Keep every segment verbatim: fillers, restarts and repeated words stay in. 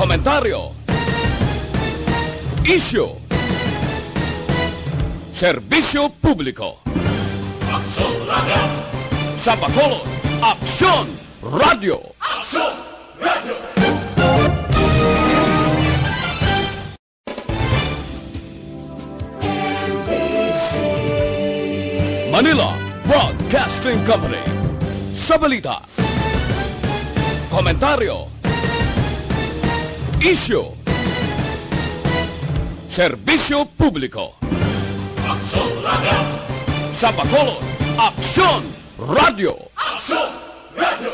Komentaryo. Isyu. Serbisyo publiko. Aksyon Radio. Sa Bacolod, Aksyon Radio. Aksyon Radio. Manila Broadcasting Company. Sa balita, komentaryo, isyu, serbisyo publiko. Aksyon Radio. Sa Bacolod, Aksyon Radio. Aksyon Radio.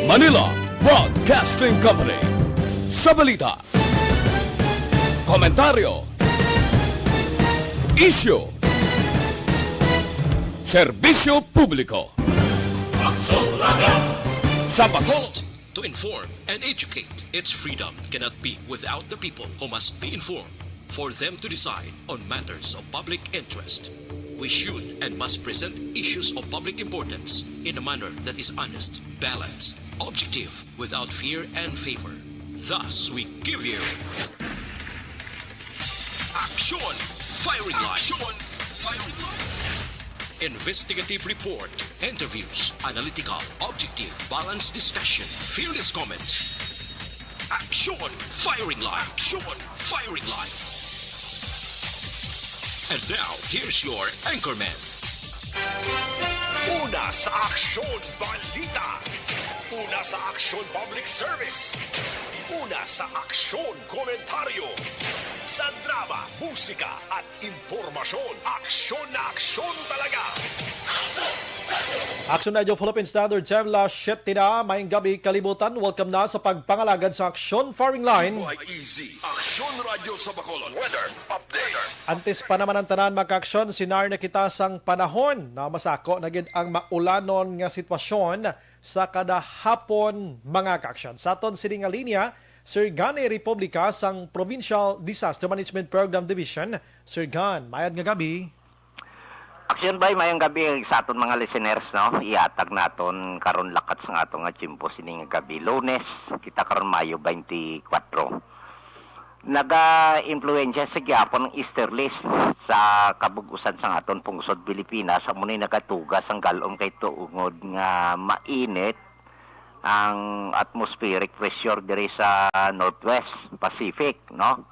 Manila Broadcasting Company. Sa balita, komentaryo, isyu, serbisyo publiko. Aksyon Radio. Sa Bacolod. To inform and educate. Its freedom cannot be without the people who must be informed for them to decide on matters of public interest. We should and must present issues of public importance in a manner that is honest, balanced, objective, without fear and favor. Thus, we give you Action Firing Line. Action Firing Line. Investigative report, interviews, analytical, objective, balanced discussion, fearless comments. Action Firing Line. Action Firing Line. And now, here's your anchorman. Una sa Aksyon Balita. Una sa Aksyon Public Service. Una sa Aksyon Komentaryo. Sa drama, musika, at impormasyon, aksyon na aksyon talaga. Action Radio Philippine Standard Time, las siyete na. Maayong gabi, kalibutan. Welcome na sa pagpangalagad sa Aksyon Firing Line. Buhay Easy. Aksyon Radio sa Bacolod. Weather update. Antes pa naman ang tanan, mga kaaksyon, sinar na kita sang panahon na masako na gid ang maulanon nga sitwasyon sa kada hapon, mga kaaksyon. Sa aton sini nga linya, Sir Gani Republica sang Provincial Disaster Management Program Division. Sir Gan, mayad nga gabi. Aksyon Bay, mayong gabi sa aton mga listeners, no? Ihatag naton karon lakat sa aton nga tiyempo sini nga gabi, Lunes, kita karon Mayo twenty-four. Naga-impluwensya sa gihapon ang easterlies sa kabug-usan sang aton pungsod Pilipinas, amo ni nagatuga sang gal-om kay tungod nga mainit ang atmospheric pressure diri sa Northwest Pacific, no?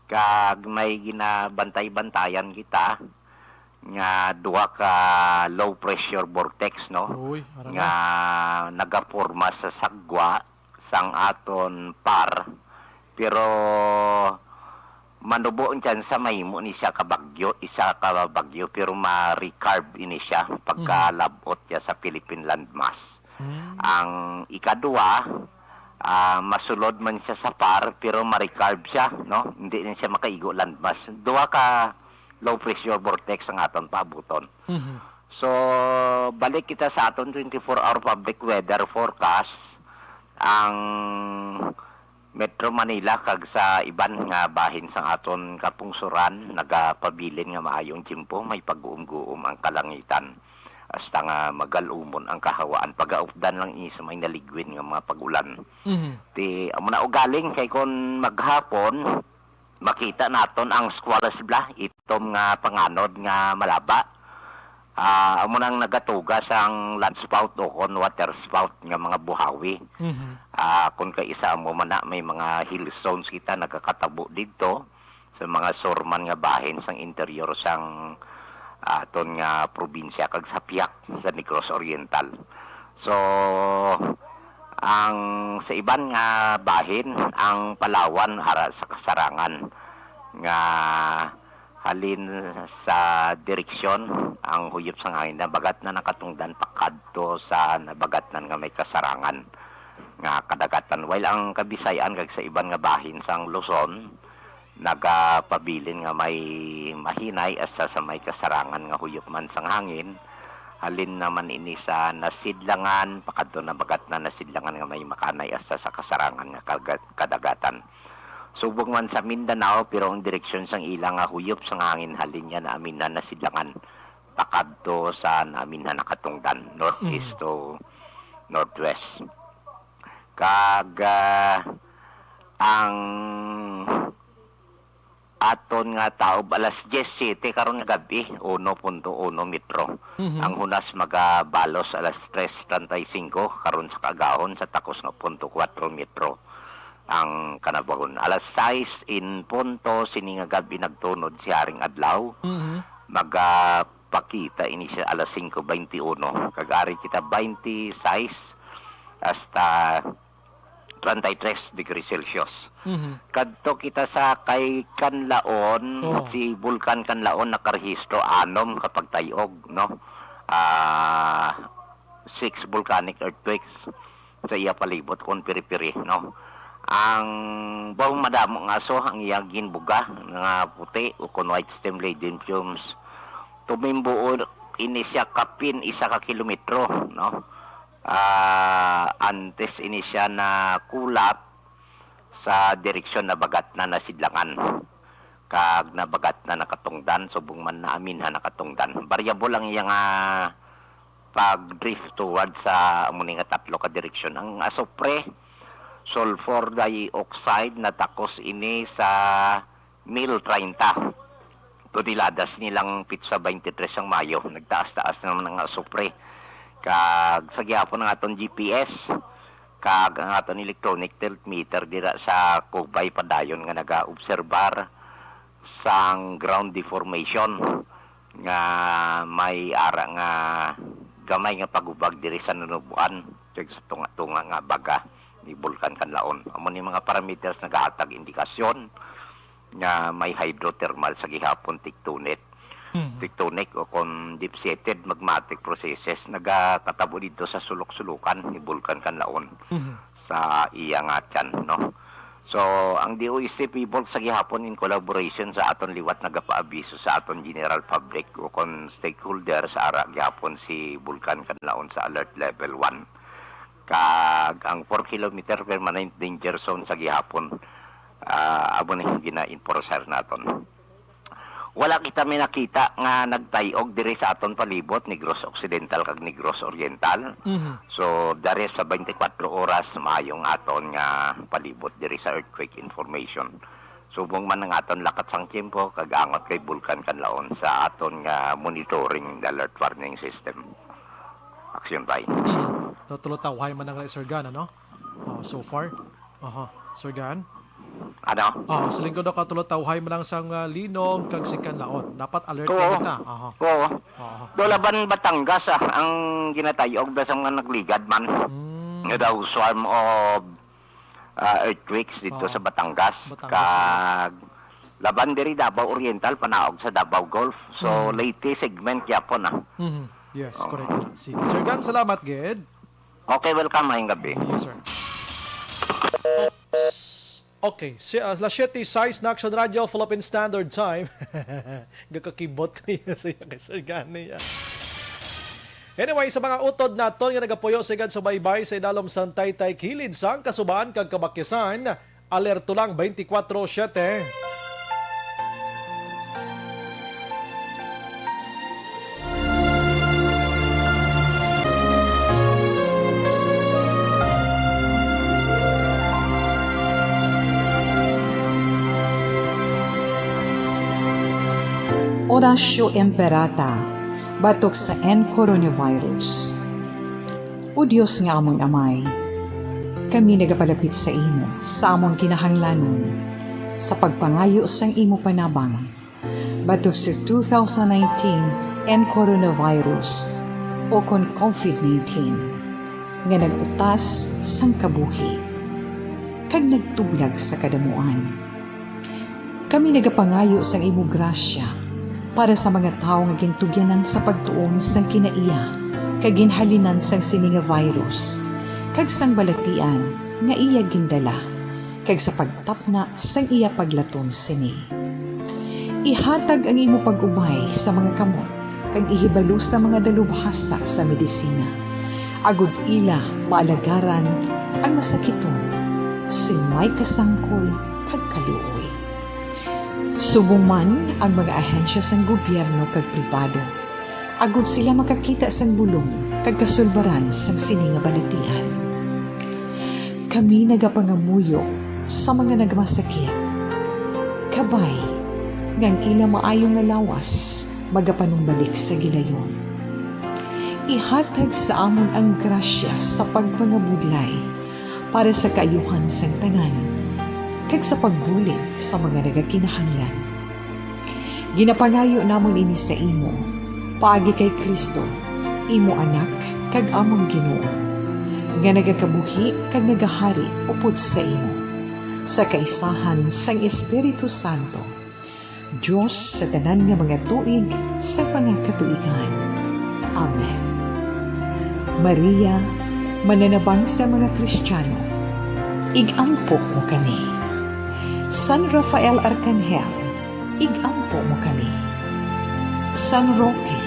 Kag may ginabantay-bantayan kita nga duha ka low pressure vortex, no? Uy, ara nga na. Nagaporma sa sagwa sang aton par, pero manubo ang tsansa mahimo ni siya ka bagyo, isa ka bagyo, pero ma-recarve ini siya pagkalab-ot niya sa Philippine landmass. Mm. Ang ikaduha, ah, masulod man siya sa par, pero ma-recarve siya, no? Hindi na siya makaigo landmass. Duha ka low pressure vortex ang aton paabuton. Mhm. So, balik kita sa aton twenty-four hour public weather forecast. Ang Metro Manila kag sa iban nga bahin sang aton kapungsoran nagapabilin nga maayong tiyempo, may pag-uumguom ang kalangitan. Hasta nga magalumon ang kahawaan, pagaupdan lang ini sa may naligwin nga mga pag-ulan. Mhm. Ti, amo na ugaling kay kon maghapon, makita naton ang squalus bla, itom nga panganod nga malaba. Ah, amo nang nagatuga sang land spout o kon water spout nga mga buhawi. Mhm. Ah, kon kaisa amo man na may mga hill zones kita nagakatabo didto sa mga surman nga bahin sang interior sang aton nga probinsya kag sa pihak sa Negros Oriental. So, ang sa iban nga bahin, ang Palawan ara sa kasarangan nga halin sa direksyon ang huyop sang hangin nabagatnan nakatungdan pakadto sa nabagatnan nga may kasarangan nga kadagatan. While ang Kabisayan kag sa iban nga bahin sang Luzon, nagapabilin nga may mahinay hasta sa may kasarangan nga huyop man sang hangin. Halin naman ini sa nasidlangan, pakadto nabagatnan nasidlangan nga may makanay hasta sa kasarangan nga kaga-, kadagatan. Subong man sa Mindanao, pero ang direksyon sang ila nga huyop sang hangin halin niya naaminan nasidlangan, pakadto sa namin na nakatungdan, northeast Mm. to northwest. Kag, ah, ang aton nga taob alas diyes siyete karon nga gab-i, uno punto uno metro. Mhm. Ang hunas magabalos alas tres treinta y cinco karon sa kaagahon sa takos nga punto kuwatro metro ang kanabagon. Alas sais in punto sini nga gab-i nagtunod si Haring Adlaw. Mhm. Magapakita ini siya alas singko baynte uno. Kag ari kita baynte sais hasta treinta y tres degrees Celsius. Mhm. Kadto kita sa kay Kanlaon, Oo. si Bulkan Kanlaon nakarehistro anom ka pagtay-og, no? Ah, six volcanic earthquakes sa iya palibot kon piri-piri, no? Ang bahong madamo nga aso ang iya ginbuga nga puti o kon white steam laden fumes. Tumimbuo ini siya kapin isa ka kilometro, no? Ah, antes ini siya nakulap sa direksyon nabagat na nasidlangan kag nabagat na nakatungdan, subong man naaminhan nakatungdan. Variable ang iya nga pag-drift toward sa amo ni nga tatlo ka direksyon. Ang asupre, sulfur dioxide, natakos ini sa mil treinta toneladas nilang pitsa baynte tres sang Mayo. Nagtaas-taas naman ang asupre. Kag sa gihapon ang aton G P S, kag ang aton electronic tilt meter dira sa Cubay padayon nga nagaobserbar sang ground deformation nga may ara nga gamay nga pagubag diri sa Nanuboan, kag sa tunga-tunga nga baga ni Bulkan Kanlaon. Amo ni mga parameters nagahatag indikasyon nga may hydrothermal sa gihapon tectonic. Mhm. Tectonic o kon deep-seated magmatic processes nagakatabo dito sa sulok-sulokan ni Bulkan Kanlaon Mhm. sa iya nga tiyan, no? So, ang D O E C People sa gihapon in collaboration sa aton liwat nagapaabiso sa aton general public o kon stakeholder sa ara gihapon si Bulkan Kanlaon sa alert level one. Kag ang four kilometer permanent danger zone sa gihapon, ah, amo ni gina-enforcer naton. Wala kita may nakita nga nagtay-og diri sa aton palibot, Negros Occidental kag Negros Oriental. Mhm. So, dari sa twenty-four oras, maayong aton nga palibot diri sa earthquake information. Subong man ang aton lakat sang tiyempo, kag angot kay Bulkan Kanlaon sa aton nga monitoring alert warning system. Action by. So, tulo tawhay man ang Sir Gan, ano? Oh, so far. Aha, Sir Gan? Ano? Oh, sa lingkod ako, tulo tawhay man ang sang, ah, Linog kag si Kanlaon. Dapat alert Oo. na kita. Aha. Oo. Oo. Do laban Batangas, ah, ang ginatayog da sa mga nagligad man. Mm. Nga daw swarm of, ah, earthquakes dito Oo. sa Batangas. Batangas, Kag laban diri Davao Oriental, panaog sa Davao Gulf. So, Mm. Leyte segment gyapon, ah. Mhm. Yes, Oo. correct. Sige. Sir Gan, salamat gid. Okay, welcome, maayong gabi. Yes, sir. Oops. Okay, si, ah, alas siyete sais na Action Radio, Philippine Standard Time. Gakakibot ko niya sa iya kay Sir Gan niya. Anyway, sa mga utod naton nga nagapuyo sa igad sa baybay sa idalom sang taytay kilid sang Kasuban kag Kabakyasan, alerto lang twenty-four seven. Horatio Imperata, batok sa N coronavirus. O Dios nga amon Amay, kami nagapalapit sa imo sa amon kinahanglanon sa pagpangayo sang imo panabang batok sa two thousand nineteen N coronavirus o kon COVID nineteen nga nag-utas sang kabuhi kag nagtublag sa kadamuan. Kami nagapangayo sang imo grasya para sa mga tawo nga gintugyanan sa pagtuon sang kinaiya kag ginhalinan sang sini nga virus kag sang balatian nga iya gindala, kag sa pagtapna sang iya paglaton sini. Ihatag ang imo pag-ubay sa mga kamot kag ihibalo sa mga dalubhasa sa medisina, agod ila maalagaran ang masakiton sing may kasangkol kag kaluoy. Subong man ang mga ahensya sang gobyerno kag pribado, agod sila makakita sang bulong kag kasulbaran sang sini nga balatian. Kami nagapangamuyo sa mga nagmasakit. Kabay nga ang ila maayo nga lawas magapanumbalik sa gilayon. Ihatag sa amon ang grasya sa pagpangabudlay para sa kaayuhan sang tanan, kag sa pagbulig sa mga nagakinahanglan. Ginapangayo namon ini sa imo, paagi kay Cristo, imo Anak kag amon Ginoo, nga nagakabuhi kag nagahari upod sa imo, sa kaisahan sang Espiritu Santo, Dios sa tanan nga mga tuig sa mga katuigan. Amen. Maria, mananabang sa mga Kristiyano, ig-ampo mo kami. San Rafael Arcangel, ig-ampo mo kami. San Roque,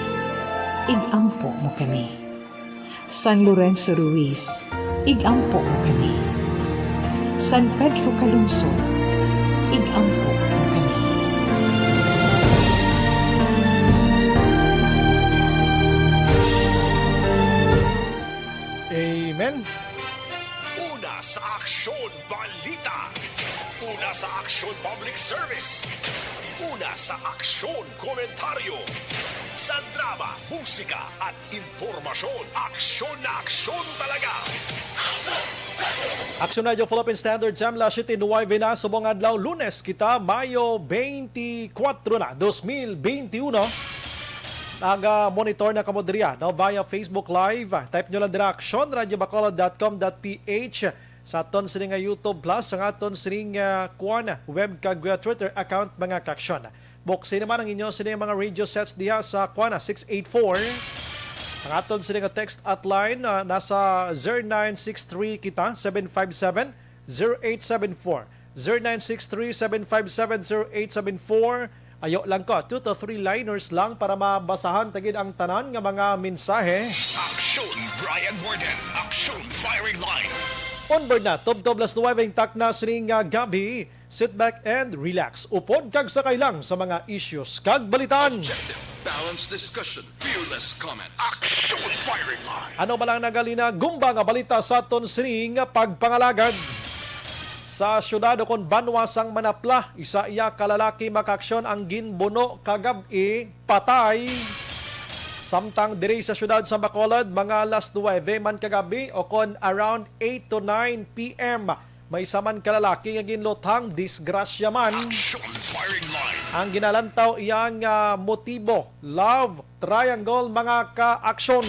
ig-ampo mo kami. San Lorenzo Ruiz, ig-ampo mo kami. San Pedro Calungsod, ig-ampo mo kami. Amen. Una sa Aksyon Balita. Una sa Aksyon Public Service. Una sa Aksyon Komentaryo. Sa drama, musika, at impormasyon, aksyon na aksyon talaga. Aksyon Radio Philippine Standard Time, las siete nuebe na, subong adlaw, Lunes kita, Mayo twenty-four na, dos mil twenty-one. Naga-monitor na kamo diri, ah, no, via Facebook Live. Type nyo lang dira, aksyon radio bacolod dot com dot P H. Sa aton sini nga YouTube Plus, ang aton sini nga, ah, kuwan, web kag, ah, Twitter account, mga kaaksyon. Buksi naman ang inyo sini mga radio sets diha sa kuwan, ah, six eight four. Ang aton sini nga text hotline, ah, nasa zero nine six three kita, seven five seven, zero eight seven four. Zero nine six three, seven five seven, zero eight seven four. Ayo lang ko, two to three liners lang para mabasahan ta gid ang tanan nga mga mensahe. Aksyon Brian Warden, Aksyon Firing Line. Onboard na, tubtob las nuwebe ang takna sining, ah, gabi. Sit back and relax. Upod kag sakay lang sa mga issues kag balitaan. Objective, balanced discussion, fearless comment. Aksyon Firing Line. Ano ba lang nagalina gumba nga balita sa aton sining pagpangalagad? Sa siyudad ukon banwa sang Manapla, isa iya ka lalaki makaaksyon ang ginbuno kagab-i, patay. Samtang diri sa siyudad sa Bacolod, mga alas nuwebe man kagab-i ukon around eight to nine P M, may isa man ka lalaki nga ginluthang disgrasya man. Action Firing Line. Ang ginalantaw iya nga motibo, love triangle, mga ka-aksyon.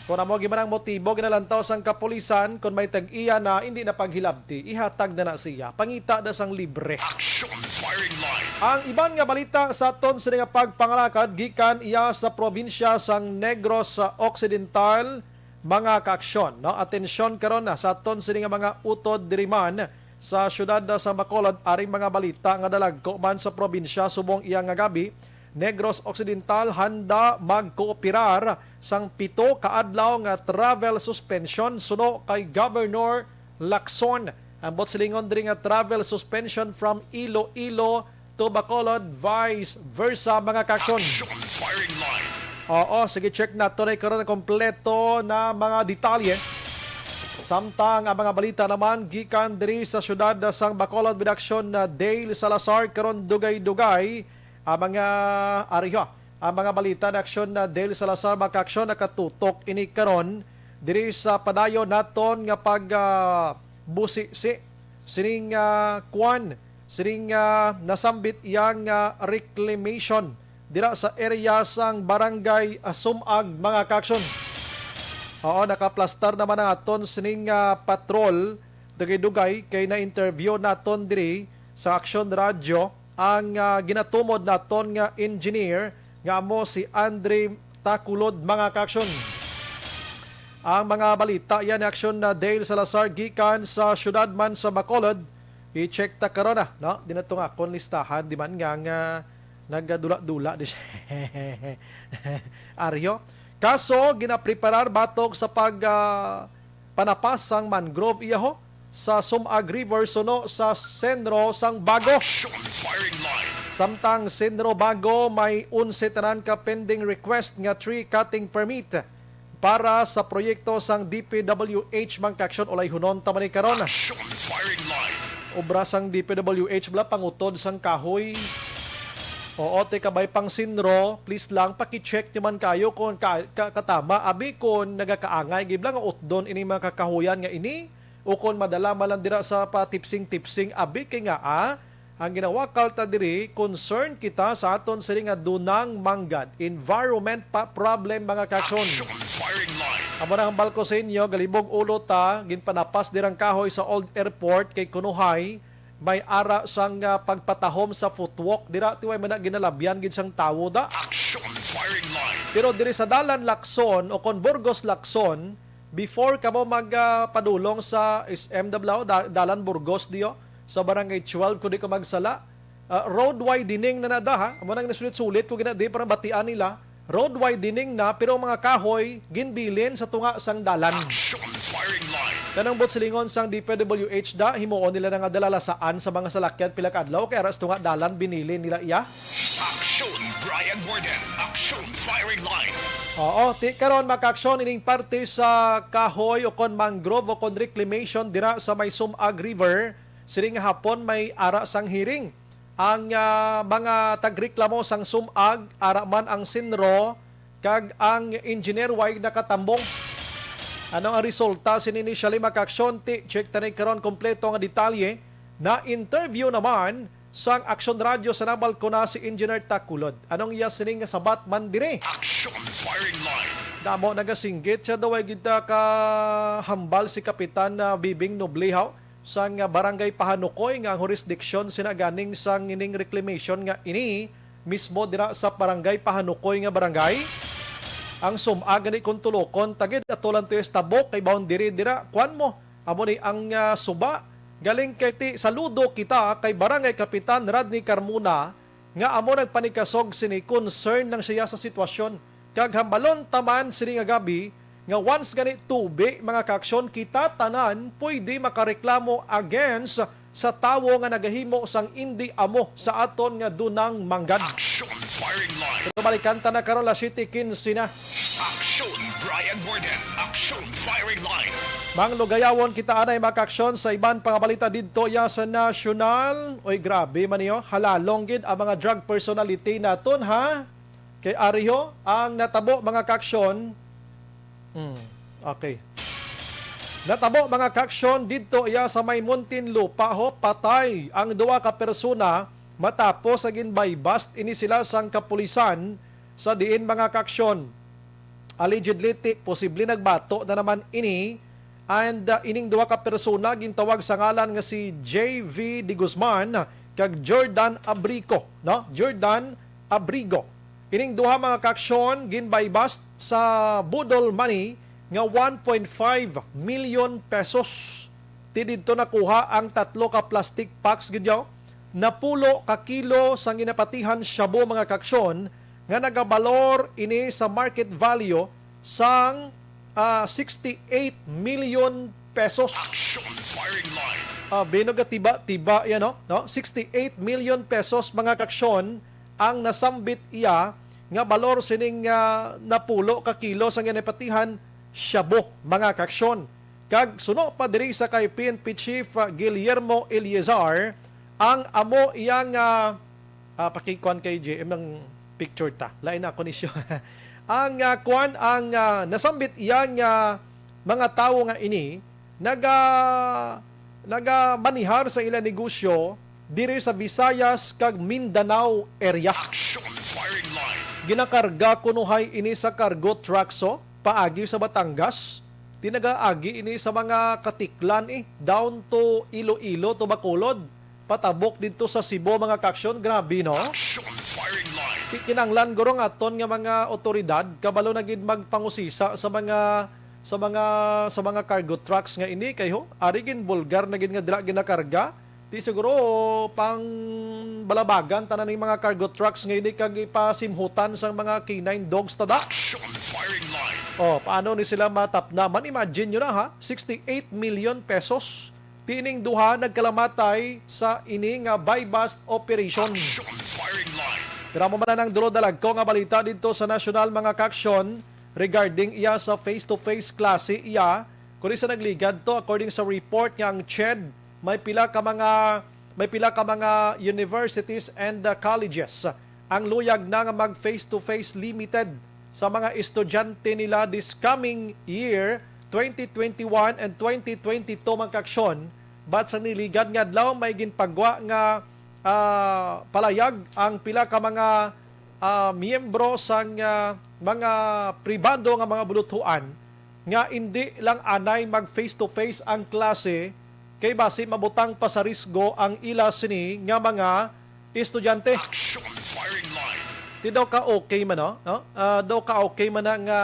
Kung amo gid man ang motibo, ginalantaw sang kapulisan, kung may tag-iya na, hindi na paghilabti, ihatag na na siya. Pangita na sang libre. Action Firing Line. Ang iban nga balita sa aton sini nga pagpangalagad gikan iya sa probinsya sang Negros Occidental, mga kaaksyon, no? Atensyon karon na sa aton sini nga mga utod diri man sa siyudad sa Bacolod, aring mga balita nga dalagko man sa probinsya subong iya nga gabi, Negros Occidental handa magkooperar sang pito ka adlaw nga travel suspension suno kay Governor Lacson. Ambot silingon diri nga travel suspension from Iloilo to Bacolod, vice versa, mga kaaksyon. Action Firing Line. Oo, sige, check nato na karon ang kompleto na mga detalye. Samtang ang mga balita naman gikan diri sa siyudad sang Bacolod, with aksyon na Dale Salazar karon dugay-dugay ang mga ariho. Ang mga balita na aksyon na Dale Salazar, mga kaaksyon, nakatutok ini karon diri sa padayon naton nga pag, ah, busisi sining, ah, kwan, sining, ah, nasambit yang, ah, reclamation dira sa area sang barangay, ah, Sumag, mga kaaksyon. Oo, nakaplastar naman ang aton sining, ah, patrol dugay-dugay kay na-interview naton diri sa Aksyon Radyo ang, ah, ginatumod naton nga engineer nga amo si Andre Takulod, mga kaaksyon. Ang mga balita yan, aksyon na Dale Salazar gikan sa siyudad man sa Bacolod. I-check ta karon na, no? Di na to nga akon listahan, di man nga, nga nagdula-dula di siya. Aryo, kaso ginapreparar batok sa pag, ah, panapas sang mangrove iyaho sa Sumag River suno sa sentro sang Bago. Action Firing Line. Samtang Sinro Bago may onse tanan ka pending request nga tree cutting permit para sa proyekto sang D P W H, mga kaaksyon. Ulay hunon ta man ni karon. Action firing line. Obra sang D P W H bala pangutod sang kahoy. Oo, ti kabay pang Sinro, please lang paki-check nyo man kayo kung ka, ka, katama. Abi kung nagakaangay gid bala nga utdon ini mga kakahuyan nga ini, o kung madala man lang dira sa patipsing-tipsing. Abi kay nga, ah, ang ginawakal ta diri, concern kita sa aton sini nga dunang manggad, environment pa problem, mga kaaksyon. Action firing line. Amo na ang balko sa inyo, galibog ulo ta, ginpanapas dirang kahoy sa old airport kay kunuhay may ara sang, ah, pagpatahom sa footwalk dira, ti way man na ginalabyan gid sang tawo da. Action firing line. Pero diri sa dalan Lacson o kon Burgos Lacson, before kamo mag, ah, padulong sa S M Dablao, da-, dalan Burgos diyo, sa Barangay twelve, kung di ko magsala, ah, road widening na nada, ha? Amo nang nasulit-sulit ko ginadi para batian nila. Road widening na, pero ang mga kahoy ginbilin sa tunga sang dalan. Action firing line. Kanang butsilingon sang D P W H da, himuon nila na nga dalalasaan sa mga salakyan pila ka adlaw kay aras tunga dalan binili nila iya. Action, Brian Warden. Action firing line. Oo, ti karon, mga kaaksyon, ining parte sa kahoy o kon mangrove o kon reclamation dira sa may Sumag River, sining nga hapon may ara sang hearing ang, ah, mga tagreklamo sang Sumag, ara man ang Sinro, kag ang engineer way nakatambong. Ano ang resulta sini initially, mga kaaksyon? Ti, check ta ni karon kompleto nga detalye. Na-interview naman sang Aksyon Radyo sa nabalkona si Engineer Takulod. Anong iya sining nga sabat man diri? Action firing line. Damo nagasinggit siya daw ay gid ka hambal si Kapitan, ah, Bibing Noble, haw, sang, ah, Barangay Pahanukoy nga ang jurisdiction sina ganing sang ining reclamation nga ini mismo dira sa Barangay Pahanukoy nga barangay. Ang Sumag gani kung tulokon, tagid ato lang to is tabok kay boundary dira. Kuan mo, amo ni ang, ah, suba. Galing kay ti, saludo kita kay Barangay Kapitan Rodney Carmona nga amo nagpanikasog sini, concern lang siya sa sitwasyon. Kag hambalon ta man sini nga gabi nga once gani tubi, mga kaaksyon, kita tanan pwede makareklamo against sa tawo nga nagahimo sang indi amo sa aton nga dunang manggad. Action firing line. Pero balikan ta na karon, las siyete quince na. Action, Brian Warden. Action firing line. Manglugayawon kita anay, mga kaaksyon, sa iban pa nga balita didto iya sa nasyonal. Oy, grabe man niyo. Halalong gid ang mga drug personality naton, ha? Kay ariho ang natabo, mga kaaksyon. Hmm, okay. Natabo, mga kaaksyon, didto iya sa may Muntinlupa, ho, patay ang duha ka persona matapos sa gin-buy-bust ini sila sang kapulisan sa diin, mga kaaksyon. Allegedly, ti, posible nagbato na naman ini. And, uh, ining duha ka persona gintawag sa ngalan nga si J V De Guzman kag Jordan Abrico, no? Jordan Abrigo. Ining duha, mga kaaksyon, gin-buy-bust sa boodle money nga one point five million pesos. Ti didto nakuha ang tatlo ka plastic packs gid yaw, napulo ka kilo sang ginapatihan shabu, mga kaaksyon, nga nagabalor ini sa market value sang, ah, sixty-eight million pesos. Action firing line. Ah, bino gatiba-tiba yan, no? No? Sixty-eight million pesos, mga kaaksyon, ang nasambit iya nga balor sining, ah, napulo ka kilo sang ginapatihan shabu, mga kaaksyon. Kag suno pa diri sa kay P N P Chief, ah, Guillermo Eleazar, ang amo iyang, ah, ah, pakikuan kay J M ang picture ta. Lain na ako ni siya. Ang, ah, kuan, ang, ah, nasambit iya nga mga tawo nga ini naga nagamanihar sa ila negosyo diri sa Visayas kag Mindanao area. Action firing line. Ginakarga kunuhay ini sa cargo truck, so, paagi sa Batangas. Ti nagaagi ini sa mga Katiklan, eh, down to Iloilo to Bacolod. Patabok didto sa Cebu, mga kaaksyon, grabe, no? Action firing line. Ki-, kinahanglan guro nga aton nga mga otoridad kabalo na gid magpangusisa sa mga, sa mga, sa mga cargo trucks nga ini kay ho, ari gin bulgar na gid nga dira ginakarga. Ti siguro pang balabagan tanan ning mga cargo trucks nga ini kag ipasimhutan sang mga K nine dogs ta da. Action firing line. Oh, paano ni sila matapna? Man, imagine nyo na ha, sixty-eight million pesos. Ti ining duha nagkalamatay sa ini nga buy-bust operation. Action Pero amo man ang dulo dalagko nga balita didto sa nasyonal, mga kaaksyon, regarding iya sa face-to-face klase iya, kundi sa nagligad to, according sa report nga ang CHED, may pila ka mga, may pila ka mga universities and, uh, colleges ang luyag na nga mag face-to-face limited sa mga estudyante nila this coming year, twenty twenty-one and twenty twenty-two, mga kaaksyon. But sa niligad nga adlaw, may ginpagwa nga, ah, palayag ang pila ka mga, ah, miyembro sang, ah, mga pribado nga mga buluthuan nga indi lang anay mag face-to-face ang klase kay basi mabutang pa sa risgo ang ila sini nga mga estudyante. Action Firing Line. Di daw ka okay man, no? No? Ah, daw ka okay man na nga,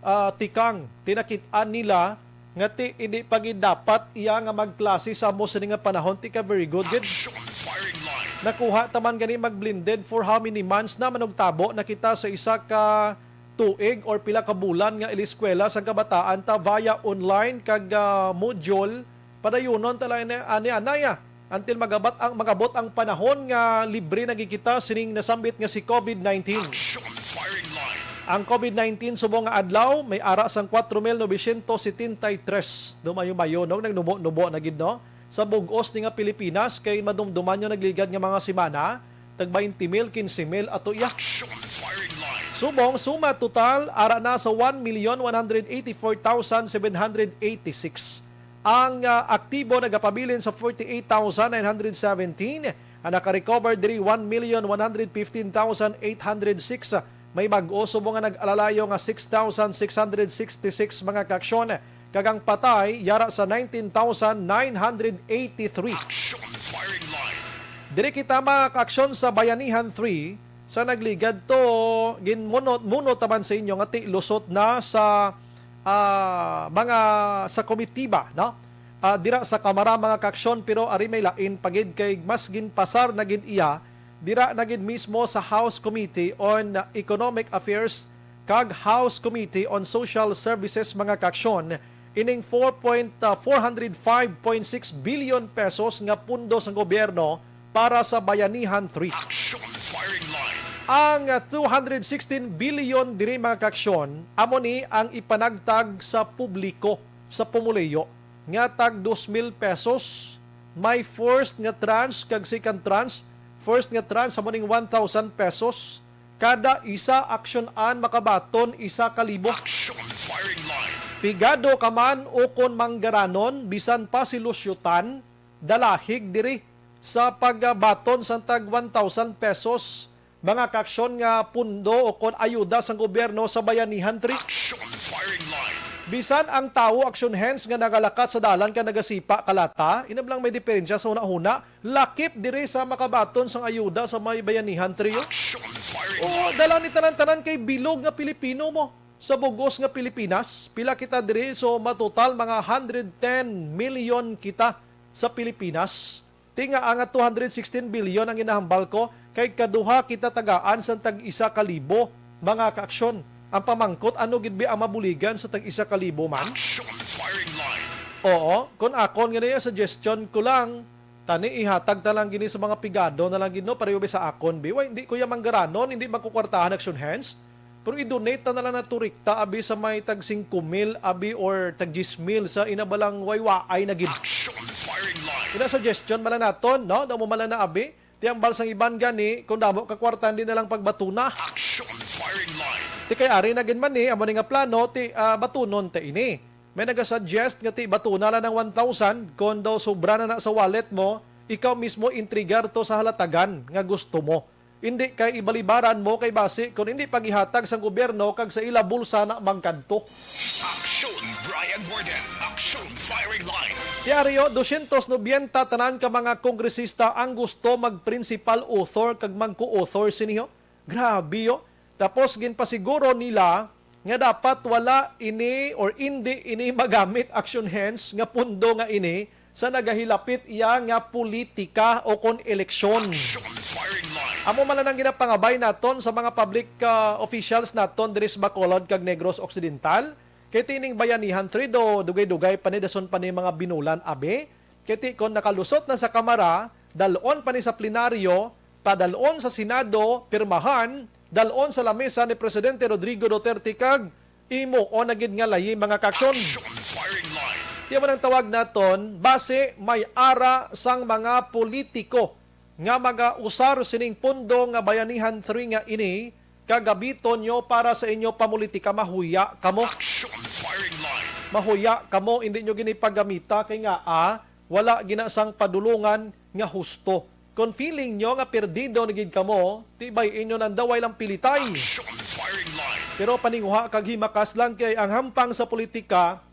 ah, tikang tinakit-an nila nga ti hindi pa gid dapat iya nga magklase sa amo sini nga panahon, ti ka very good gid. Action Firing Line. Nakuha ta man gani mag-blended for how many months na manugtabo na kita sa isa ka tuig or pila ka bulan nga iliskwela sang kabataan ta via online kag, ah, module. Padayunon ta lang ni, ani, anay, ah, until magabat ang, magabot ang panahon nga libre na gid kita sining nasambit nga si covid nineteen. Action Firing Line. Ang covid nineteen subong nga adlaw may ara sang kwatro mil novecientos setenta y tres. Dumayo-mayo, no? Nagnubo-nubo na gid, no? Sa bug-os ni nga Pilipinas kay madumduman yung nagligad nga mga semana, tag twenty mil, quince mil ato iya. Action Firing Line. Subong, suma total, ara na sa one million one hundred eighty-four thousand seven hundred eighty-six. Ang, ah, aktibo nagapabilin sa forty-eight thousand nine hundred seventeen, ang nakarecover diri one million one hundred fifteen thousand eight hundred six. May bag-o subong nga nag-alalayo nga six thousand six hundred sixty-six mga kaaksyon, kag ang patay yara sa nineteen thousand nine hundred eighty-three. Action Firing Line. Diri kita, mga kaaksyon, sa Bayanihan three, sa nagligad to, ginmunot-munot taman sa inyo nga ti lusot na sa, ah, mga, sa komitiba, no? Ah, dira sa Kamara, mga kaaksyon, pero ari may lain pa gid kay mas ginpasar na gid iya dira na gid mismo sa House Committee on Economic Affairs kag House Committee on Social Services, mga kaaksyon, ining four point, ah, four hundred five point six billion pesos nga pundo sang gobyerno para sa Bayanihan three. Action Firing Line. Ang, ah, two hundred sixteen billion diri, mga kaaksyon, amo ni ang ipanagtag sa publiko, sa pumuluyo, nga tag dos mil pesos. May first nga tranche kag second tranche. First nga tranche amo ning one thousand pesos. Kada isa aksyon-an makabaton isa ka libo. Action Firing Line. Pigado ka man ukon manggaranon, bisan pa si Lusyutan, dalahig diri sa pagbaton sang tag one thousand pesos, mga kaaksyon, nga pundo ukon ayuda sang gobyerno sa Bayanihan three. Action Firing Line. Bisan ang tawo, aksyon hands, nga nagalakat sa dalan kag nagasipa kalata, inablang may diferensya sa hunahuna, lakip diri sa makabaton sang ayuda sa may Bayanihan three. Action Firing O, Line. Dala ni tanan-tanan kay bilog nga Pilipino mo. Sa bugos nga Pilipinas, pila kita diri? So, matotal mga hundred ten million kita sa Pilipinas. Ti nga ang two hundred sixteen billion ang ginahambal ko, kay kaduha kita tagaan sang tag-isa ka libo, mga kaaksyon. Ang pamangkot, ano gid bi ang mabuligan sa tag-isa ka libo man? Action Firing Line. Oo, kung akon nga niya, suggestion ko lang, tani ihatag ta lang gini sa mga pigado na lang gid, no, pareho bi sa akon, bi. Wa, hindi ko ya manggaranon, hindi magkukwartahan, action hands. Pero i-donate ta na lang na turikta, abi, sa may tag singko mil, abi, or tag diyes mil sa inabalang waywaay na gid. Action Firing Line. Ina suggestion man lang naton, no? Damo man lang na, abi. Ti ang bal sang iban gani, kung damo ka kwarta, hindi na lang pagbatuna. Action Firing Line. Ti kay ari na gid man ni, amo ni nga plano, ti, ah, batunon ta ini. May nagasuggest nga ti batuna lang ng one thousand, kung daw sobra na na sa wallet mo, ikaw mismo intrigar to sa halatagan nga gusto mo. Hindi kay ibalibaran mo kay basi kung hindi pagihatag sa gobyerno kag sa ila bulsa na magkadto. Action, Brian Warden. Action, Firing Line. Diaryo, dosyentos nobenta tanan ka mga kongresista ang gusto mag-principal author kag mag-co-author sini, ho. Grabe, yo. Tapos ginpasiguro nila nga dapat wala ini or indi ini magamit, action hands, nga pundo nga ini sa nagahilapit iya nga politika o kon eleksyon. Action Firing Line. Amo man lang ang ginapangabay naton sa mga public, ah, officials naton diri sa Bacolod kag Negros Occidental. Kay ti ining Bayanihan three do, dugay-dugay pa ni, dason pa ni mga binulan, abi. Kay ti kon nakalusot na sa Kamara, dalon pa ni sa plenaryo, padalon sa Senado, pirmahan, dalon sa lamesa ni Presidente Rodrigo Duterte kag imo o na gid nga layi, mga kaaksyon. Action Firing Line. Di man ang tawag naton, basi may ara sang mga politiko nga magausar sining pondo nga Bayanihan three nga ini kagabiton nyo para sa inyo pamulitika, mahuya kamo. Action Firing Line. Mahuya kamo, hindi nyo gini paggamita kay nga, ah, wala gina sang padulungan nga husto. Kung feeling nyo nga perdido na gid kamo, tibay inyo nang daway lang pilitay. Action Firing Line. Pero paninguha kag himakas lang kay ang hampang sa politika,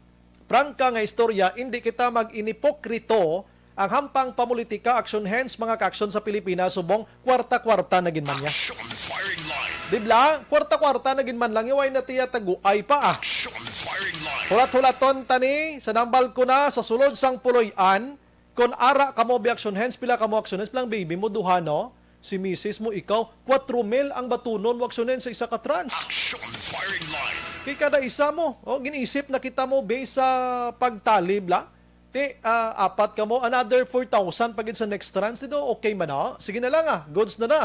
prangka nga istorya, hindi kita mag-inipokrito. Ang hampang pamulitika, action hands, mga kaaksyon sa Pilipinas, subong kwarta-kwarta na gid man niya. Action Firing Line. Di bla? Kwarta-kwarta na gid man lang, iway na tiya taguay pa, ah. Action Firing Line. Hulat-hulaton tani, sa nambal ko na, sa sulod sang puloy-an, kon ara kamo bi action hands, pila kamo action hands, pilang baby mo, duha, no? Si misis mo, ikaw, kwatro mil ang batunon mo action hands sa isa ka tranche. Action Firing Line. Kay kada isa mo, oh, gin-isip na kita mo based sa pagtalib la. Ti, ah, apat kamo, another four thousand pa gid sa next tranche. Dito, okay man na. Sige na lang, ah. Goods na na.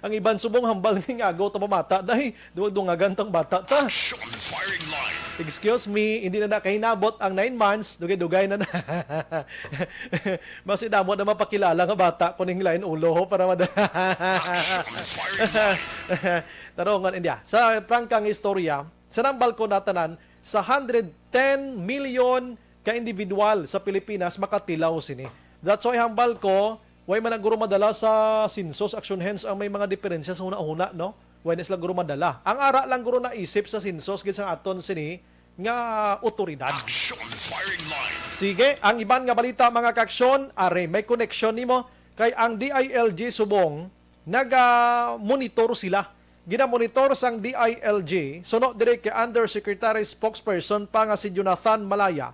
Ang iban subong hambal nga agaw ta mamata, day. Duwag-dungagan tang bata ta. Action Firing Line. Excuse me, hindi na nakahinabot ang nine months. Dugay-dugay na na. Mas idamo na mapakilala nga bata kuning lain ulo, ho, para mad- Action Firing Line. Tarungan, India. Sa prangkang istorya, sa nambal ko natanan, sa hundred ten million ka individual sa Pilipinas makatilaw sini. That's why hambal ko, way man na guro madala sa census, action hands ang may mga diferensya sa huna-huna, no? Way na sila guro madala. Ang ara lang guro naisip sa census gid sang aton sini nga otoridad. Action Firing Line. Sige, ang iban nga balita, mga kaaksyon, are may koneksyon nimo kay ang D I L G subong naga-monitor sila. Ginamonitor sang D I L G, suno diri kay Undersecretary Spokesperson pa nga si Jonathan Malaya.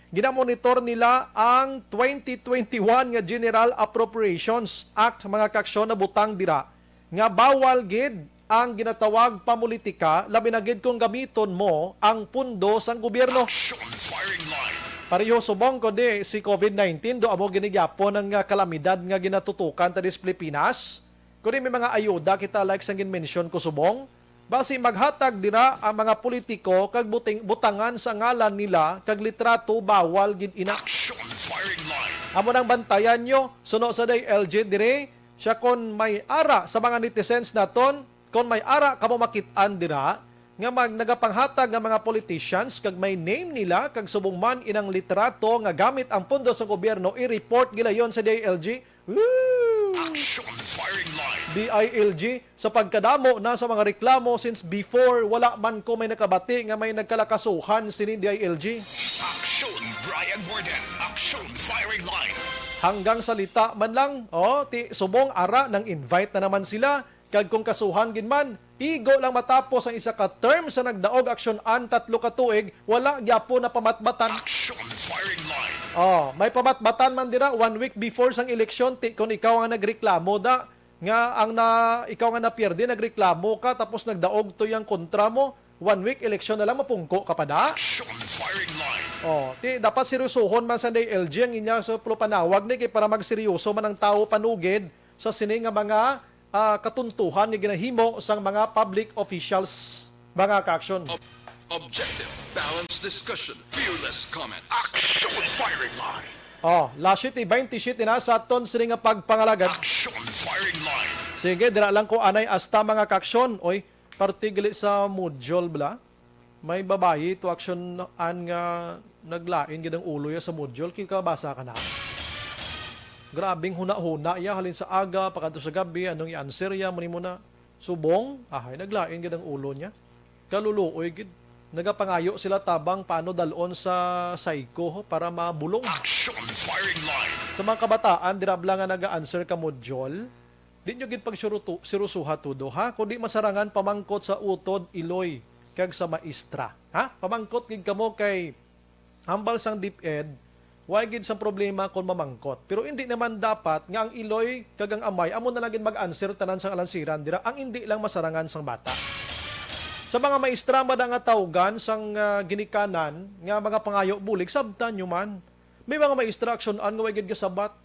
Ginamonitor nila ang twenty twenty-one nga General Appropriations Act, mga kaaksyon, na butang dira nga bawal gid ang ginatawag pamulitika, labi na gid kung gamiton mo ang pundo sang gobyerno. Action Firing Line. Pareho subong, kundi si covid nineteen, do amo gini gyapon ang, ah, kalamidad nga ginatutukan ta diri sa Pilipinas. Kundi may mga ayuda kita, like sang ginmention ko subong. Basi maghatag dira ang mga politiko kag buting, butangan sa ngalan nila kag litrato, bawal gid ina. Action Firing Line. Amo nang bantayan nyo, suno sa D I L G diri, siya kon may ara sa mga netizens naton, kon may ara kamo makit-an dira, nga mag-, nagapanghatag nga mga politicians kag may name nila kag subong man inang litrato nga gamit ang pundo sa gobyerno, i-report gilayon sa D I L G. Woo! Action Firing Line. D I L G, sa pagkadamo na sa mga reklamo since before, wala man ko may nakabati nga may nagkalakasuhan sini D I L G. Action Brian Warden. Action Firing Line. Hanggang salita man lang, oh, ti subong ara nang invite na naman sila. Kag kung kasuhan gid man, igo lang matapos ang isa ka term sa nagdaog aksyon-an tatlo ka tuig, wala gyapon na pamatbatan. Action Firing Line. Oh, may pamatbatan man dira one week before sang eleksyon, ti kon ikaw ang nagreklamo da, nga ang na, ikaw nga napierde, nagreklamo ka, tapos nagdaog to yang kontra mo, one week eleksyon na lang, mapungko ka pa da. Action Firing Line. Oh, ti dapat seryosohon man sa D I L G ang inya sa pagpanawag ni, kay para magseryoso man ang tawo panugid sa sini nga mga, ah, katuntuhan nga ginahimo sang mga public officials, mga kaaksyon. Ob-, objective, balanced discussion, fearless comment. Action Firing Line. Oh, alas siyete beintisiyete na sa aton sini nga pagpangalagad. Action Firing Line. Sige, dira lang ko anay asta, mga kaaksyon. Oy, parte gali sa module bala. May babayi to action-an nga naglain gid ang ulo ya sa module. Kikabasa ka na? Grabing huna-huna ya, halin sa aga pakadto sa gabi, anong i-answer ya, muni mo na. Subong, ahay, naglain gid ang ulo niya. Kaluluoy gid. Nagapangayo sila tabang paano dalon sa psycho para mabulong. Action Firing Line. Sa mga kabataan, dira bala nga naga-answer ka module, di nyo gid pagsurutu-, sirusuha tudo, ha? Kundi masarangan pamangkot sa utod, iloy, kag sa maestra. Ha? Pamangkot gid kamo kay hambal sang DepEd, way gid sang problema kon mamangkot. Pero indi naman dapat nga ang iloy kag ang amay amo na lang gid mag-answer tanan sang alansiran dira, ang indi lang masarangan sang bata. Sa mga maestra mada nga tawgan sang, ah, ginikanan nga mga pangayo bulig, sabtan nyo man. May mga maestra aksyon-an nga way gid gasabat.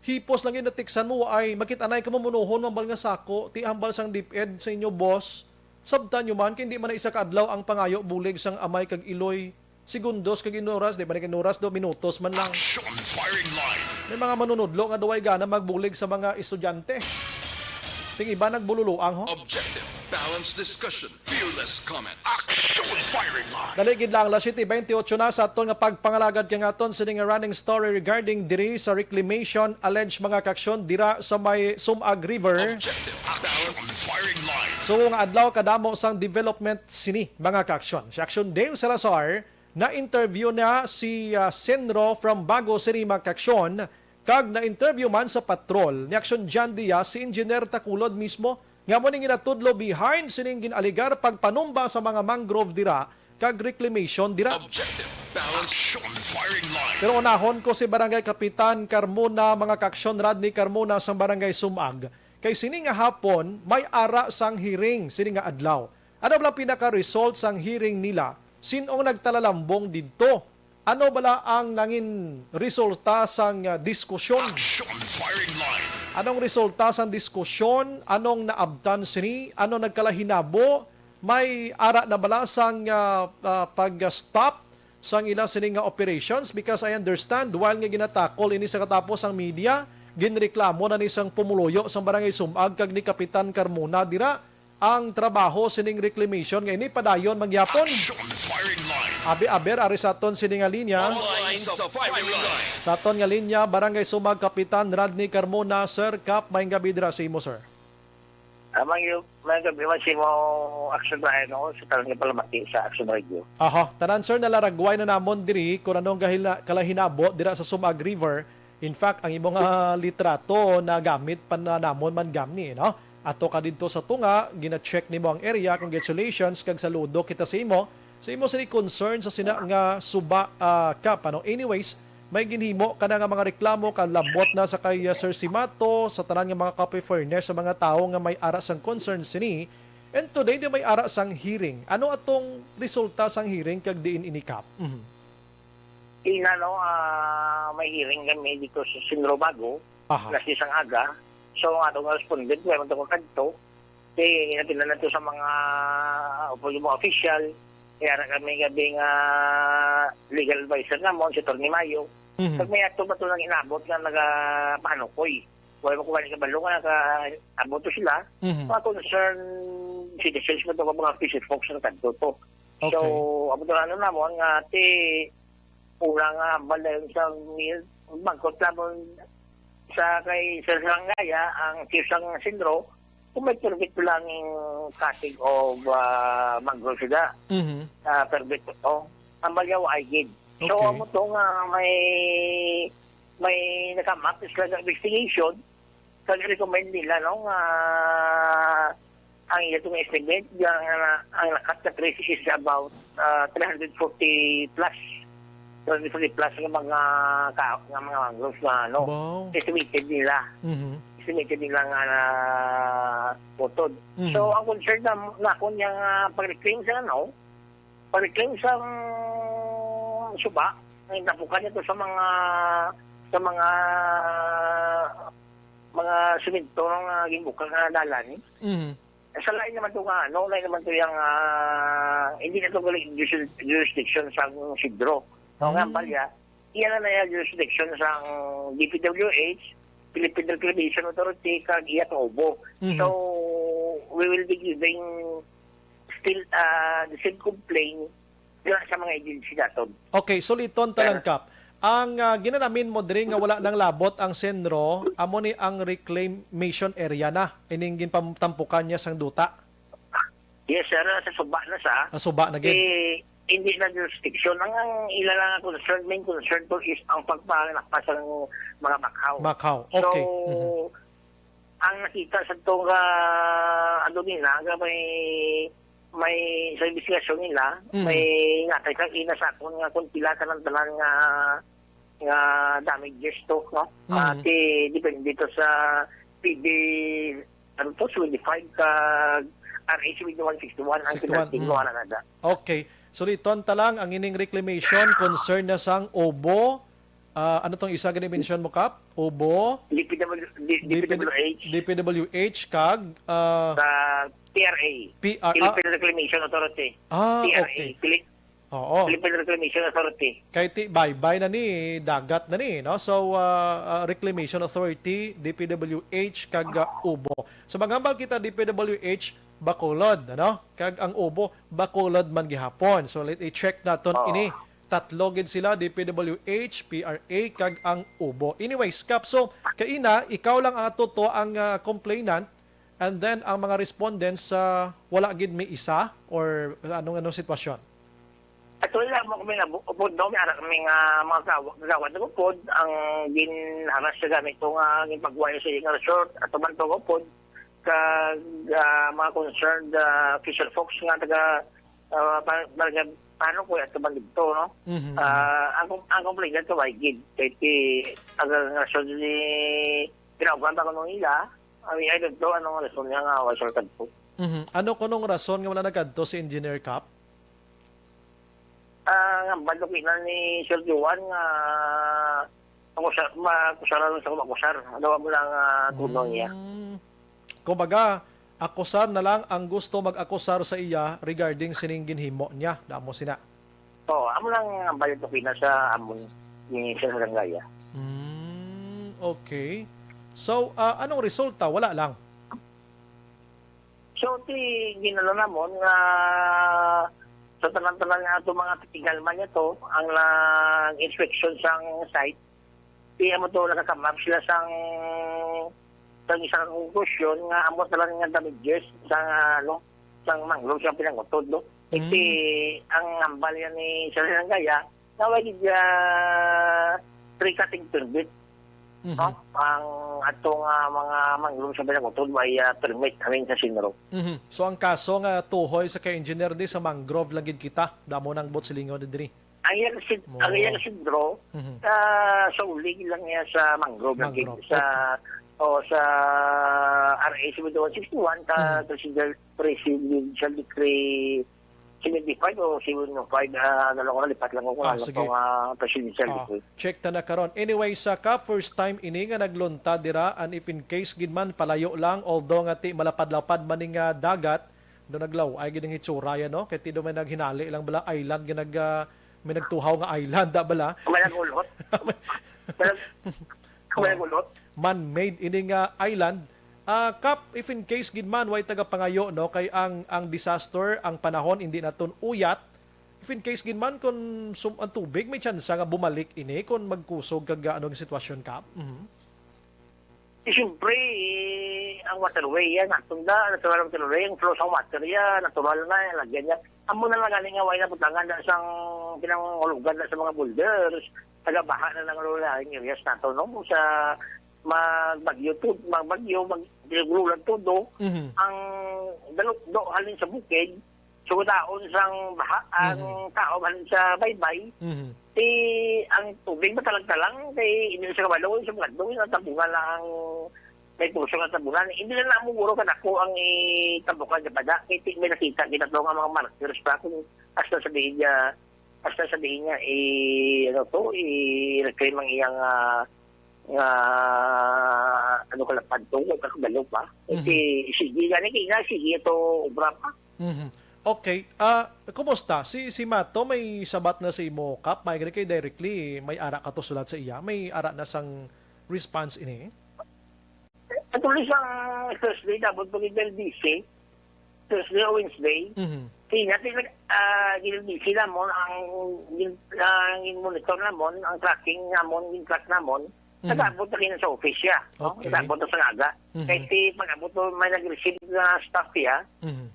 Hipos lang gid natiksan mo, ay makit-anay ka mamunuhon, mambal nga sako, ti hambal sang DepEd sa inyo, boss. Sabtan nyo man, kay hindi man na isa ka adlaw ang pangayo bulig sang Amay kag Iloy. Segundos kag in oras, di ba, ni in oras, do minutos man lang. Action firing line. May mga manunudlo nga duway gana magbulig sa mga estudyante. Ting iba nagbululuang, ho. Objective, balanced discussion, fearless comment. Action firing line. Dali gid lang, alas siyete bentiocho na sa aton nga pagpangalagad kay nga aton sini nga running story regarding diri sa reclamation alleged, mga kaaksyon, dira sa may Sumag River. Objective, action firing line. So nga adlaw kadamo sang development sini, mga kaaksyon. Si Action Dave Salazar na-interview na si, ah, Senro from Bago City, mga kaaksyon, kag na-interview man sa patrol ni Action John Diaz si Engineer Takulod mismo, nga mo ning ginatudlo behind sining gin-alegar pagpanumba sa mga mangrove dira kag reclamation dira. Objective, balance, action firing line. Pero unahon ko si Barangay Kapitan Carmona, mga kaaksyon, Rodney Carmona sang Barangay Sumag, kay sini nga hapon may ara sang hearing sini nga adlaw. Ano bala pinaka-result sang hearing nila? Sin-ong nagtalalambong didto? Ano bala ang nangin resulta sang, ah, diskusyon? Action firing line. Anong resulta sang diskusyon? Anong naabtan sini? Ano nagkalahinabo? May ara na bala sang, ah, ah, pag-stop sang ila sini nga operations? Because I understand, while nga ginatakol ini sa katapos ang media, ginreklamo na ni sang pumuluyo sang Barangay Sumag kag ni Kapitan Carmona dira ang trabaho sining reclamation nga ini padayon mangyapon. Action firing line. Abi, aber, ari sa aton sini nga linya. All lines sa firing line. Sa aton nga linya, Barangay Sumag Kapitan Rodney Carmona. Sir Kap, maayong gabi dira sa imo, sir. Amang yu, may gabi man sa imo, Action Ryan, no? Sa tanan nga palamati sa Action Radio. Aha, tanan, sir, nalaragway na namon diri kung anong gahila-, kalahinabo dira sa Sumag River. In fact, ang imo nga litrato nagamit pa na namon man gamni, no? Ato ka didto sa tunga, gina-check nimo ang area. Congratulations kag saludo kita sa imo. Sa imo sini concern sa sina nga suba, ah, Kap, ano? Anyways, may ginhimo ka na nga mga reklamo, kalabot na sa kay, ah, Sir Simato, sa tanan nga mga copy furnish, sa mga tawo nga may ara sang concern sini. And today, di may ara sang hearing. Ano atong resulta sang hearing kag diin ini, Kap? Mhm. Ina, no, ah, may hearing kami dito sa Sentro Bago, Aha. alas diyes ang aga. So, ang atong respondent, wala man to kakadto. Kay, natin na to sa mga, ah, upo yung mga official. Kaya na kami gabi nga legal advisor namon, si Attorney Mayo. Mhm. Pag may ato ba to nang inabot nga nagapanukoy? Wala mo kuha ni kabalo nga nakaabot to sila. Mhm. Mga concern citizens mo to, mga fisher folks na kadto to. So, Okay. abot na ano namon nga ti una nga hambal dayon sa mil-, bangkot namon sa kay Sir Langaya, ang chief sang Sentro, kung may permit lang yung cutting of, ah, mangrove sila. Mhm. Ah, permit, oh. Hambal yaw ay gid. So, Okay. amo to nga may, may nakamap sila sa investigation, kag recommend nila, no, nga ang iya tong estimate, nga, nga ang nakat na price is about, ah, three hundred forty plus. Three hundred forty plus nga mga ka-, nga mga mangroves nga, ano, Wow. estimated nila. Mhm. Estimated nila nga na putod. Mhm. So, ang concern na, na ako niya nga pag-reclaim sa, ano, pag-reclaim sa suba, ang tapukan nito sa mga, sa mga, mga semento nga ginbukal nga dalan, eh. Mhm. Sa lain naman to nga, ano, lain naman to yung, ah, hindi na to galing juris-, jurisdiction sa Sentro. No, nga, Mm. Balya, iyan na na yung jurisdiction sa D P W H, Philippine Reclamation Authority, kag iya ka OBO. Mhm. So, we will be giving still, ah, the same complaint dira sa mga agency naton. Okay, suliton ta lang, Kap. Ang, ah, ginanamin mo diri nga wala nang labot ang Sentro, amo ni ang reclamation area na, ining ginpamtampukan niya sang duta. Yes, sir. Sa suba na sa. Sa suba na gid. Eh, hindi na jurisdiction. Ang, ang ila lang ang concern, main concern to is ang pagpanganak pa sa mga bakhaw. Bakhaw. Okay. So, Mhm. ang nakita sa itong, ah, ano nila, nga may, may sa investigasyon nila, Mhm. may natay kang ina sa akon nga kung pila tanan-tanan nga, nga damages to, no? Mhm. Ah, ti, depende to sa P D, ano to, seventy-five kag R A seventy-one sixty-one ang Sixty-one, kinalting mm. mo, ano na da. Okay. Suliton ta lang, ang ining reclamation, concern na sang OBO, Ah, ano tong isa gani mention mo, Kap? Ubo, D P W, D-, DPWH. DPWH kag, ah, Sa P R A, P R, ah, Philippine Reclamation Authority. Ah, P R A, okay. Philip-, Oo. Philippine Reclamation Authority. Kay ti baybay na ni, dagat na ni, no? So, ah, ah, Reclamation Authority, D P W H, kag, ah, Ubo. So, maghambal kita, D P W H, Bacolod, ano? Kag ang Ubo, Bacolod man gihapon. So, let i-check naton Oo. ini. Tatlo gid sila, D P W H, P R A, kag ang Ubo. Anyways, Kap, so, kaina, ikaw lang ato to ang, ah, complainant, and then ang mga respondents, ah, wala gid may isa, or anong, anong sitwasyon? Actually, lang mo kami nga bu-, upod, no? May ara kami nga mga kawa-, kagawad nga upod, ang ginharas sa gamit ko nga ginpagway sa iyang resort, at tuman to upod, kag, ah, mga concerned, ah, fisher folks nga taga, ah, pa-, barangay, paano ko, at tuman dito, no? Mhm. Ah, ang, ang complainant ko, ay gid, kay ti, ang resort ni, kinauban ba ko nung ila, ang iya dito, anong resort niya nga, wala siya kadto? Mhm. Ano kunong rason nga wala nagkadto si Engineer Cap? Ah, nga, balo kina ni Sir Juan nga makusar, makusar lang sa makusar. Ano mo lang, ah, tuno niya? Mm. Kumbaga, akusar na lang ang gusto mag-akusar sa iya regarding sining ginhimo niya. Damo sina. Oo, amo lang ang balo kina sa amon ni Sir Rangaya. Mm, okay. So, ah, anong resulta? Wala lang. So, ti, ginano namon nga sa tanan-tanan nga ato mga technical man niya to, ang nag-inspection sang site, ti amo to nakakamap sila sang, sang isa ka konklusyon nga amo tanan nga damages sa, ano, sang mangrove sa pinangutod, no? Ti, Mm. ang hambal yan ni Sir Langaya, nga wala gid, ah, tree cutting permit, Mhm. no? Ang ato nga mga mangrove sa Balagutod, may, ah, permit, I mean, sa CENRO. Mhm. So, ang kaso nga tuhoy sa kay engineer di sa mangrove lang gid kita, damo nang bot silingon diri. Ang iyang sid-, ang Mo. iyang CENRO, Mhm. ah, sa uling lang niya sa mangrove lang gid. Mangrove. Sa, Okay. o sa R A seventy-one sixty-one, ka Mhm. presidential, presidential decree seventy-five o seven oh five, ah, ano lang ko, nalipat lang ko kung Ah, ano sige. tong, ah, presidential Ah, decree. Check ta na karon. Anyway, sa ka, first time ini nga naglunta dira, and if in case gid man, palayo lang, although nga ti malapad-lapad man ning, ah, dagat, do naglaw-ay gid ang itsura yan, no? Kay ti do may naghinali lang bala, island nga nag, ah, may nagtuhaw nga island, da bala? May nagulot. May nag-, may Oh. nagulot. Man-made ini nga island. Ah, Kap, if in case gid man, way tagapangayo, no? Kay ang, ang disaster, ang panahon, hindi naton uyat. If in case gid man, kung sum-, ang tubig, may tsansa nga bumalik ini, kung magkusog kag, ah, ano ang sitwasyon, Kap? Mhm. Eh, siyempre, eh, ang waterway yan, natunda, natural ang waterway, ang flow sa water yan, natural na yan, lagyan niya. Amo na lang gani nga, way na butangan na sang pinangulugan na sa mga boulders, tagabaha na lang ang areas nato, no? Sa magbagyo to, magbagyo, mag-, ulan todo, Mhm. ang dalukdo halin sa bukid, sudaon sang baha, ang Mhm. tao halin sa baybay, Mhm. ti ang tubig matalag-talang, kay hindi sa kabalo, sa mga doon, ang tabungan lang ang may puso nga tabungan. Hindi na lang mo guro kadako ang itabukan sa pada, kay ti may nakita kita to nga mga martyrs pa, kung hasta sabihin niya, hasta sabihin niya, i-, ano to, i-reclaim ang iyang, ah, nga, ano, kalapad to, wag ka kabalo pa. Mhm. Kasi sige, gani kay na, sige to, obra pa. Mhm. Okay. Ah, kumusta? Si, si Mato may sabat na sa imo, Kap? May gani kay directly, may ara ka to sulat sa iya? May ara na sang response ini? Actually, sa Thursday, dapat pag L D C, Thursday o Wednesday, Mhm. kaya natin nag-, ah, gin-, sila mo, ang gin-, ang gin-monitor namon, ang tracking namon, gin-track namon, Mhm. nag-abot na kini sa office siya, no? Okay. Nag-abot na sa aga. Mhm. Kaya ti, pag-abot mo, may nag-receive na staff siya, Mhm.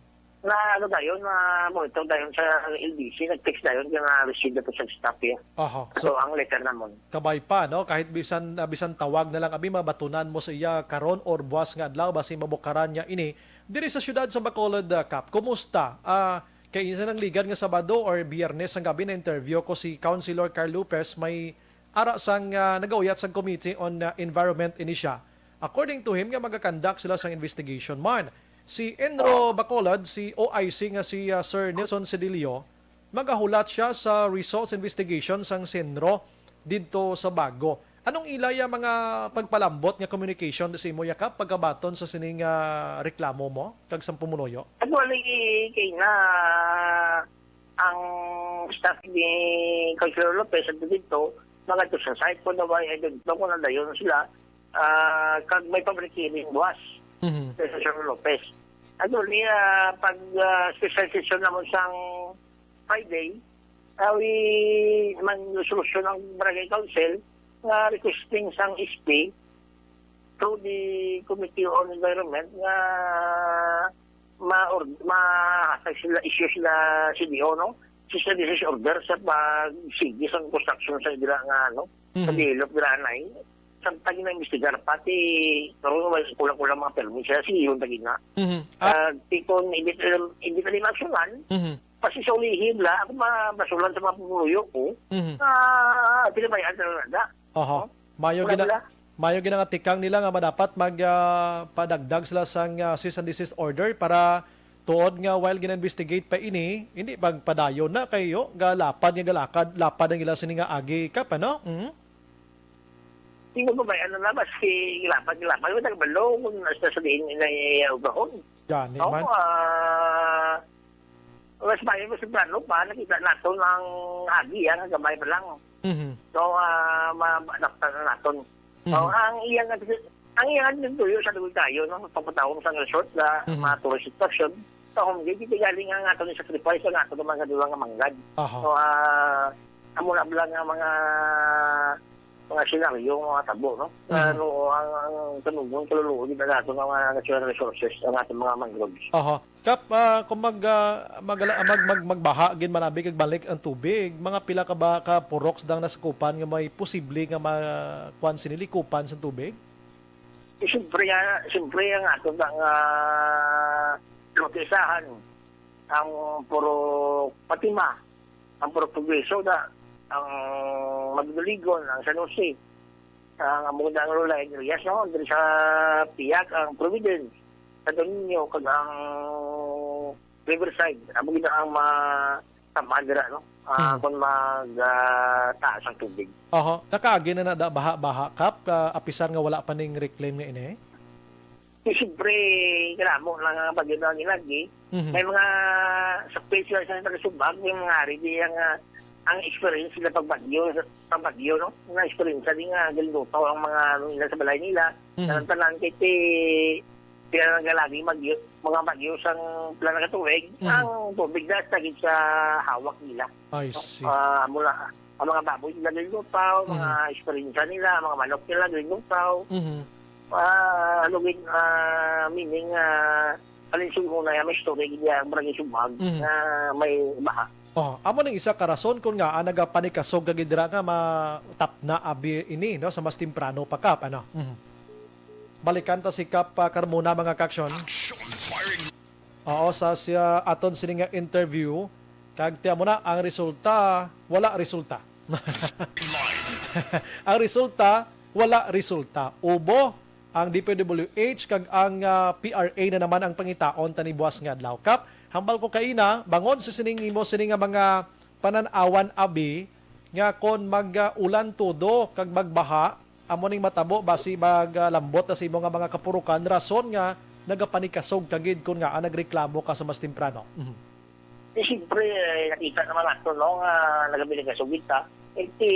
na ano dayon, na monitor dayon sa L D C, nag-text dayon, kaya na-receive na po sa staff siya. Aha. So, So, ang letter namon. Kabay pa, no? Kahit bisan, ah, bisan tawag na lang, abi, mabatunan mo sa iya karon or buwas nga adlaw, basi mabukaran niya ini. Diri sa siyudad sa Bacolod, ah, Kap, kumusta? Ah, kay isa nang ligad nga Sabado or Biyernes ang gabi, na-interview ko si Councilor Carl Lopez, may ara sang, ah, nagauyat sang Committee on, ah, Environment ini siya. According to him, nga magakandak sila sang investigation man. Si Enro Bacolod, si O I C nga si, ah, Sir Nelson Cedillo, magahulat siya sa results investigation sang CENRO didto sa Bago. Anong ila ya mga pagpalambot nga communication sa imo, Yakap, pagkabaton sa sining, ah, reklamo mo kag sa pumuloyo? Actually, kay na ang staff ni Councilor Lopez at dito, mga to sa site ko na may identify ko na dayon sila, ah, kag may public hearing buwas Mhm. kay Councilor Lopez. Actually, ah, pag, ah, special session naman sang Friday, awi man resolusyon ang Barangay Council nga requesting sang S P through the Committee on Environment nga ma-, or-, ma-, sila, issue sila C D O, no? Cease and desist order sa pagsigi sa construction sa dira nga, ano, sa Mhm. develop dira anay. Samtang na investigar pati, pero wala, kulang-kulang mga permit siya, sige, yung tagi na. Mhm. Ah, Ah, tikon, hindi, hindi ka din aksyonan, Mhm. Pasi sa ulihi bala, ako ma-, masulan sa mga pumuluyo ko, Mhm. ah, pinabayaan na lang na. Oho. No? Mayo Wala gina-, bala. Mayo gina nga tikang nila nga madapat mag, ah, padagdag sila sang, ah, cease and desist order para tuod nga while gina-investigate pa ini, hindi pagpadayon na kayo, galapad nga galakad, lapad ang ila sini nga agi, Kap, ano? Mhm. Hindi ko ba, ano na, maski lapad, lapad, wala ka balo kung nasa sa diin na iya ugahon. Gani No, man. ah, mas maayo mas plano pa, nakita naton ang agi, ah, nga gamay pa lang. Mhm. So, ah, ma-, ma-, adaptan na naton. So, Mhm. ang iya nga, ang iya nga nagtuyo sa lugar tayo, no? Pagpatawag sa resort na Mhm. mga tourist attraction, sa home gate, hindi galing ang ato ni sacrifice, ang ato naman nga duwa nga manggad. Aha. So, ah, amo na lang nga mga, mga senaryo, mga tabo, no? Mhm. Ano, ang, ang kanugon, kaluluoy na nato ng mga natural resources, ang ating mga mangroves. Aha. Kap, ah, kung mag, ah, magala-, mag, mag, magbaha gid man abi kag balik ang tubig, mga pila ka ba ka purok dang nasakupan nga may posible nga ma-, kuwan sini, likupan sa tubig? Eh, siyempre nga, siyempre ang ato nga, ah, lotisahan, ang puro Fatima, ang puro Progreso na, ang Magdaligon, ang San Jose, ang amo na ang Lola Enrias, no? Diri sa Piak, ang Providence, Santo Niño, kag ang Riverside, amo gid ang ma-, tamaan dira, no? Ah, Hmm. Kung mag, ah, taas ang tubig. Oho. Nakaagi na na da baha-baha, Kap, ah, apisar nga wala pa ning reclaim nga ini? Eh, siyempre, kinamo lang ang bagyo na nilagi. Mhm. May mga sa place lang sa taga-Subag, may mga ari di ang, ah, ang experience nila pag bagyo, pag bagyo, no? Nga experience din nga, galindutaw ang mga, ano nila sa balay nila. Mhm. Tanan-tanan, kay ti-, pila lang galagi magyo, mga bagyo sang pila na ka tuig, Mhm. ang tubig na sa gid sa hawak nila. I No? see. Ah, mula, ang mga baboy nila galindutaw, mga Mhm. esperinsya nila, mga manok nila galindutaw. Mhm. Ah, ano gid, ah, meaning, ah, alinsunod na yan, may story gid ang Barangay Subag Mhm. na may baha. Oh, amo ning isa ka rason kung nga, ah, nagapanikasog ka gid dira nga matapna abi ini, no, sa mas temprano pa, Kap, ano? Mhm. Balikan ta si Kap, ah, Carmona, mga ka-aksyon. Action firing. Oo, sa siya aton sini nga interview, kag tiyan mo na, ang resulta, wala resulta. Ang resulta, wala resulta. Ubo ang D P W H kag ang, ah, P R A na naman ang pangitaon tani buwas nga adlaw. Kap, hambal ko kaina, bangon sa sining imo sini nga mga panan-awan abi nga kon mag, ah, ulan todo kag magbaha, amo ning matabo basi mag, ah, lambot na sa imo nga mga kapurukan, rason nga nagapanikasog ka gid kon ngaa nagreklamo ka sa mas temprano. Mhm. Eh, siyempre, eh, nakita naman nato, no, nga nagapanikasog kita. Eh, ti,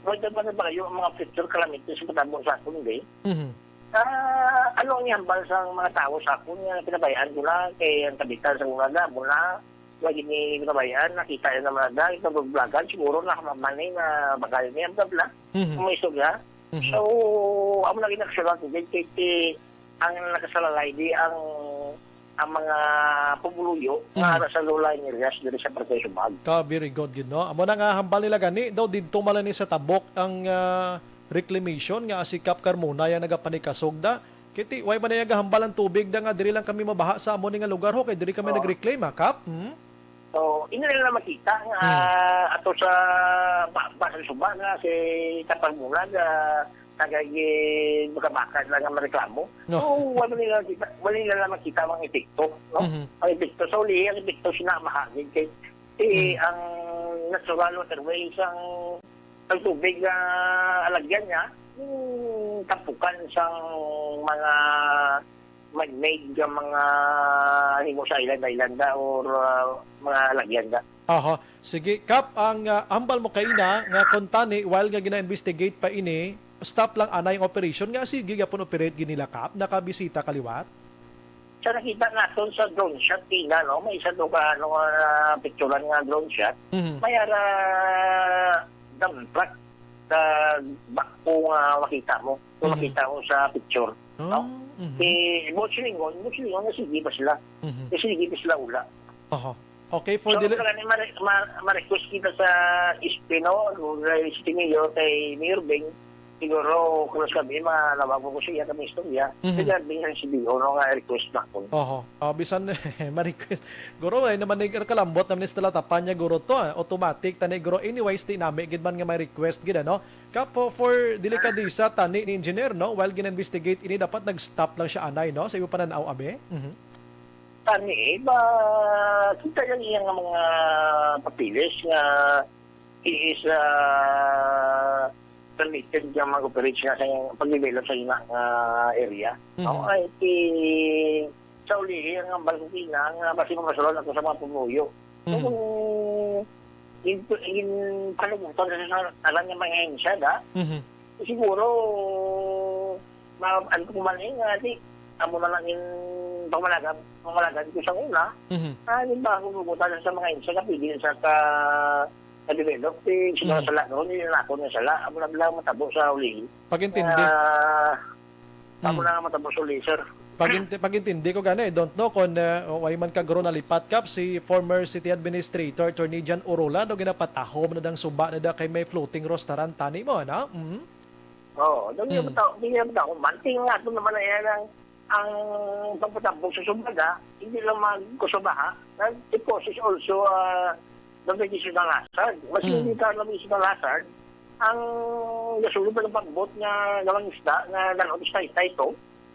wala man ba kayo ang mga future calamities sa matabo sa aton, di? Mhm. Ah, ano ang ihambal sa mga tao sa akon nga pinabayaan ko na kay ang kapitan sa una na, muna, lagi ni pinabayaan, nakita yun naman na, ito vlog-vlogan, siguro na mamanin na bakal niya, bla, bla. Mhm. May istorya. Mhm. So, amo na ginaksyon ako, kay, kay, kay, ang nakasalalay, di ang, ang mga pumuluyo, nga Mhm. ara sa low-lying areas, diri sa Barangay Subag. Ka, very good, gid, no? Amo na nga, hambal nila gani, daw didto man lang ni sa Tabok ang, ah, reclamation nga si Kap Carmona yang nagapanikasog da. Kiti, way man nagahambal ang tubig da nga diri lang kami mabaha sa amo ni nga lugar ho, kay diri kami Oo. nag-reclaim, ha, Kap? Hmm? So, hindi nila makita nga Hmm. ato sa ba-, basa sa suba nga si Kap Carmona nga nagay-, makabakas lang nga mareklamo. No. So, wala nila makita, wala nila makita ang epekto, no? Mhm. Ang epekto, sa uli, ang epekto sina mahagin kay, eh, Mhm. ang natural waterways ang Ang tubig nga alagyan niya, yung tampukan sang mga man-made nga mga himo sa island-island da or, ah, mga alagyan da. Aha. Sige, Kap, ang, ah, hambal mo kaina nga kon tani, while nga gina-investigate pa ini, stop lang anay ang operation nga sige gyapon operate gid nila, Kap? Nakabisita ka liwat? Sa nakita naton sa drone shot, tina, no? May isa to ka, ano, ah, picturan nga drone shot. Mhm. May ara dump truck sa backhoe nga makita mo. Kung Mhm. makita mo sa picture, no? Ah, mhm. Si Boss Lingon, Boss Lingon, nga sige pa sila. Mhm. Kasi sige pa sila ula. Aha. Okay, for So, dili- talaga ni ma-, ma-, ma-request kita sa S P, no? Kay City Mayor, kay Mayor Beng, siguro, close kami, manawag ko siya kami istorya. Mhm. Regarding sa C D O, no, nga request na ko. Oho. Ah, bisan ma-request. Guro, ay naman ni kalambot naman ni Stella Tapanya, guro, to, ah. Automatic, tani, guro. Anyways, ti nami, gid man nga may request, gid, ano? Kapo, for delikadesa, tani, ni engineer, no? While gin-investigate, ini dapat nag-stop lang siya, anay, no? Sa iyo pananaw, abi? Mhm. Tani, eh, ba, kita lang iyang mga papilis nga he is, ah, permitted nga mag-operate siya sa iyang pag-develop sa iyang, ah, area. Mhm. Ako ay ti-, sa ulihi, ang hambal ko kina, nga basi mamasulod ako sa mga pumuyo. Mhm. Kung in, in, panugutan sa, sa, alam niya mga ahensya, da? Mhm. Siguro, ma-, ano ko man eh, nga di, amo na lang in pamalagan, pamalagan ko sa una. Mhm. Ah, di ba, kung bubutan sa mga ahensya, nga pwede sa ka, ka-develop, eh, sa mga Mhm. sala, no? Hindi na ako ng sala. Amo na lang matabo sa ulihi. Pag-intindi. Ah, amo Mm. na lang matabo sa ulihi, sir. Pag-inti-, pag-intindi ko gani, I don't know kung, uh, way man ka, guro, nalipat, Kap, si former city administrator, Attorney John Urola, daw ginapatahom na dang suba na da kay may floating restaurant tani mo, ano? Mm. Oo, daw niya Mm. mata-, di niya mata-, kung manting nga, ito naman na yan ang, ang pagpatambok sa suba, da, hindi lang magkusubaha, nag-, it causes also, ah, the additional hazard. Mas Mm. hindi ka ng additional hazard, ang gasulod na ng pambot nga gawang isda, nga gano'n sa taytay to,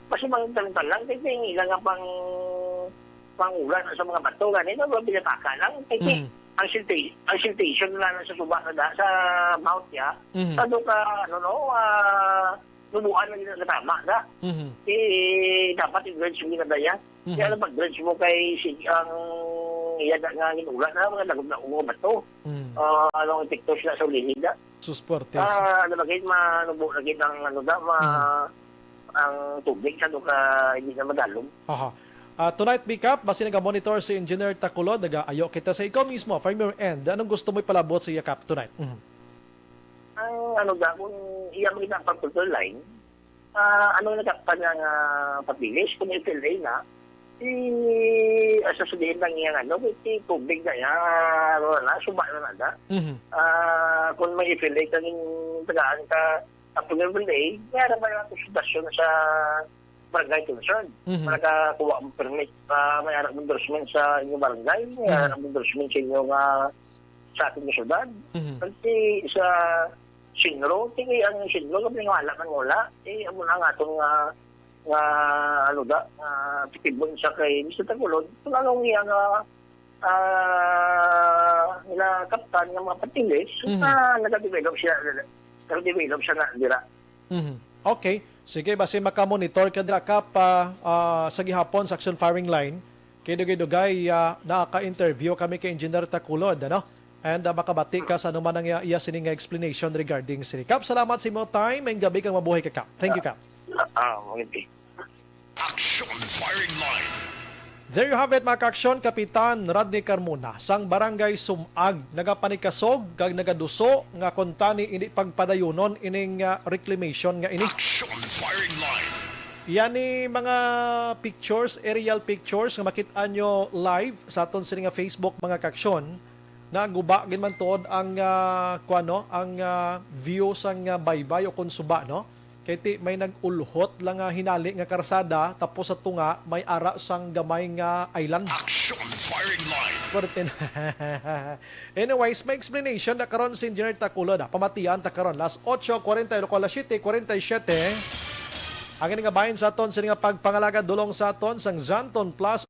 mas yung mga talang-talang, kaya yung ilang nga pang, pang-ulan sa mga bato, gani, na mga binataka lang. Kaya Mm. ang silta-, ang siltation na lang sa suba na da, sa mouth niya, Mhm. sa doon ka, ano, no, ah, nubuan na yun ang tama na. Mhm. Eh, dapat i-dredge mo na ba yan? Mhm. Kaya lang pag-dredge mo kay si, ang iya na nga ginulat na, mga dagom na ungo ba to? Mm. Ah, anong epekto sila sa ulihin na? Sus, puwertes. Ah, ano ba, gid, manubo na gid ang, ano da, ma-, Mhm. ang tubig sa doon ka hindi na madalom. Aha. Ah, tonight, B, Kap, basi naga-monitor si Engineer Takulod, nagaayo kita sa ikaw mismo, from your end. Anong gusto mo ipalabot sa iya, Kap, tonight? Mhm. Ang ano da, kung iya mo ginapag-control line, ah, ano nagkakpan nga, ah, papilis, kung F L A na, i-, asa sabihin lang iya nga, ano, may ti-, tubig na iya, ano na, suba na na da. Mhm. Ah, kung may F L A kang tagaan ka, sa F L A, may ara ba yung konsultasyon sa barangay concern? Mhm. Nakakuha ang permit, ah, may ara endorsement sa inyong barangay, may Mhm. ara endorsement sa inyo nga sa ating syudad. Mhm. Kasi sa Sinro, sige, ang Sinro, kami nga wala man wala. Eh, amo na nga itong, ah, nga, ano da, ah, tikibon sa kay Mister Tagulod. Kung ano nga, ah, nila kaptan nga mga patilis, Mhm. ah, nagadevelop siya, nagadevelop siya na dira. Mhm. Okay. Sige, basi makamonitor ka dira, Kap, ah, sa gihapon sa action firing line. Kay dugay-dugay, ah, nakaka-interview kami kay Engineer Takulod, ano? And, ah, makabati ka sa anuman ang iya, iya sini nga explanation regarding sini. Kap, salamat sa imo time. Maayong gabi kang mabuhay ka, Kap. Thank you, Kap. Ah, ah, okay. Action firing line. There you have it, mga ka-aksyon. Kapitan Rodney Carmona sang Barangay Sumag nagapanikasog kag nagaduso nga kuntani indi pagpadayunon ining, ah, reclamation nga ini. Action firing line. Yani mga pictures, aerial pictures nga makit-an nyo live sa aton sini nga Facebook, mga ka-aksyon. Naguba gid man tuod ang, ah, kuwan, no, ang, ah, view sang, ah, baybay o kon suba, no? Kay ti may nag-ulhot lang nga hinali nga karsada, tapos sa tunga may ara sang gamay nga island. Action firing line. Puwerte na. Anyways, may explanation na karon si Engineer Takulo na. Pamatian ta karon. Las ocho cuarenta y uno, alas siete cuarenta y siete. Ang ini nga bahin sa aton, sini nga pagpangalaga dulong sa aton sang Zanton Plus.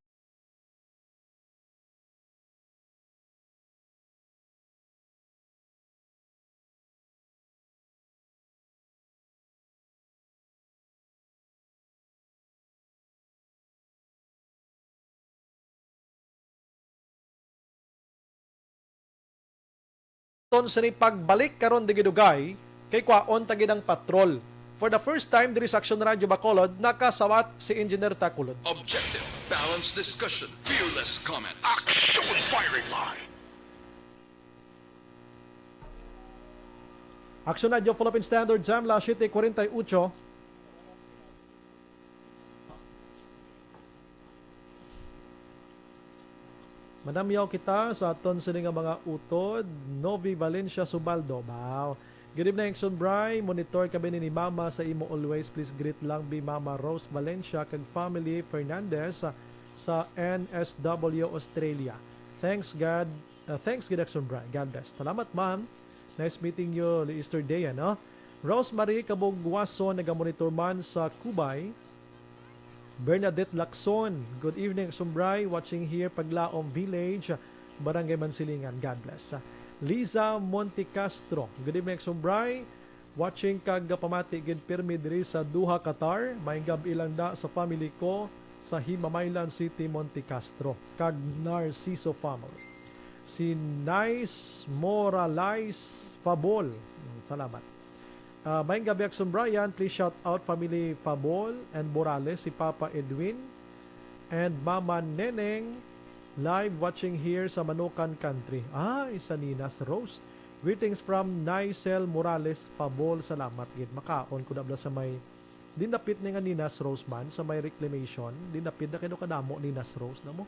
Ton sini pagbalik karon digidugay kay kwaon ta gid ang patrol. For the first time diri sa Action Radio Bacolod, nakasawat si Engineer Takulod. Objective, balanced discussion, fearless comments. Action firing line. Action Radio Philippine Standard Time, las siete cuarenta y ocho. Manamyaw kita sa aton sini nga mga utod. Novi Valencia Subaldo. Wow. Good evening, Exxon Bry. Monitor kami ni Mama sa imo always. Please greet lang bi Mama Rose Valencia kag family Fernandez sa, sa N S W Australia. Thanks God. Uh, thanks, good Exxon Bry. God bless. Salamat, ma'am. Nice meeting you yesterday, ano? Rosemary Kabugwason, nagamonitor man sa Cubay. Bernadette Lacson, good evening, Exxon Bry, watching here, Paglaom Village, Barangay Mansilingan. God bless. Liza Montecastro, good evening, Exxon Bry, watching kag pamati gid pirmi diri sa Doha, Qatar. Maayong gab-i lang na sa family ko sa Himamaylan City, Montecastro, kag Narciso family. Si Nice Morales Fabol. Mm, salamat. Ah, maayong gabi, Exxon Brian. Please shout out family Fabol and Morales, si Papa Edwin and Mama Neneng. Live watching here sa Manukan Country. Ay, sa Ninas Rose. Greetings from Nicel Morales Fabol. Salamat gid. Makaon ko na bala sa may, di dapit ni nga Ninas Rose man, sa may reclamation. Di dapit na kayo kadamo Ninas Rose na mo.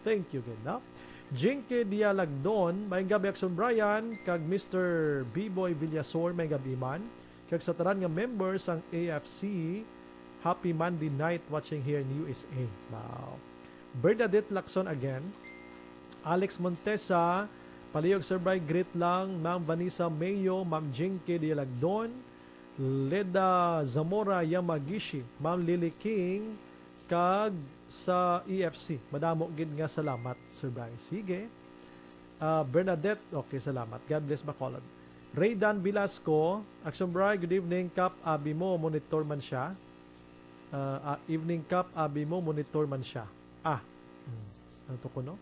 Thank you gid, no? Jinky Dialagdon, maayong gabi, Exxon Brian, kag Mister B-Boy Villasor, maayong gabi man, kag sa tanan nga members sang A F C, happy Monday night watching here in U S A. Wow. Bernadette Lacson again, Alex Montesa, palihog, Sir Bry, greet lang, Ma'am Vanessa Mayo, Ma'am Jinky Dialagdon, Leda Zamora Yamagishi, Ma'am Lily King, kag sa E F C. Madamo gid nga salamat, Sir Bry. Sige. Ah, Bernadette, okay, salamat. God bless, Bacolod. Raydan Velasco, Action Bry, good evening, Kap Abi mo, monitor man siya. Ah, ah, evening, Kap Abi mo, monitor man siya. Ah, hmm. Ano to ko, no?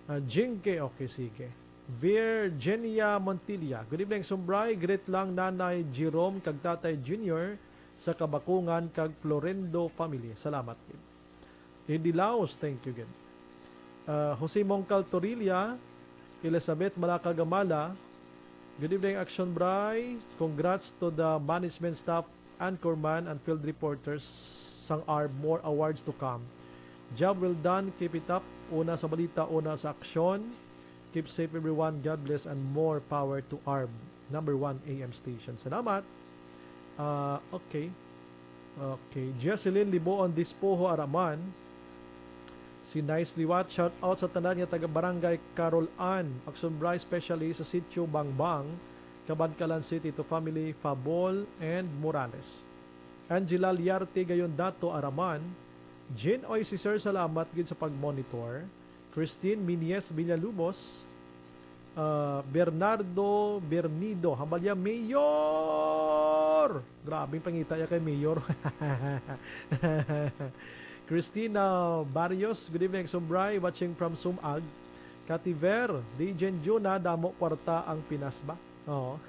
Ah, Jinky, okay, sige. Virginia Montilla, good evening, Exxon Bry. Greet lang Nanay Jerome kag Tatay Junior sa Kabakungan kag Florendo family. Salamat gid. Eddie Laos, thank you gid. Ah, Jose Mongcal Torilla, Elizabeth Malacagamala, good evening, Action Bry. Congrats to the management staff, anchorman, and field reporters sang ARB. More awards to come. Job well done, keep it up. Una sa balita, una sa aksyon. Keep safe, everyone. God bless and more power to ARB, number one A M station. Salamat. Ah, okay. Okay. Jesselyn Liboon Dispoho Araman. Si Nice Liwat, shout out sa tanan nga taga Barangay Carol Ann, Action Bry, especially sa Sitio Bangbang, Kabadkalan City, to family Fabol and Morales. Angela Liarte Gayon Dato Araman, Jean Oy, si Sir, salamat gid sa pag-monitor. Christine Minies Villalubos, ah, Bernardo Bernido, hambal niya, Mayor! Grabing pangita niya kay Mayor. Christina Barrios, good evening, Exxon Bry, watching from Sumag. Kativer, D J Juna, damo kwarta ang Pinas ba? Oo.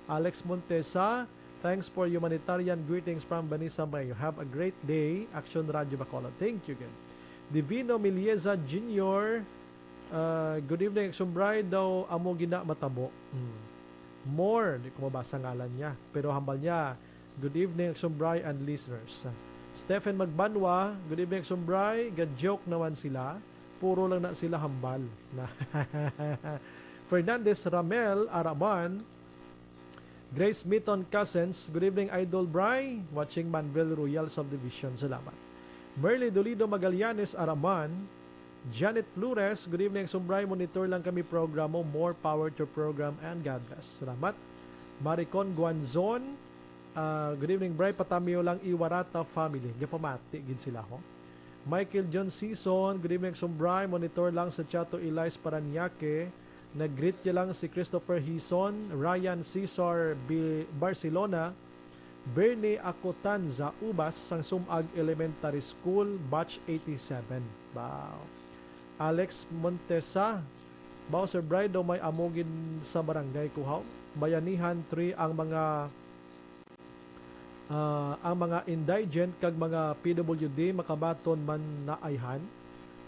Alex Montesa, thanks for humanitarian greetings from Vanessa May. Have a great day, Action Radio Bacolod. Thank you again. Divino Milieza Junior, uh, good evening, Exxon Bry, daw amo gina matabo. Hmm. More, di ko mabasa ngalan niya. Pero hambal niya, good evening, Exxon Bry and listeners. Stephen Magbanwa, good evening, Exxon Bry. Ga-joke naman sila. Puro lang na sila hambal. Na. Fernandez Ramel Araman, Grace Miton Cousins, good evening, Idol Bry. Watching Manvel Royal Subdivision. Salamat. Merly Dolido Magallanes Araman, Janet Flores, good evening, Exxon Bry. Monitor lang kami programo. More power to program and God bless. Salamat. Maricon Guanzon, ah, good evening, Bry. Patamyo lang Iwarata family. Gapamati gid sila, ho. Michael John Season, good evening, Exxon Bry. Monitor lang sa Chato Elias Parañaque. Nag-greet niya lang si Christopher Hison, Ryan Cesar Bi-, Barcelona, Bernie Acotanza Ubas sang Sumag Elementary School, Batch eighty-seven. Wow. Alex Montesa, Bao, Sir Bry, daw may amo gid sa Barangay Cujao, Bayanihan three, ang mga, ah, ang mga indigent kag mga P W D makabaton man na ayhan.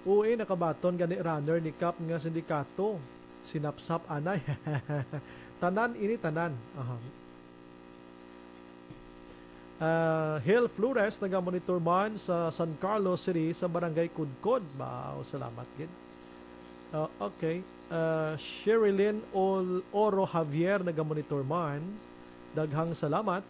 Uy, nakabaton gani, runner ni Kap nga sindikato. Sinapsap anay. Tanan ini, tanan. Aha. Ah, Hel Flores, naga-monitor man sa San Carlos City, sa Barangay Kudkod. Wow, salamat gid. Ah, okay. Ah, Sherilyn Ol-, Oro Javier, naga-monitor man. Daghang salamat.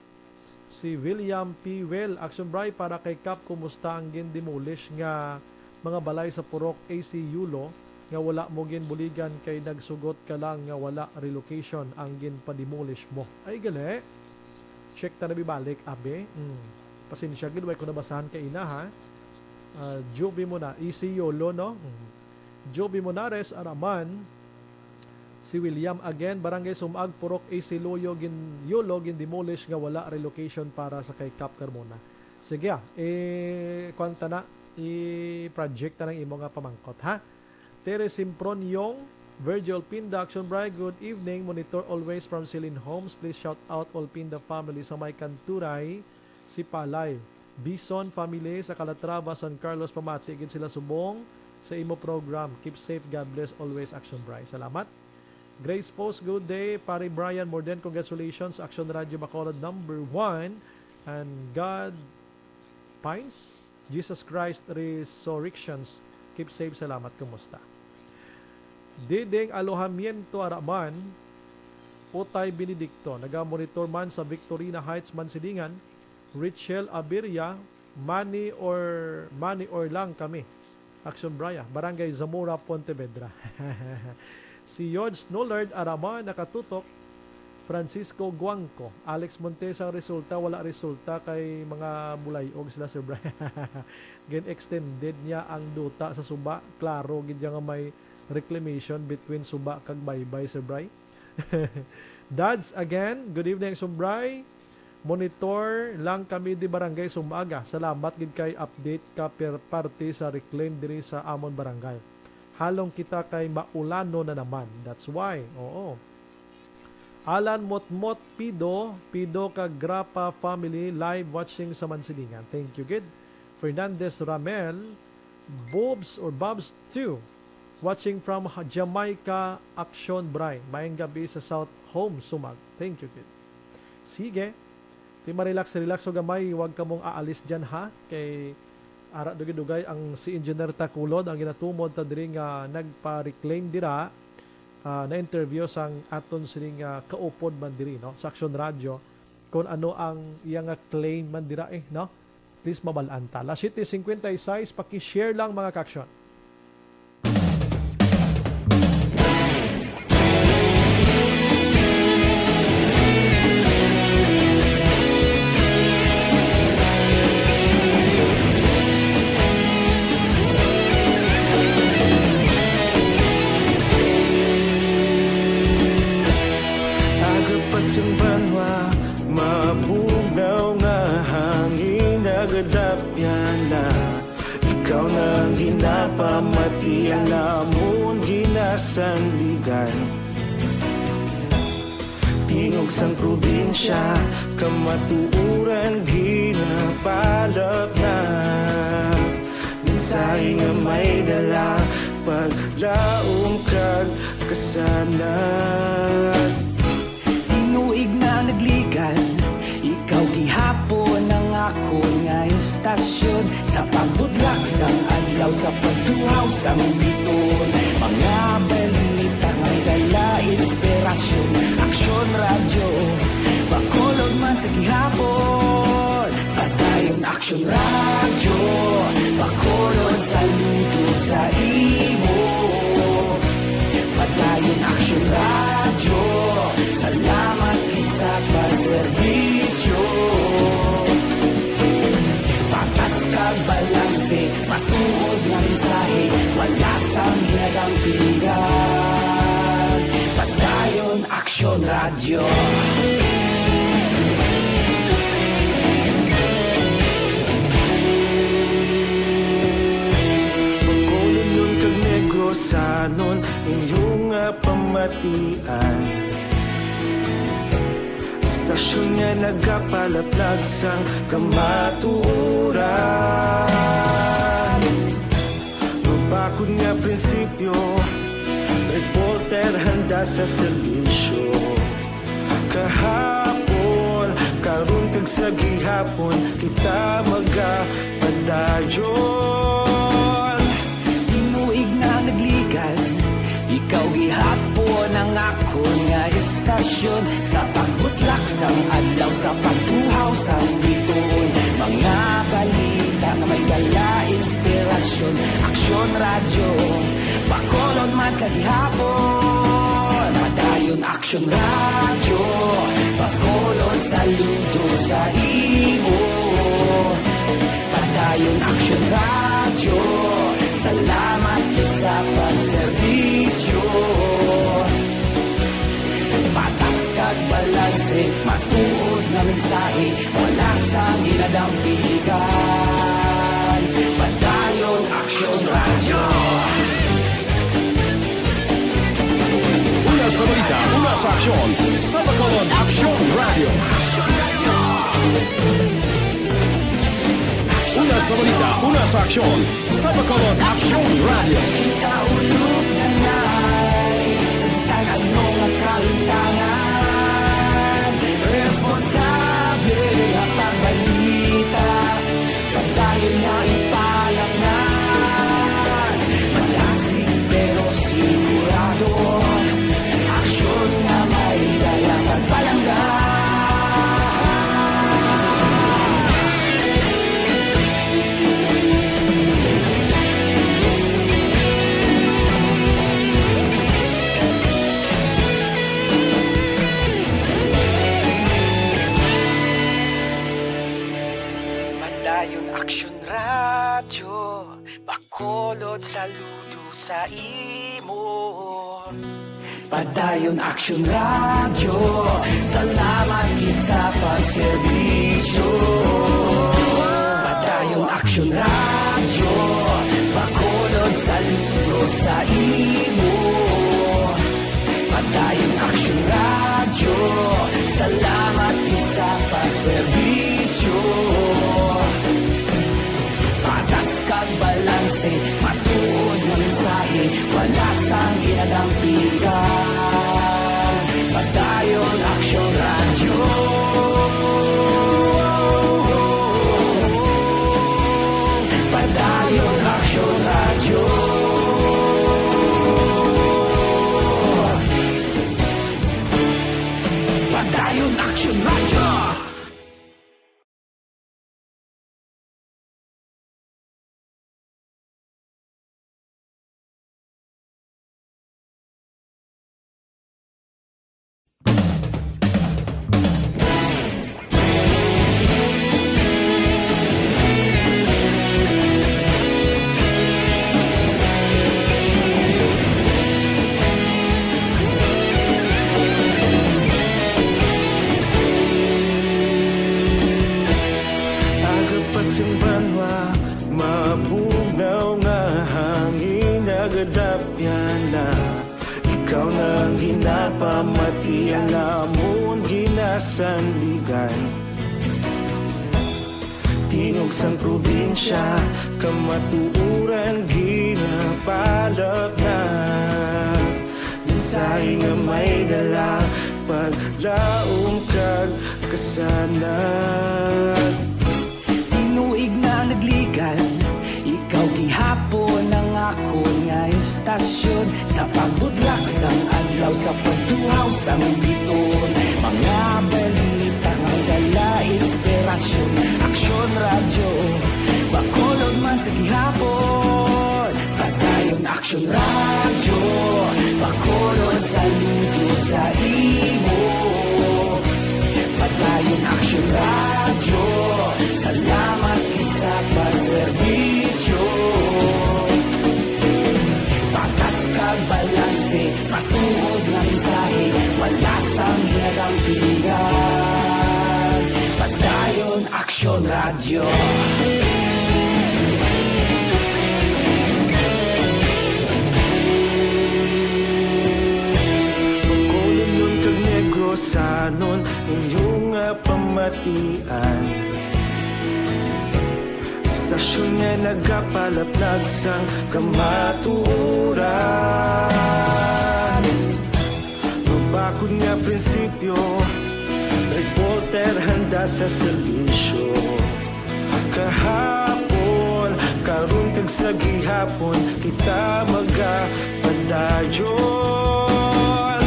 Si William P. Well, Action Bry, para kay Kap, kumusta ang gin-demolish nga mga balay sa Purok A C Yulo nga wala mo ginbuligan kay nagsugot ka lang nga wala relocation ang ginpa-demolish mo? Ay, gali. Check ta na bibalik, abi. Mm. Pasensya gid, way ko nabasahan kaina, ha. Ah, Joby mo na. A C Yulo, no? Mm. Joby Monares, Araman. Si William again, Barangay Sumag, Purok A C Luyo, gin-, Yulo, gin-demolish nga wala relocation para sa kay Kap Carmona. Sige, ah, eh, kwan ta na, i-project ta ng imo nga pamangkot, ha? Tere Simpron Yong, Virgil Pinda, Action Bry, good evening. Monitor always from Celine Homes. Please shout out all Pinda family sa may Kanturay, Sipalay. Bison family sa Calatrava, San Carlos, pamati gid sila subong sa imo program. Keep safe, God bless always, Action Bry. Salamat. Grace Post, good day, Pare Brian Morden. Congratulations, Action Radio Bacolod number one. And God Pines, Jesus Christ Resurrections. Keep safe, salamat. Kumusta? Diding Alojamiento, Araman, Utay Benedicto, naga-monitor man sa Victorina Heights, Mansilingan. Richel Abiria, money or, money or lang kami. Action Bry, ah, Barangay Zamora, Pontevedra. Si George Nullard, Araman, nakatutok. Francisco Guangco, Alex Montesa, resulta, wala resulta kay mga bulayog sila, Sir Bry. Gin-extended niya ang duta sa suba. Klaro gid nga may reclamation between suba kag baybay, Sir Bry. Dads again, good evening, Action Bry. Monitor lang kami di Barangay Sumaga. Salamat gid kay update ka per parte sa reclaim diri sa amon barangay. Halong kita kay maulano na naman. That's why. Oo. Alan Motmot Pido, Pido kag Grapa family, live watching sa Mansilingan. Thank you gid. Fernandez Ramel, Bobs or Bobs two, watching from Ha-, Jamaica, Action Bry. Maayong gabi sa South Home, Sumag. Thank you gid. Sige. Ti, ma-relax, relax so gamay, wag kamong aalis dyan, ha? Kay ara dugay-dugay ang si Engineer Takulod, ang ginatumod ta diri nga nagpa-reclaim dira, ah, na-interview sang aton sining, ah, kaupod man diri, no, sa Action Radio, kung ano ang iya nga claim man dira, eh, no? Please, mabal-an ta. Alas siyete cincuenta y seis, paki-share lang, mga ka-action. Aga pa sing banwa, mabugnaw nga hangin, nagadapyan na. Ikaw na ang ginapamati, ang amon ginasandigan. Tingog sang probinsya, kamatuoran ginapalapnap. Mensahe nga may dala, paglaom kag kasanag. Tinuig na nagligan, ikaw gihapon ang akon nga istasyon. Sa pagbudlak sang adlaw, sa pagtuhaw sang biton, mga balita may dala inspirasyon. Aksyon Radyo Bacolod man sa gihapon. Padayon Aksyon Radyo Bacolod, saludo sa imo. Padayon Aksyon Radyo, salamat gid sa pagserbisyo. Patas kag balanse, matuod nga mensahe, wala sang ginadampigan. Padayon Aksyon Radyo. Bacolod kag Negros, sanon Inyo nga pamatian, istasyon nga nagapalaplag sang kamatuoran. Mabakod nga prinsipyo, reporter handa sa serbisyo. Kahapon, karon kag sa gihapon, kita magapadayon. Tinuig na nagligan, ikaw gihapon ang akon nga istasyon. Sa pagbutlak sang adlaw, sa pagtuhaw sang bituon, mga balita nga may dala inspirasyon. Aksyon Radyo, Bacolod man sa gihapon. Padayon Aksyon Radyo, Bacolod, saludo sa imo. Padayon Aksyon Radyo, salamat gid sa pagserbisyo. Patas kag balanse, matuod nga mensahe, wala sang ginadampigan. Padayon Aksyon Radyo. Una sa balita, una sa aksyon, sa Bacolod Aksyon Radyo. Una sa balita, una sa aksyon, sa Bacolod Aksyon Radyo. Kita ulog na na'y sa bisan ano nga kahintangan. Responsable nga pagbalita, padayon nga ipalatngan. Malasig pero sigurado, aksyon nga may dala pagpalangga. Padayon Aksyon Radyo, Bacolod, saludo sa imo. Padayon Aksyon Radyo, salamat gid sa pagserbisyo. Padayon Aksyon Radyo, Bacolod, saludo sa imo. Padayon Aksyon Radyo, salamat gid sa pagserbisyo. Patas kag balanse, matuod nga mensahe, wala sang ginadampigan. Padayon Aksyon Radyo. Padayon Aksyon Radyo. Padayon Aksyon Radyo. Aga pa sing banwa, mabugnaw nga hangin nagadapyan na. Ikaw na ang ginapamati, ang amon ginasandigan. Tingog sang probinsya, kamatuoran ginapalapnag. Mensahe nga may dala, paglaom kag kasanag. Tinuig na nagligan, ikaw gihapon ang akon nga istasyon. Sa pagbutlak sang adlaw, sa pagtuhaw sang bituon, mga balita nga dala inspirasyon. Aksyon Radyo, Bacolod man sa gihapon. Padayon Aksyon Radyo, Bacolod, saludo sa imo. Padayon Aksyon Radyo, salamat gid sa pagserbisyo. Patas kag balanse, matuod nga mensahe, wala sang ginadampigan. Padayon Aksyon Radyo. Sanon inyong nga pamatian. Istasyon nga nagapalaplag sang kamatuoran. Mabakod nga prinsipyo, reporter handa sa serbisyo. Kahapon, karon kag sa gihapon, kita magapadayon.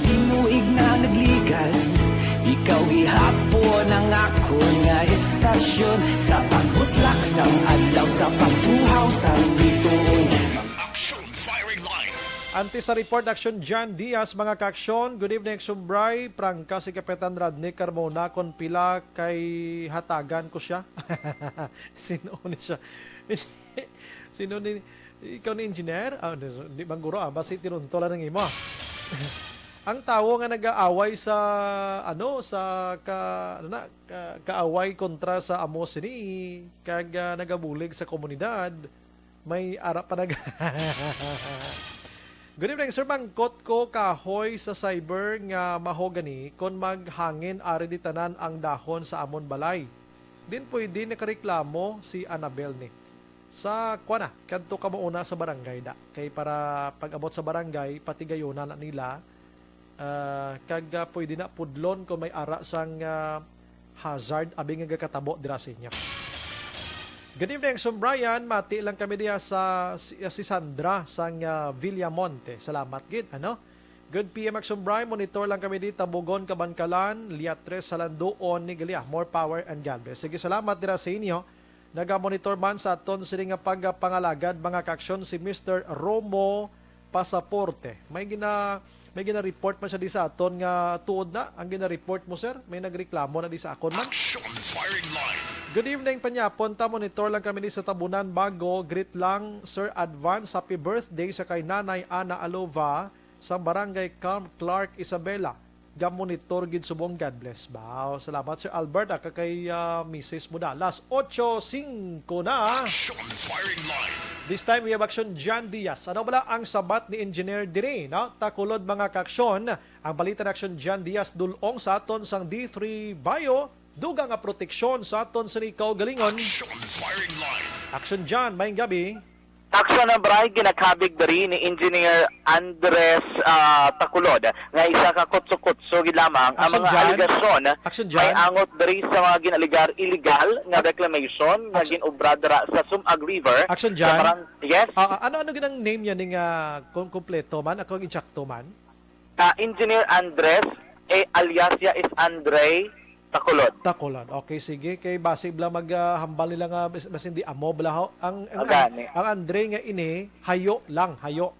Tinuig na nagligan, ikaw gihapon ang akon nga estasyon. Sa pagbutlak sang adlaw, sa pagtuhaw sang bituon. Action firing line. Antes sa report, Action John Diaz, mga ka-aksyon. Good evening, Action Bry. Prangka si Kapitan Rodney Carmona kon pila kay hatagan ko siya. Sino ni siya? Sino ni, ikaw ni engineer? Ah, di, di man guro, ah. Basi tinunto lang ang imo. Ang tawo nga nag-aaway sa, ano, sa ka, ano na, ka, kaaway kontra sa amo sini, kag, ah, nagabulig sa komunidad, may ara pa nag-, Good evening, sir. Mangkot ko kahoy sa cyber nga mahogany kon maghangin ari di tanan ang dahon sa amon balay. Din pwede nakareklamo si Annabel ni. Sa, kuwan na, kadto ka mo una sa barangay da. Kay para pag-abot sa barangay, patigayunan na nila, ah, kag, ah, pwede na pudlon kung may ara sang, ah, hazard abi nga gakatabo dira sa inyo. Good evening, Sir Brian. Mati lang kami diya sa si, si Sandra sang, ah, Villamonte. Salamat gid, ano? Good P M Action Brian, monitor lang kami di Tabugon, Kabankalan, Liatres, Salanduon, Nigalia. More power and God bless. Sige, salamat dira sa inyo. Naga-monitor man sa aton sini nga pagpangalagad, mga ka-aksyon, si Mister Romo Pasaporte. May gina-, may gina-report man siya di sa aton nga tuod na. Ang gina-report mo, sir, may nagreklamo na di sa akon man. Action firing line. Good evening, panyapon ta. Monitor lang kami ni sa Tabunan, Bago. Greet lang, Sir, advance happy birthday sa kay Nanay Ana Alova sa Barangay Camp Clark, Isabela. Ga-monitor gid subong. God bless. Wow, salamat, Sir Albert, ah, ka kay, ah, Misis mo da. Las ocho singko na. Action firing line. This time, we have Action John Diaz. Ano bala ang sabat ni Engineer diri, no? Takulod, mga ka-aksyon. Ang balita ni Action John Diaz dul-ong sa aton sang D three Bio, dugang nga proteksyon sa aton sini kaugalingon. Action firing line. Action John, maayong gabi. Action na, Bray, ginakabig diri ni Engineer Andres, ah, Taculod nga isa ka kutso-kutso gid lamang ang Action mga John. Alegasyon Action may John. Angot diri sa mga ginaligar illegal nga Ac-, reclamation nga Action. Ginobra dira sa Sumag River. Action sa John. Barang-, yes? Ah, ah, ano, ano gid ang name niya ning, ah, kom-, kompleto man? Ako ang insakto man? Ah, Engineer Andres, eh, alias niya is Andre Tacolod. Tacolod. Okay, sige. Kay basi bala mag, ah, hambal nila nga mas, mas hindi amo bala ho. Ang, ang, O, gani. Ang Andre nga ini, hayo lang, hayo.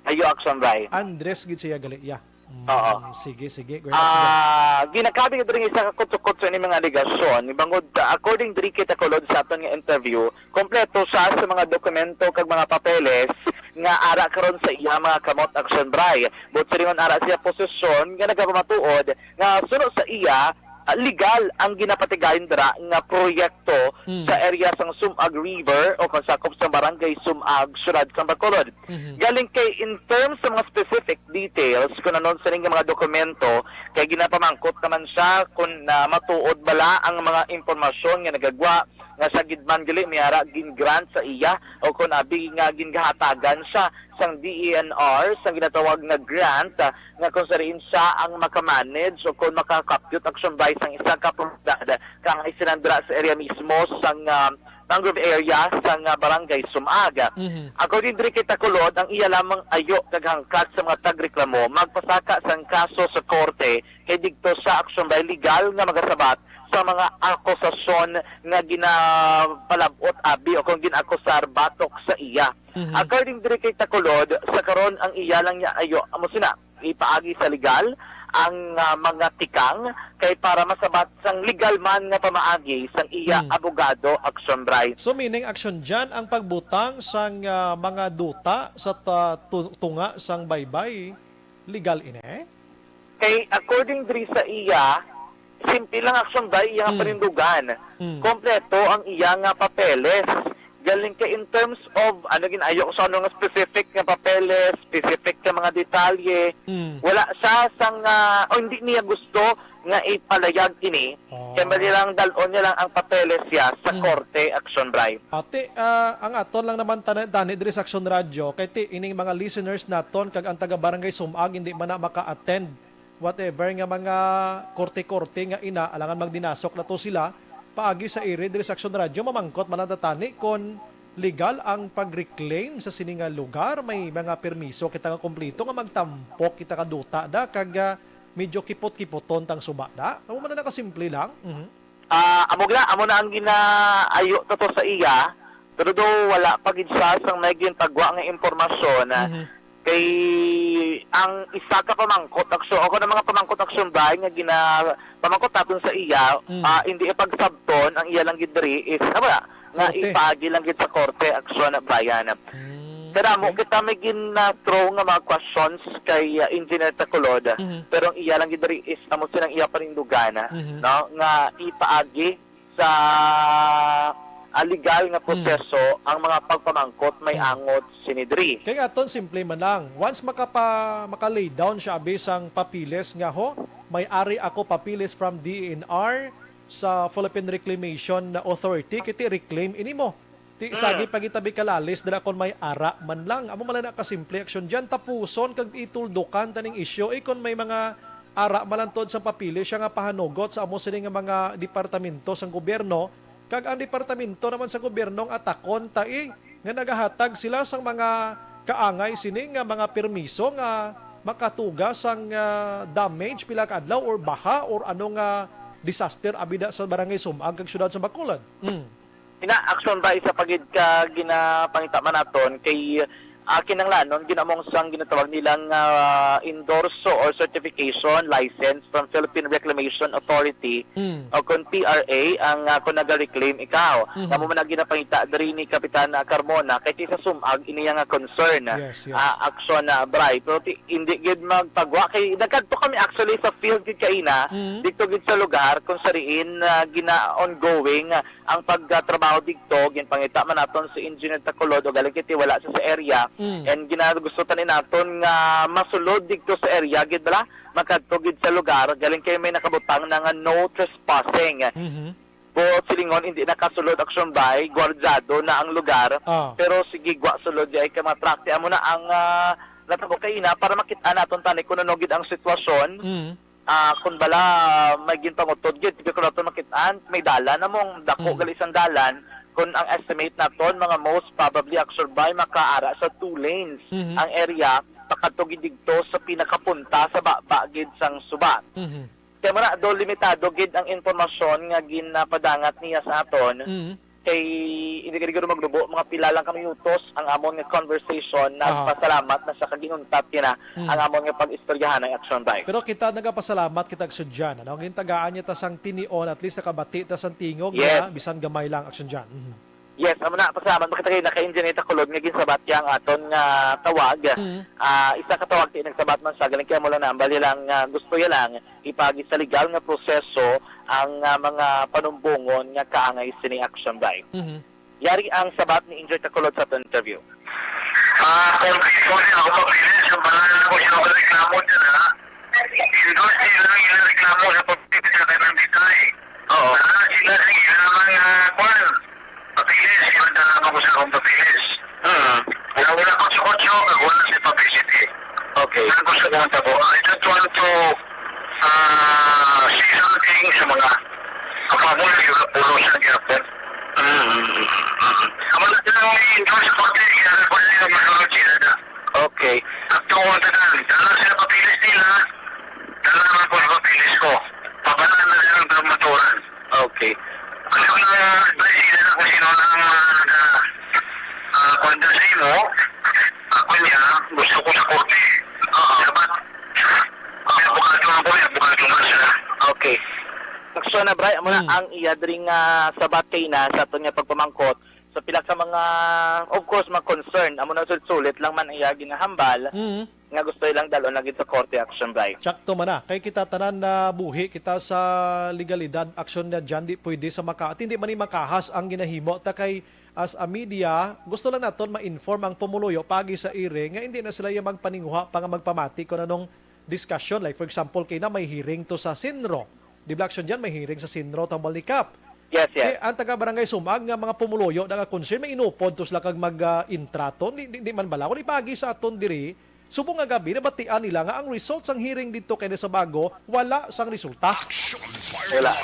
Hayo, Action Bray. Andres gid siya gali, ya. Mm, Oo. Sige, sige. Go ahead, sige. Ah, ginakabig diri nga isa ka kutso-kutso ni mga alegasyon. Ni bangod, ah, according diri kay Tacolod sa aton nga interview, kompleto siya sa mga dokumento kag mga papeles nga ara karon sa iya mga kamot, Action Bray. Buot silingon, ara siya posesyon nga nagapamatuod nga suno sa iya, ah, legal ang ginapatigayon dira nga proyekto Hmm. sa area sang Sumag River o kon sakop sa barangay Sumag, siyudad sang Bacolod. Mhm. Galing kay, in terms sa mga specific details, kung ano sini nga mga dokumento, kay ginapamangkot naman siya kung, ah, matuod bala ang mga impormasyon nga nagagwa nga siya gid man gali may ara gin-grant sa iya o kon abi nga gingahatagan siya sang D E N R, sang ginatawag nga grant, ah, nga kung sa diin siya ang makamanage o kung makakapyot, Action Bray, sang isa ka propiedad kang isinandra sa area mismo sang, ah, mangrove area sang, ah, barangay Sumag. Mhm. According diri kay Tacolod, ang iya lamang ayo kag hangkat sa mga tagreklamo magpasaka sang kaso sa korte kay didto siya, Action Bray, legal nga magasabat sa mga akusasyon nga ginapalab-ot abi o kung ginakusar batok sa iya. Mhm. According diri kay Tacolod, sa karon ang iya lang niya ayo amo sina ipaagi sa legal ang, ah, mga tikang kay para masabat sang legal man nga pamaagi sang iya Hmm. abogado, Action Bray. So, meaning, Action John, ang pagbutang sang, ah, mga duta sa ta-, tu-, tunga sang baybay, legal ini? Kay according diri sa iya, simple lang, Action Bray, iya nga Hmm. panindugan. Hmm. Kompleto ang iya nga papeles. Galing kay in terms of, ano, ginayo ko sa ano nga specific nga papeles, specific nga mga detalye, Mm. wala siya sang, ah, o hindi niya gusto nga ipalayag ini. Oh. Kaya bali lang, dalon niya lang ang papeles siya sa Mm. korte, Action Bray. Ate, ah, ang aton lang naman tani, tani diri sa Action Radio, kay ti, ining mga listeners naton, kag ang taga Barangay Sumag, hindi man na maka-attend whatever nga mga korte-korte nga ina, alangan magdinasok na to sila, paagi sa iri diri sa Action Radio, mamangkot man lang ta tani kon legal ang pag-reclaim sa sini nga lugar, may mga permiso kita nga kompleto nga magtampok kita ka duta da, kag, ah, medyo kipot-kipoton tang suba da. Amo man na, kasimple lang. Mhm. Ah, amo gina, amo na ang ginaayo to, to sa iya. Pero do wala pa gid siya sang may gintagwa nga impormasyon, ah, Mhm. kay ang isa ka pamangkot, aksyon, ako na mga pamangkot, Action Bray, nga gina, pamangkot naton sa iya, Mm. ah, hindi ipagsabton ang iya lang gid diri is, ano ba, nga Korte. ipaagi lang gid sa korte, Action Bray. Mm, Kada mo okay. kita may gin-throw nga mga questions kay, ah, Engineer Tacolod, Mhm. pero ang iya lang gid diri is amo silang iya panindugan, Mhm. no, nga ipaagi sa, ah, legal nga Hmm. proseso ang mga pagpamangkot may Hmm. angot sini diri. Kay aton, simple man lang. Once makapa-, maka-lay down siya, abi, sang papeles nga, ho, may ari ako papeles from D E N R sa Philippine Reclamation Authority, kiti reclaim ini mo. Ti, Hmm. sagi pagitabi kalalis dira kon may ara man lang. Amo man lang na kasimple, Action Jan. Tapuson kag ituldukan taning isyu, eh, kon may mga ara malantod sa papeles siya nga pahanugot sa amo sini nga mga departamento sang gobyerno, kag ang departamento naman sa gobyerno ang atakon ta, eh, nga nagahatag sila sang mga kaangay sini nga mga permiso nga makatuga sang, ah, damage pila ka adlaw or baha or ano nga disaster abi da sa Barangay Sumag kag siyudad sa Bacolod. Mm. Ina, Action Bray, isa pa gid ka ginapangita man naton kay, ah, kinahanglanon gid among sang ginatawag nilang, ah, endorso or certification license from Philippine Reclamation Authority Mm. o kon P R A ang, ah, kung naga-reclaim ikaw. Mhm. Amo man ang ginapangita diri ni Kapitan, ah, Carmona kay ti sa Sumag ini nga concern, Yes, yes. ah, Action, ah, Bray. Pero ti, hindi gid magpagwa kay nagkadto kami actually sa field gid kaina, Mm. dito gid sa lugar kung sa diin, ah, gina-ongoing, ah, ang pagtrabaho didto, ginpangita man naton si Engineer Tacolod, o galing kiti wala sa, sa area. Mm. And ginagusto tani naton nga masulod didto sa area gid bala, makadto gid sa lugar, galing kay may nakabutang na nga no trespassing. Mhm. Buot silingon, hindi nakasulod, Action Bray, gwardyado na ang lugar. Ah. Pero sige, gwa sulod di ay ka mga truck. Ti amo na ang, ah, natabo kaina para makit-an naton tani kung ano gid ang sitwasyon. Mm. Ah, kun bala may ginpangutod gid, pero kun naton makit-an, may dalan na mong dako Mm. gali sang dalan. Kun ang estimate naton, mga most probably, Action Bray, makaara sa two lanes Mhm. ang area, pakadto gid didto sa pinakapunta sa baba gid sang suba. Mhm. Kaya mo na, do limitado gid ang impormasyon nga ginapadangat niya sa aton. Mhm. Kay hindi gid guro maglubo, mga pila lang ka minutos ang amon nga conversation. Aha. Nagpasalamat na sa kaginuntat niya Mm. ang amon nga pag-istoryahan ang Action Bike. Pero kita nagapasalamat kita, Action Jan, ano? Ang gintagaan niya ta sang tinion, at least nakabati ta sang tingog Yes. niya, bisan gamay lang, Action Jan. Mhm. Yes, amo na, pasalamat makita kay naka-engineer ta kulod nga ginsabat niya ang aton nga tawag. Mhm. Ah, isa ka tawag ti nagsabat man sa galing kay amo lang na, ang bali lang, ah, gusto niya lang ipagi sa legal nga proseso ang, ah, mga panumbongon nga kaangay sini Action Bike. Mhm. Yari ang sabat ni Engineer Tacolod sa aton interview. Ah, kung pwede, ako papilis, ang pangalan ko, sino ka reklamo dyan, ha? Endorse nila ang ila reklamo sa pagpipit sa kanang bitay. Oo. Wala sila sa ila mga kwan. Papilis, iwan na lang ako sa akong papilis. Hmm. Wala, wala kutso-kutso, kag wala sa publicity. Okay. Ang gusto ko matabo, I don't want to, ah, say something sa mga kapamulan yung kapulo sa gyapon. Mm, mm, mm, mm. Ang mga taong may endorse sa korte, kaya ko na yung mga sila na. Okay. At kung ang tanan, dala sila papilis nila, dala naman po sa papilis ko. Pabalaan na silang maturan. Okay. Ano ko lang advice nila kung sino lang, ah, naka, ah, kwenta sa imo, ako niya, gusto ko sa korte. Oo. Dapat, may abogado lang po, may abogado na siya. Okay. Action na, Bray. Amo na Hmm. ang iya diri nga sabat kay na sa aton nga pagpamangkot sa pila ka mga, of course, mga concern. Amo na sulit-sulit lang man iya ginahambal Mm. nga gusto ilang dalon lagi sa korte, Action Bray. Tsakto man na. Kay kita tanan na buhi kita sa legalidad, Action na dyan. Di pwede sa maka-, at hindi man ni makahas ang ginahimo. Ta kay as a media, gusto lang naton ma-inform ang pumuluyo paagi sa hearing nga hindi na sila yung magpaninguha pa nga magpamati kung anong discussion. Like, for example, kay na may hearing to sa Sinro. Di ba, Action Jan, may hearing sa Sinro, tambal ni Kap? Yes, Eh, yes. ang taga Barangay Sumag nga mga pumuloyo na nga concern, may inupod to sila kag mag ah, intra to. Di, di, di man bala. Kung ipagi sa aton diri, subong nga gabi, nabatian nila nga ang result sang hearing dito kay sa Bago, wala sang resulta. Wala.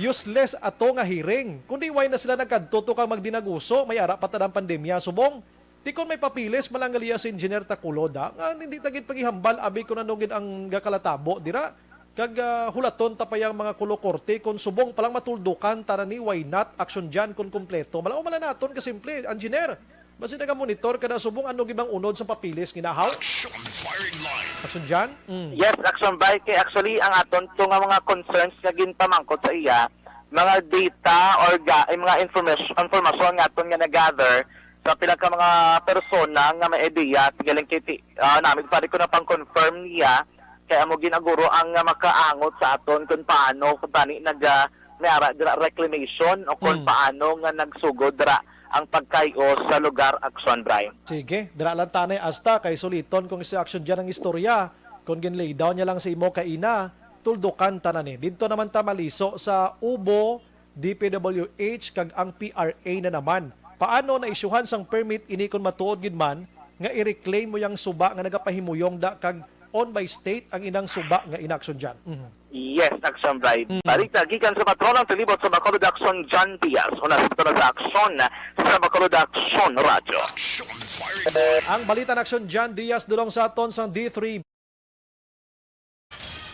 Useless ato nga hearing. Kundi why na sila nagkadto to kang magdinaguso, may ara pa ta ang pandemya, subong. Di kon may papilis, malangaliya si Engineer Takuloda, nga hindi ta gid paghihambal abi kung ano gid ang gakalatabo dira. Kag ah, hulaton ta pa yang mga kulukorte kung subong palang matuldukan ta na ni, why not? Action Jan kung kompleto. Malaw man naton kasimple, Engineer. Basi nagamonitor ka na subong ano gid bang unod sa papilis ginahaw? Action firing line. Action Jan? Mm. Yes, Action Bike. Kay actually, ang aton to nga mga concerns nga ginpamangkot sa iya, mga data or ga, ay mga information, information nga aton nga na-gather sa pila ka mga persona nga may idea, tigaling kay ti- ah, namin pwede ko na pang-confirm niya, kay amo ginaguro ang nga makaangot sa aton kung paano kung tani nag ah, may ara dira reclamation o kung Mm. paano nga nagsugod dira ang pagkayo sa lugar, Action Brian. Sige, dira lang tanay asta kay suliton kung si Action Jan ang istorya. Kung gin-lay down niya lang sa imo kaina, tuldukan tanan ni. Didto naman ta maliso sa Ubo, D P W H kag ang P R A na naman. Paano na isyuhan sang permit ini kung matuod gid man nga i-reclaim mo yang suba nga nagapahimuyong da kag owned by state ang inang suba nga ina, Action Jan? Mhm. Yes, Action Brian. Mm. Balita gikan sa Patrol ang Tilibot sa Bacolod, Action Jan Diaz. Una sa na sa Action sa Bacolod, Action Radyo. Action firing line. Ang balita na, Action Jan Diaz, dulong sa aton sang D three.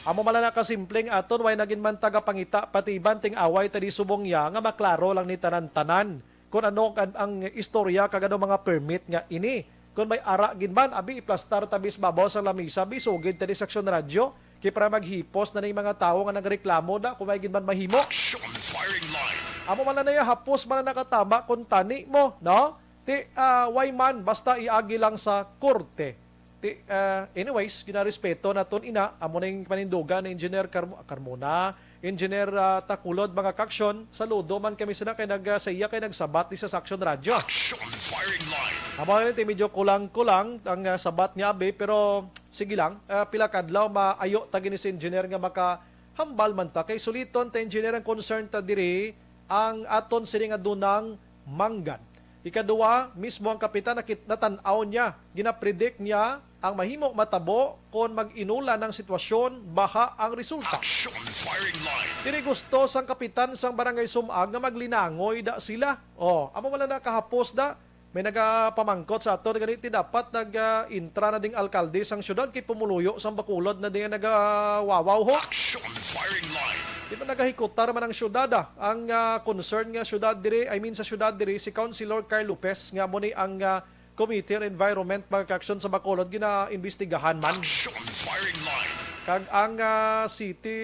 Amo man lang nakasimpleng aton, way nagin man tagapangita, pati iban ting away ta di subong ya, nga maklaro lang ni tanan-tanan kung ano ang, ang istorya kag ano mga permit nga ini. Kung may ara gid man, abi, iplastar ta bis babaw sa lamisa, bisugid ta di sa Action Radyo, kay para maghipos na ning mga tawo nga nagreklamo na kung may gid man mahimo. Action firing line. Amo man lang na ya, hapos man na nakatama kung tani mo, no? Ti, ah, way man, basta iagi lang sa korte. Ti, ah, anyways, ginarespeto naton ina, amo na yung panindugan ni Engineer Carmo- Carmona, Engineer ah, Takulod, mga kaksyon, saludo man kami sila kay nag, ah, sa iya kay nagsabat di sa Action Radyo. Action firing line. Amo na ti medyo kulang-kulang ang ah, sabat niya, abi, pero sige lang, ah, pila kadlaw maayo ta gini si Engineer nga makahambal man ta kay suliton ta, Engineer, ang concern ta diri ang aton sini nga dunang Mangan. Ikaduha, mismo ang kapitan nakit natan-aw niya, ginapredict niya ang mahimo matabo kon mag-inulan ang sitwasyon, baha ang resulta. Action firing line. Diri gusto sang kapitan sang Barangay Sumag nga maglinangoy da sila. Oh, amo wala nakahapos da. May nagapamangkot sa aton gani ti dapat nag-intra na ding alkalde sang syudad kay pumuluyo sang Bacolod na di nga nagawawaw ho. Action firing line. Di ba nagahikutar man ang syudad, ah? Ang ah, concern nga syudad diri, I mean sa syudad diri, si Councilor Carl Lopez nga mo ni ang ah, Committee on Environment, mga kaksyon, sa Bacolod, ginaimbestigahan man. Action firing line. Kag ang ah, City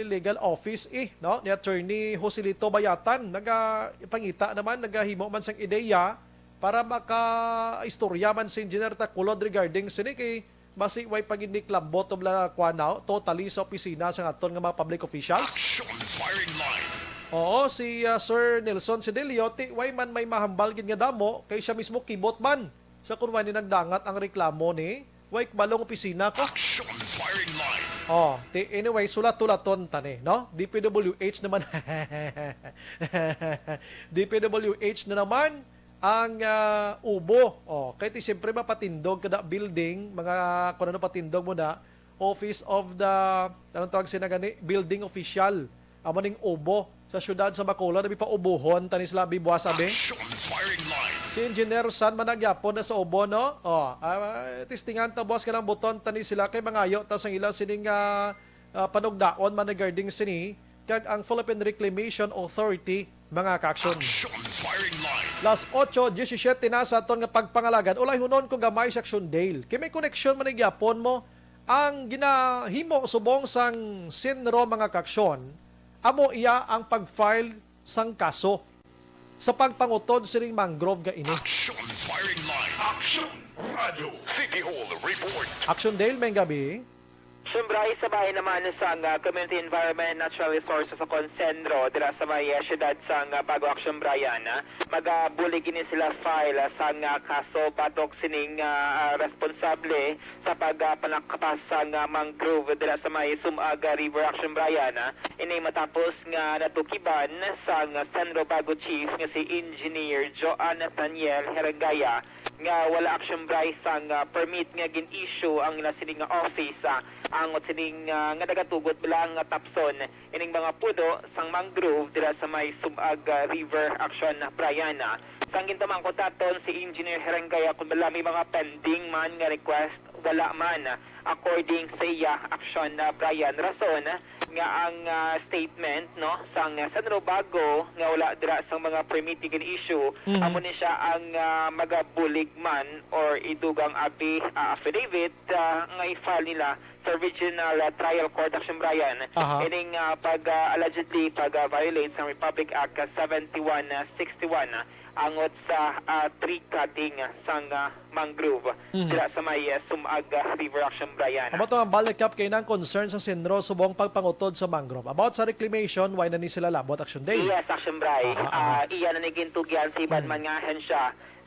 Legal Office, eh, no, ni Attorney Joselito Bayatan, nagapangita naman, nagahimo man sang ideya para makaistorya man si Engineer Takulod regarding sini kay basi way pag-, hindi klambot o bla-, kuwan na, totally sa opisina sa aton nga mga public officials. Action firing line. Oo, si ah, Sir Nelson Sidelio, ti way man may mahambal gid nga damo, kay siya mismo kibot man sa kun way ni nagdangat ang reklamo ni way kabalong opisina ko. Action firing line. Oh, ti, anyway, sulat-tulaton ta ni, no? D P W H naman. D P W H na naman ang ah, ubo. Oh, kay ti siyempre mapatindog kada building, mga kung ano patindog mo na, Office of the, anong tawag sila gani? Building official. Amo ning ubo sa syudad sa Bacolod, abi pa ubuhon, tani sila abi buwas abi. Action firing line. Si Engineer San man nagyapon na sa ubo, no? Oh, ah, testingan ta buwas ka lang buton, tani sila kay mangayo ta sang ila sining ah, ah, panugdaon man regarding sini kag ang Philippine Reclamation Authority, mga kaksyon. Action firing line. Las ocho diecisiete na sa aton nga pagpangalagan. Ulayhunon ko gamay sa Action Dale. Kay may koneksyon man ni gyapon mo ang ginahimo subong sang Sinro, mga kaksyon. Amo iya ang pag-file sang kaso sa pagpangutod sining mangrove nga ini. Action firing line. Action. Radyo City Hall report. Action Dale, may gabi. Action Bray, sa bahin naman sang, ah, Community Environment Natural Resources o kon CENRO dira sa may, ah, siyudad sang, ah, Bago, Action Bray, ah, magabulig ini sila file, ah, sang, ah, kaso batok sining, ah, ah, responsable sa pag, ah, panakpas sang, ah, mangrove dira sa may Sumag, ah, River, Action Bray, ah. Ini matapos nga natukiban sang CENRO Bago chief nga si Engineer Joan Nathaniel Herangaya nga wala, Action Bray, sang, ah, permit nga gin-issue ang ila sini nga office, ah, angot sining, ah, nga nagatugot bala nga tapson ining mga puno sang mangrove dira sa may Sumag, ah, River, Action Bray. Sang ginpamangkot naton, si Engineer Herangaya, kung bala may mga pending man nga request, wala man, according sa iya, Action Bray. Rason nga ang, ah, statement, no, sang CENRO Bago nga wala dira sang mga permit nga gin-issue, Mhm. amo ni siya ang, ah, magabulig man or idugang abi, ah, affidavit, ah, nga i-file nila sa Regional, ah, Trial Court, Action Bray, Aha. ining, ah, pag, ah, allegedly pag, ah, violate sa Republic Act, ah, seventy-one sixty-one, ah, angot sa, ah, tree cutting sang, ah, mangrove Mhm. dira sa may, ah, Sumag, ah, River, Action Bray. Amo to ang balik up kay nang concern sa CENRO subong pagpangutod sa mangrove. About sa reclamation, why na ni sila labot, Action Day? Yes, Action Bray. Aha, aha. Ah, iya na ni gintugyan sa iban Mm. man nga ahensya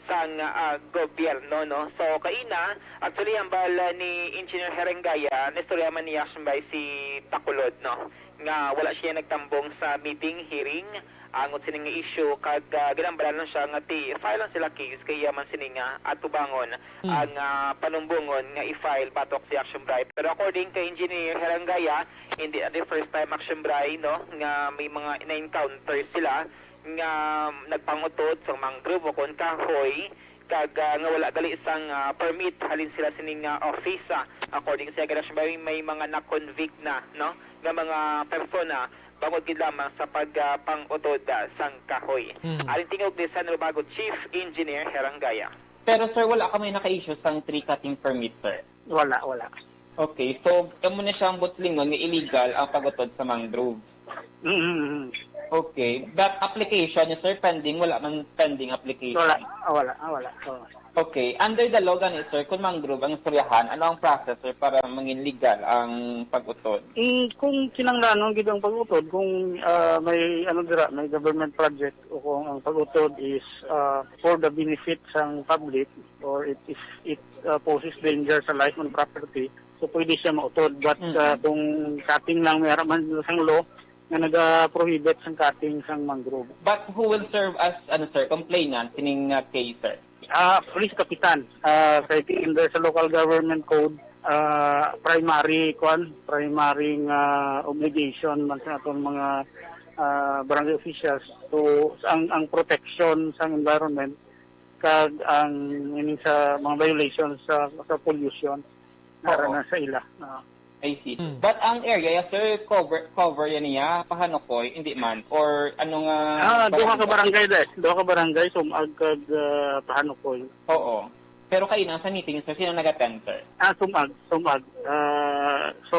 sang, ah, gobyerno, no? So, kaina, actually, hambal, ah, ni Engineer Herengaya, nistorya man ni Action Bray si Bacolod, no? Nga wala siya nagtambong sa meeting, hearing, angot sini nga issue, kag, ah, ginambalan lang siya nga ti file lang sila case kay iya man sini nga atubangon Mm. ang, ah, panumbongon nga i-file batok si Action Bray. Pero according kay Engineer Herangaya, hindi na the first time, Action Bray, no, nga may mga na-encounter sila nga nagpangutod sang mangrove o kon kahoy, kag, ah, nga wala gali sang, ah, permit halin sila sining, ah, office, ah. According sa iya, Action Bray, may mga na-convict na, no, nga mga persona bangod gid lamang sa pag, ah, pangutod, ah, sang kahoy. Mhm. Aling tingog ni CENRO Bago Chief Engineer Herangaya. Pero, sir, wala kamo naka-issue sang tree cutting permit, sir? Wala, wala. Okay, so, amo na siya ang butlingon nga illegal ang pag-utod sa mangrove. Mm, mm, mm. Okay, but application niya, sir, pending, wala man pending application? Wala, ah, wala, ah, wala. Oo. Okay, under the law gani, sir, kung mangrove ang istoryahan, ano ang process, sir, para mangin legal ang pag-utod? Mm, kung kinahanglanon gid ang pag-utod, kung, ah, may, ano dira, may government project o kung ang pag-utod is, ah, for the benefit sang public or it, if it, ah, poses danger sa life and property, so pwede siya mautod. But, Mm-mm. ah, kung cutting lang, may ara man sang law nga naga-prohibit sang cutting sang mangrove. But who will serve as, ano, sir, complainant sining, ah, case, sir? Ah, police kapitan. Ah, kay under sa local government code, ah, primary, kwan, primary nga obligation man sa aton mga, ah, barangay officials to ang, ang protection sang environment kag ang, meaning sa mga violations sa, sa pollution, naa ra Oo. na sa ila. Ah. I see. Hmm. But ang area, sir, cover, cover yan niya, Pahanukoy, hindi man? Or ano nga Ah, duha ka barangay? Barangay, des. Duha ka barangay, Sumag kag, ah, Pahanukoy. Oo. Pero kaina sa meeting, sir, sino nag-attend, sir? Ah, Sumag, Sumag. Ah, so,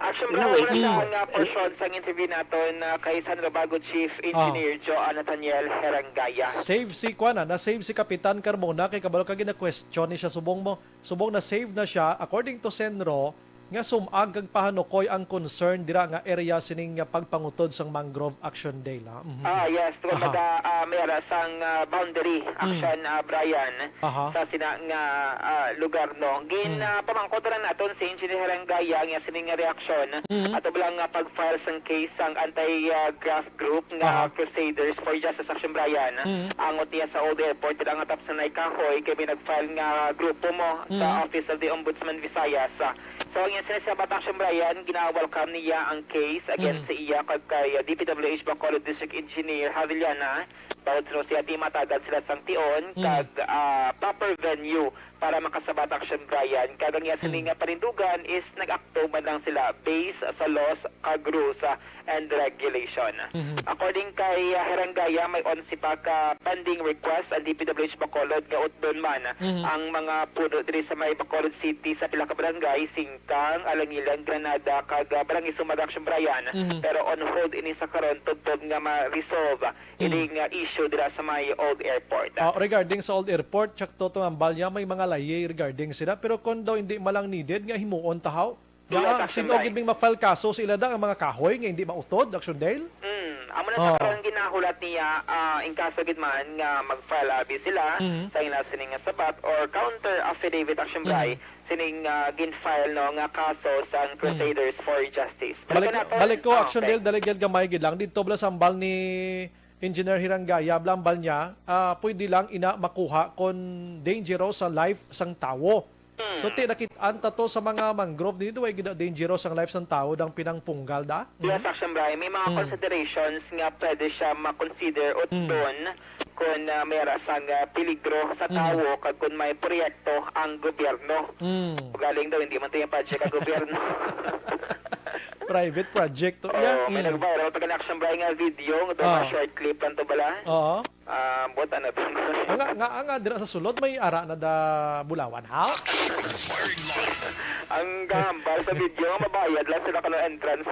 Action, in a way, wala sa mm. nga portion sang interview naton, ah, kay CENRO Bago Chief Ah. Engineer Joan Nathaniel Herangaya. Save si, kuan na, na-save si Kapitan Carmona kay kabalo ka gina-question ni siya subong mo. Subong na-save na siya, according to CENRO, nga Sumag kag Pahanukoy ang concern dira nga area sining nga pagpangutod sang mangrove action day la. Mhm. Ah, yes, tungod Aha. baga, ah, may ara sang, ah, boundary Mm. action, ah, Brian, Aha. sa sina nga, ah, lugar, no. Gin, Mm. ah, pamangkot ra naton si Engineer Herangaya nga sining nga reaksyon Mm. ato bala nga pag-file sang case sang anti, ah, graft group nga Aha. Crusaders for Justice Action Brian. Mm. Angot niya sa Old Airport, dira nga tapos na kahoy kay may nag-file nga grupo mo sa Mm. Office of the Ombudsman Visayas. So, ang iyang sinasabat, Action Brian, gina-welcome niya ang case against Mm. sa iya kag kay, uh, D P W H Bacolod District Engineer Javillana. Bangod sa siya, di matagal sila sang tion Mm. kag, ah, proper venue para makasabat, Action Brian. Kag ang iya sini Mm. nga panindugan is nag-akto man lang sila based sa laws kag rules, ah, and regulation. Mhm. According kay, ah, Herangaya, may onse pa ka pending request ang D P W H Bacolod nga utdon man Mhm. ang mga puno diri sa may Bacolod City sa pila ka barangay, Singkang, Alangilan, Granada, kag, ah, Barangay Sumag, Action Brian. Mhm. Pero on hold ini sa karon tubtob nga ma-resolve Mhm. ini nga issue dira sa may Old Airport. Ah, regarding sa Old Airport, tsak to, tumambal niya, may mga layi regarding sila. Pero kung daw hindi man lang needed, nga himuon tahaw? Nga, Yes, ang Action sino Bray. gid ming ma-file kaso sa ila da ang mga kahoy nga hindi mautod, Action Dale? Mm, amo na sa Oh. karon ginahulat niya, ah, in kaso gid man nga mag-file abi sila Mhm. sa ila sining nga sabat or counter affidavit, Action Bray, Mhm. sining, ah, gin-file, no, nga kaso sang Mhm. Crusaders for Justice. Balik, Balikan naton. balik ko, Ah, Action okay. Dale, dali gyud gamay gid lang. Dito bala sa hambal ni Engineer Hirangaya, bala hambal niya, ah, pwede lang ina makuha kon dangerous sa life sang tawo. Hmm. So, ti nakit-an ta to sa mga mangrove, dili daw ay gina-, dangerous ang life sang tawo dang pinangpunggal da? Yes, Hmm? Action Bray. May mga Hmm. considerations nga pwede siya ma-consider Hmm. utdon kung, ah, may ara sang, ah, peligro sa Hmm. tawo kag kung may proyekto ang gobyerno. Hmm. Galing daw, hindi man to yung project ang gobyerno. Private project to. Oh, Yeah. may Hmm. nag-viral pa ka na, Action Bray, nga video, nga to, Ah. mga short clip lang to bala. Oo. Ah, buot ano to? Anga, nga, anga, dira sa sulod, may ara na da bulawan, ha? Ang gahambal sa video, mabayad lang sila kano entrance.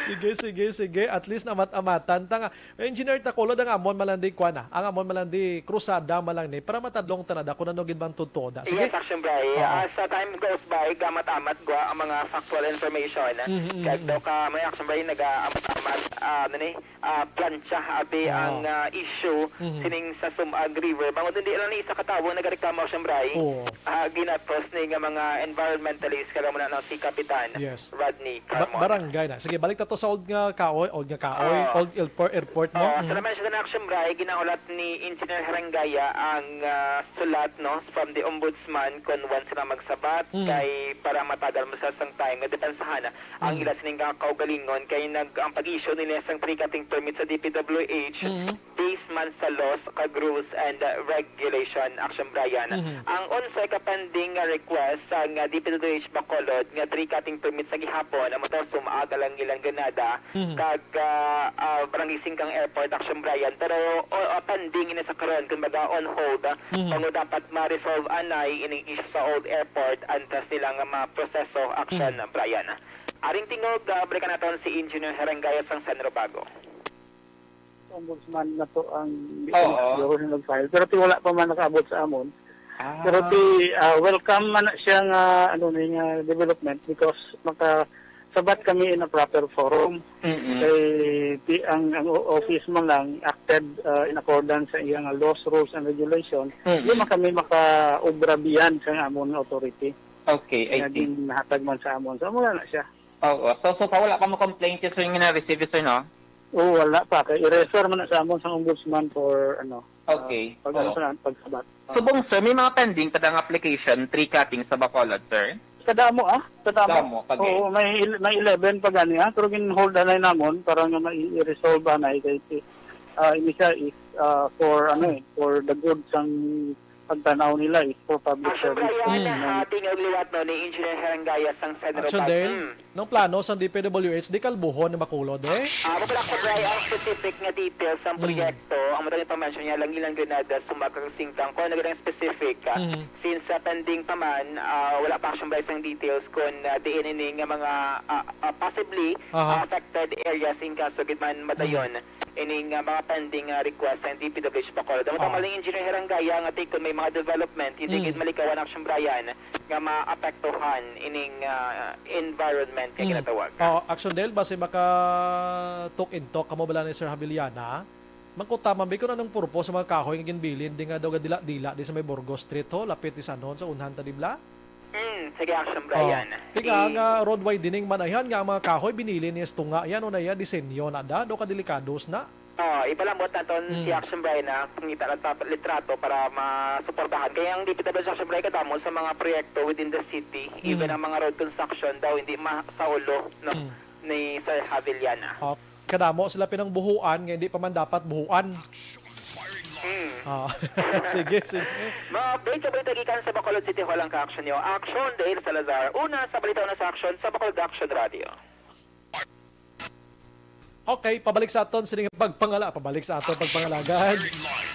Sige, sige, sige. At least namat-amatan ta nga. Engineer Tacolod, ang amon malandi, kwan na. Ang amon malandi, krusada malang ni. Para matadlong ta na da kung ano gid bang totoo da. Sige. Yes, Action Bray. Oo. As, uh, time goes by, gamat-amat gwa ang mga factual information. Mhm, mhm, Kag daw mhm. ka, may Action Bray, naga-amat-amat, ah, ano ni, ah, plantsa, abi Oo. ang, ah, issue Mhm. sining sa Sumag River. Bangod hindi lang ni isa ka tawo nagareklamo, Action Bray. Oo. Ah, ginatos ni nga mga environmentalist, kag amo na, no, si Kapitan Yes. Rodney Ba-, Carmona. barangay na. Sige, balik ta to sa old nga kaoy, old nga kaoy, Oo. old airport, airport mo. Oo, Mhm. sa laman siya na, Action Bray, ginahulat ni Engineer Harangaya ang, ah, sulat, no, from the Ombudsman kung once na magsabat, Mhm. kay para matagal mo sa sang time nga depensahan ang Mhm. ila sining kaugalingon, kay nag-, ang pag-issue nila sang tree cutting permit sa D P W H, Mhm. based man sa laws kag rules and, uh, regulation, Action Brian. Mhm. Ang unsay ka pending nga request sang, uh, D P W H Bacolod nga tree cutting permit sa gihapon, amo to, sumaaga lang ilang ganada, Mhm. kag, uh, uh, Barangay Singkang Airport, Action Brian. Pero, o, uh, pending ini sa karon, kumbaga on hold, uh, Mhm. kung dapat ma-resolve anay ining issue sa old airport, antes nila nga maproseso, Action Mhm. Brian. Aring tingog, uh, balikan naton si Engineer Herangaya sang San Robago. Ombudsman na to ang Oo. siguro na nag-file. Pero ti wala pa man nakaabot sa amon. Ah. Pero ti, ah, welcome man na siya nga, ano, ni nga development because makasabat kami in a proper forum. Mm-mm. Kay ti ang, ang o-, office man lang acted, ah, in accordance sa iyang laws, rules, and regulation. Mm-mm. Di man kami makaobra beyond sa amon nga authority. Okay, I Nga see. ginahatag man sa amon. So, muna na siya. Oo. So, so far, wala pa mo complaint, sir, nga na-receive, sir, no? Oo, wala pa. Kay i-refer man na sa amon sa ombudsman for, ano, Okay. ah, pag, ano, Oo. sa pagsabat. Subong, sir, may mga pending pa dang application, tree cutting sa Bacolod, sir? Kadamo, ah. Kadamo. Damo, pag-, Oo, may il-, may eleven pa gani, ah. Pero gin-hold anay namon para nga mai-resolve anay kay si, ah, ini siya is, ah, for, ano, eh, for the good sang pagtanaw nila is for public Action service. Brian, Mm. ah, tingog liwat, no, ni Engineer Herangaya sang San Action Robac. Dale, Mm. nang plano sang D P W H, di kalbuhon ni Bacolod, eh? Ah, wala ko, Bray, ang specific nga details sang Mm. proyekto. Ang madali pa mention niya lang ilang Granada, Sumac, kag Singkang. Kung ano ang specific, ah, Mm. since, ah, pending pa man, ah, wala pa, Action Bray, sang details kung, ah, diin ini nga mga, ah, ah, possibly, Aha. ah, affected areas in kaso gid man madayon. Mm. Ining, ah, mga pending, ah, request sang D P W H Bacolod. Ang Oo. tama lang, Engineer Herangaya, nga tikon may mga development, hindi Mm. gid malikawan, Action Brian, nga maapektuhan ining, ah, environment nga Mm. ginatawag. Oo, Action Dale, basi maka talk and talk kamo bala ni Sir Haviliana. Mangkutaman ba kung anong purpose sa mga kahoy nga ginbilin di nga daw gadila-dila di sa may Burgos Street, ho, lapit di sa, ano, sa unhan ta di bala? Hmm, sige, Action Brian. Oh, ti nga, I- nga road widening man ayan nga ang mga kahoy binili ni Estunga yan, o na iya disenyo na da, do ka delikados na. Oh, ipalambot naton si Mm. Action Brian na pangita ng tap-, litrato para masuportahan. Kaya ang D P W H, Action Brian, kadamo sa mga proyekto within the city, even Mm. ang mga road construction daw hindi masaulo, no, Mm. ni Sir Haviliana. Oh, kadamo sila pinangbuhuan nga hindi pa man dapat buhuan. Hmm. Ah, sige, sige. Mga update sa balita gikan sa Bacolod City Hall ang ka-action niyo. Action, Dale Salazar. Una sa balita, una sa action sa Bacolod Action Radio. Okay, pabalik sa aton sining pagpangala, pabalik sa aton pagpangalagad.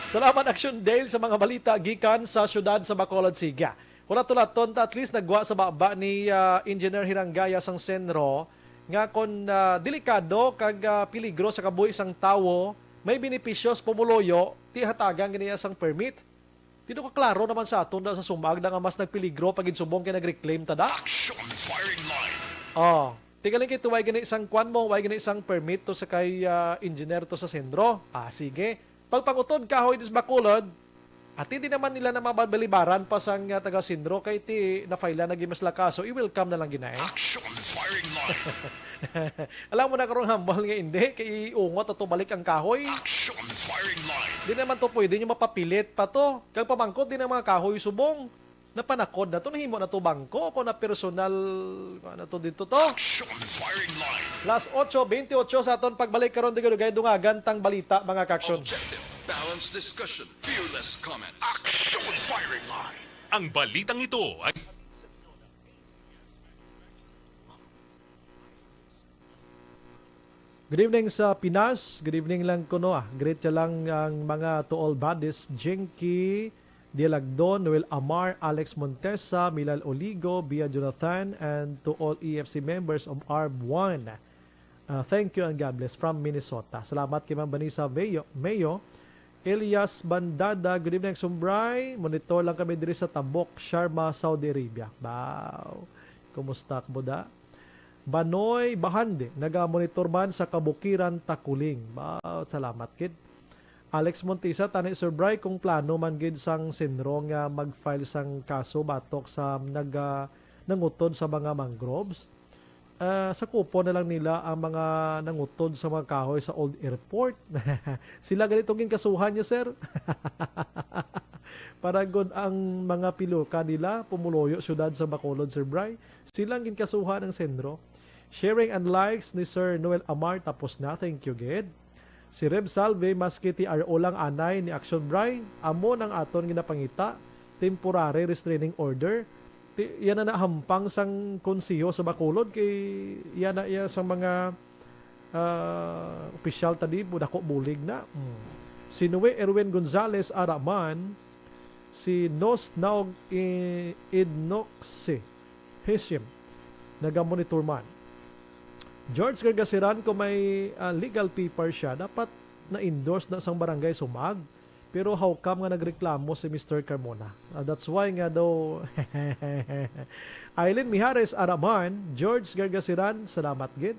Salamat, Action Dale, sa mga balita gikan sa siyudad sa Bacolod. Sige. Hulat-hulaton ta, at least nagwa sa baba ni, ah, Engineer Hirangaya sang Senro nga kon, ah, delikado kag, ah, peligro sa kabuhi sang tawo, may benepisyo sa pumuluyo, ti hatagan gani sang permit. Dino ka klaro naman sa aton da sa sumag na nga mas nagpeligro pa gid subong kay nag-reclaim ta da. Action firing line. Oh, tigaling kay tuway gani isang kwan mo, way gani isang permit to sa kay ah, engineer to sa sentro. Ah, sige. Pagpangutod kahoy dis Bacolod, ati di naman nila na mabalibaran pa sang ah, taga sentro kay ti na-file na gid mas la kaso, i-welcome na lang gina eh. Action firing line. Alam mo na karong hambal nga hindi, kay iungot ato balik ang kahoy. Action firing line. Di naman to pwede nyo mapapilit pa to. Kag pamangkot din ang mga kahoy subong. Napanakod na to, nahimo na to bangko, ako na personal, ano to dito to. Action firing line. Las otso bentiocho sa aton pagbalik karon, dugay-dugay dungagan tang balita, mga kaksyon. Objective, balanced discussion, fearless comments. Action firing line. Ang balitang ito ay Good evening sa Pinas. Good evening lang kuno ah. Greet ya lang ang mga to all buddies. Jinky Dialagdon, Noel Amar, Alex Montesa, Milal Oligo, Bia Jonathan, and to all E F C members of ARB one. Uh, thank you and God bless from Minnesota. Salamat kay Ma'am Vanessa Mayo. Mayo. Elias Bandada, good evening, Sumbray. Monitor lang kami diri sa Tabuk, Sharma, Saudi Arabia. Wow. Kumusta ka, Buda? Banoy Bahande, naga-monitor man sa Kabukiran, Takuling. Ba, salamat gid. Alex Montisa, tani Sir Bry, kung plano man gid sang Sinro nga mag-file sang kaso batok sa naga nangutod sa mga mangroves, ah, sakupon na lang nila ang mga nangutod sa mga kahoy sa old airport. Sila ganito ginkasuhan niya, sir. Para gud ang mga piluka nila pumuluyo siyudad sa Bacolod, Sir Bry. Silang ginkasuhan ang Sinro. Sharing and likes ni Sir Noel Amar tapos na. Thank you gid. Si Reb Salve, maski T R O lang anay ni Action Bry, amo nang aton ginapangita, temporary restraining order. Ti, yan na nahampang sang konseho sa Bacolod kay yan na iya sang mga ah, opisyal ta di, dako bulig na. Mm. Si Noe Erwin Gonzalez Araman, si Nos Naog I-, Idnoxe Hishim, naga-monitor man. George Gargasiran, kung may ah, legal paper siya, dapat na-endorse na sang barangay Sumag. Pero how come nga nagreklamo si Mister Carmona? Ah, that's why nga daw Eileen Mijares Araman, George Gargasiran, salamat gid.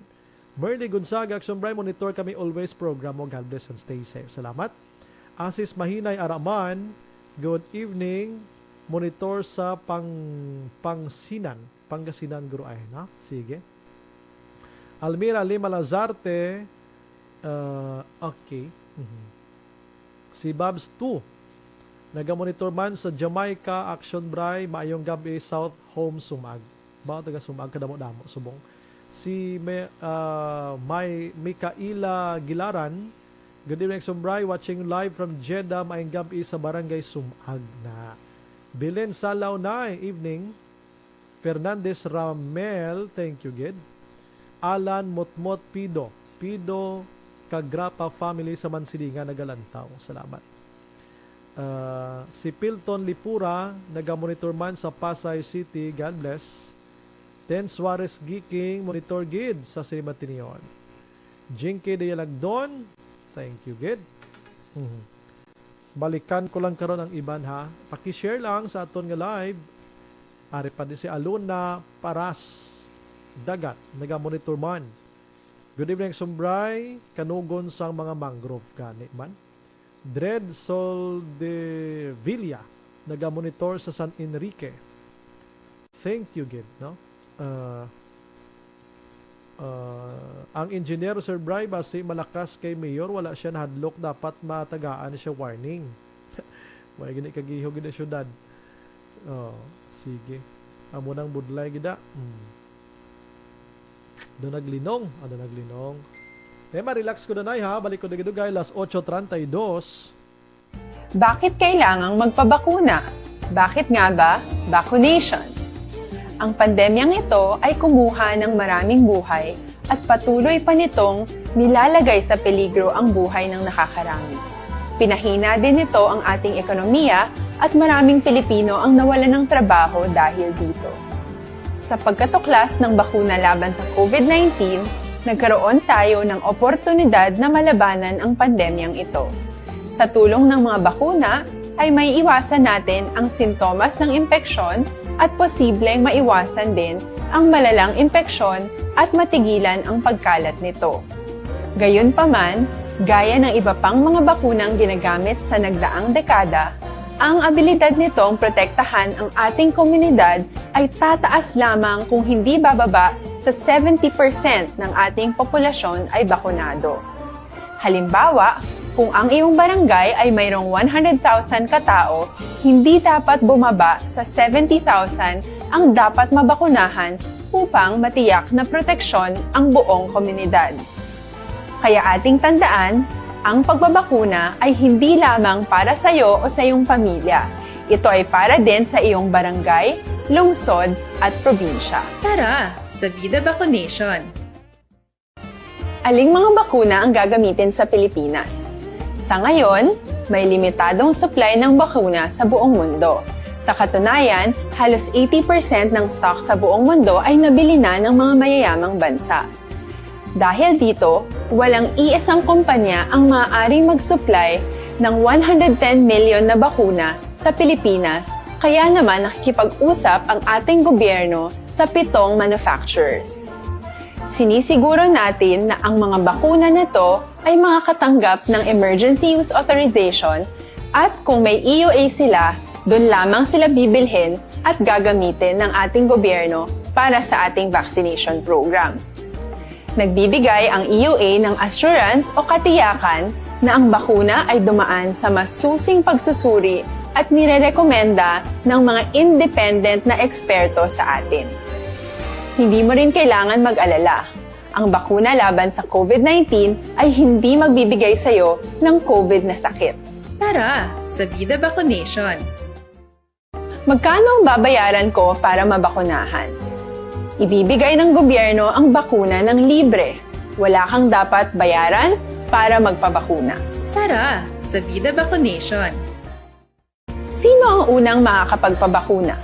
Merly Gonzaga, Action Bry, monitor kami always program mo. God bless and stay safe. Salamat. Asis Mahinay Araman, good evening. Monitor sa pang Pangasinan. Pangasinan, guro ay, no? Sige. Almira Lima Lazarte, uh, okay. Mhm. Si Babs two, nagamonitor man sa Jamaica, Action Bry, maayong gabi, South Home Sumag. Ba, taga Sumag, kadamo-damo, subong. Si May, ah, May Mikaela Gilaran, good evening, Action Bry, watching live from Jeddah, maayong gabi sa Barangay Sumag na. Belen Salaw na, evening. Fernandez Ramel, thank you gid. Alan Motmot Pido, Pido Kagrapa family sa Mansilingan nagalantaw. Salamat. Ah, si Pilton Lipura, nagamonitor man sa Pasay City. God bless. Ten Suarez Giking, monitor gid sa Silimatinion. Jinky Dialagdon, thank you gid. Mhm. Balikan ko lang karon ang iban, ha. Paki-share lang sa aton nga live. Ari pa di si Aluna Paras Dagat, nagamonitor man. Good evening, Sumbray. Kanugon sang mga mangrove gani man. Dred Soldevilla, nagamonitor sa San Enrique. Thank you gid, no? Ah, ah, ang engineer, Sir Bry, basi malakas kay Mayor, wala siya nahadlok, dapat matagaan siya warning. May gani kagiho gid ang syudad. Oh, sige. Amo nang budlay gid, ah. Hmm. Do naglinong, ah, do naglinong. Eh, ma-relax ko na, Nay, ha? Balik ko dugay-dugay, las ocho treinta y dos. Bakit kailangang magpabakuna? Bakit nga ba vaccination? Ang pandemyang ito ay kumuha ng maraming buhay at patuloy pa nitong nilalagay sa peligro ang buhay ng nakakarami. Pinahina din nito ang ating ekonomiya at maraming Pilipino ang nawalan ng trabaho dahil dito. Sa pagkatuklas ng bakuna laban sa COVID nineteen, nagkaroon tayo ng oportunidad na malabanan ang pandemyang ito. Sa tulong ng mga bakuna, ay maiiwasan natin ang sintomas ng impeksyon at posibleng maiwasan din ang malalang impeksyon at matigilan ang pagkalat nito. Gayunpaman, gaya ng iba pang mga bakunang ginagamit sa nagdaang dekada, ang abilidad nitong protektahan ang ating komunidad ay tataas lamang kung hindi bababa sa seventy percent ng ating populasyon ay bakunado. Halimbawa, kung ang iyong barangay ay mayroong one hundred thousand katao, hindi dapat bumaba sa seventy thousand ang dapat mabakunahan upang matiyak na proteksyon ang buong komunidad. Kaya ating tandaan, ang pagbabakuna ay hindi lamang para sa iyo o sa iyong pamilya. Ito ay para din sa iyong barangay, lungsod, at probinsya. Tara, sa Vida Vaccination! Aling mga bakuna ang gagamitin sa Pilipinas? Sa ngayon, may limitadong supply ng bakuna sa buong mundo. Sa katunayan, halos eighty percent ng stock sa buong mundo ay nabili na ng mga mayayamang bansa. Dahil dito, walang iisang kumpanya ang maaaring mag-supply ng one hundred ten million na bakuna sa Pilipinas, kaya naman nakikipag-usap ang ating gobyerno sa pitong manufacturers. Sinisiguro natin na ang mga bakuna na to ay makakatanggap ng emergency use authorization at kung may E U A sila, doon lamang sila bibilhin at gagamitin ng ating gobyerno para sa ating vaccination program. Nagbibigay ang E U A ng assurance o katiyakan na ang bakuna ay dumaan sa masusing pagsusuri at nirerekomenda ng mga independent na eksperto sa atin. Hindi mo rin kailangan mag-alala. Ang bakuna laban sa COVID nineteen ay hindi magbibigay sa iyo ng COVID na sakit. Tara, sa Vida Vaccination! Magkano ang babayaran ko para mabakunahan? Ibibigay ng gobyerno ang bakuna ng libre. Wala kang dapat bayaran para magpabakuna. Tara, sa Vida Vaccination! Sino ang unang makakapagpabakuna?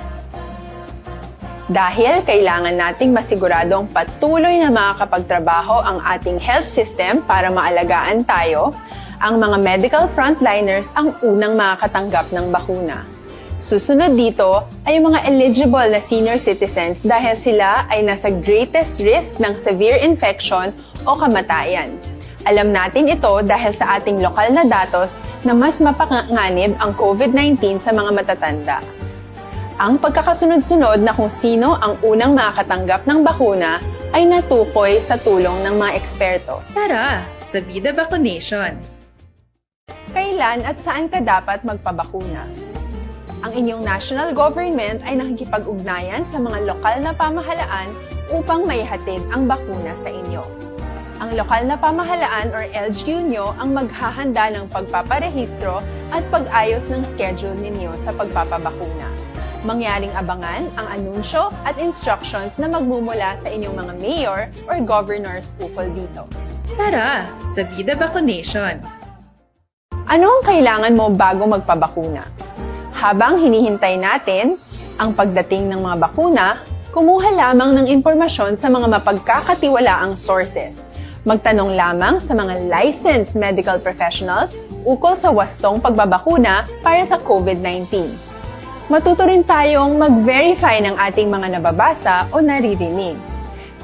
Dahil kailangan nating masiguradong patuloy na makakapagtrabaho ang ating health system para maalagaan tayo, ang mga medical frontliners ang unang makakatanggap ng bakuna. Susunod dito ay ang mga eligible na senior citizens dahil sila ay nasa greatest risk ng severe infection o kamatayan. Alam natin ito dahil sa ating lokal na datos na mas mapanganib ang COVID nineteen sa mga matatanda. Ang pagkakasunod-sunod na kung sino ang unang makakatanggap ng bakuna ay natukoy sa tulong ng mga eksperto. Tara, sa Vida Vaccination! Kailan at saan ka dapat magpabakuna? Ang inyong national government ay nakikipag-ugnayan sa mga lokal na pamahalaan upang maihatid ang bakuna sa inyo. Ang lokal na pamahalaan or L G U nyo ang maghahanda ng pagpaparehistro at pag-ayos ng schedule ninyo sa pagpapabakuna. Mangyaring abangan ang anunsyo at instructions na magmumula sa inyong mga mayor or governors ukol dito. Tara, sa Vida Vaccination! Ano ang kailangan mo bago magpabakuna? Habang hinihintay natin ang pagdating ng mga bakuna, kumuha lamang ng impormasyon sa mga mapagkakatiwalaang sources. Magtanong lamang sa mga licensed medical professionals ukol sa wastong pagbabakuna para sa COVID nineteen. Matuto rin tayong mag-verify ng ating mga nababasa o naririnig.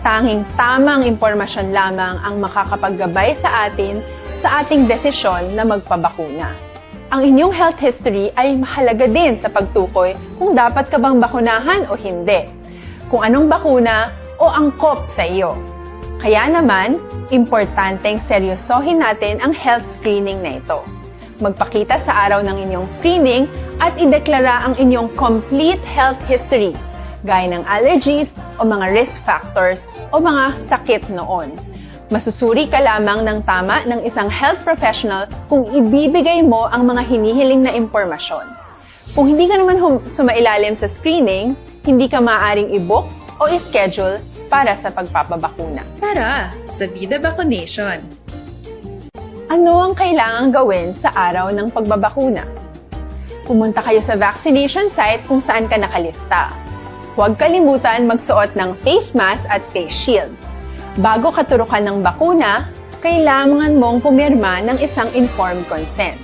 Tanging tamang impormasyon lamang ang makakapaggabay sa atin sa ating desisyon na magpabakuna. Ang inyong health history ay mahalaga din sa pagtukoy kung dapat ka bang bakunahan o hindi, kung anong bakuna o angkop sa iyo. Kaya naman, importanteng seryosohin natin ang health screening na ito. Magpakita sa araw ng inyong screening at ideklara ang inyong complete health history, gaya ng allergies o mga risk factors o mga sakit noon. Masusuri ka lamang ng tama ng isang health professional kung ibibigay mo ang mga hinihiling na impormasyon. Kung hindi ka naman hum- sumailalim sa screening, hindi ka maaaring i-book o i-schedule para sa pagpapabakuna. Tara, sa Vida Vaccination! Ano ang kailangang gawin sa araw ng pagbabakuna? Pumunta kayo sa vaccination site kung saan ka nakalista. Huwag kalimutan magsuot ng face mask at face shield. Bago ka turukan ng bakuna, kailangan mong pumirma ng isang informed consent.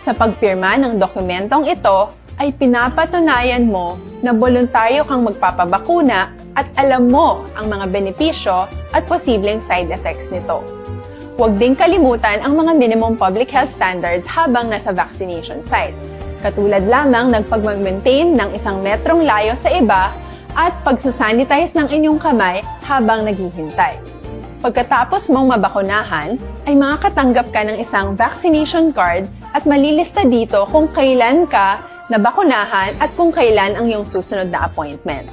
Sa pagpirma ng dokumentong ito ay pinapatunayan mo na boluntaryo kang magpapabakuna at alam mo ang mga benepisyo at posibleng side effects nito. Huwag ding kalimutan ang mga minimum public health standards habang nasa vaccination site, katulad lamang ng pagmag-maintain ng isang metrong layo sa iba at pagsasanitize ng inyong kamay habang naghihintay. Pagkatapos mong mabakunahan, ay makakatanggap ka ng isang vaccination card at malilista dito kung kailan ka nabakunahan at kung kailan ang iyong susunod na appointment.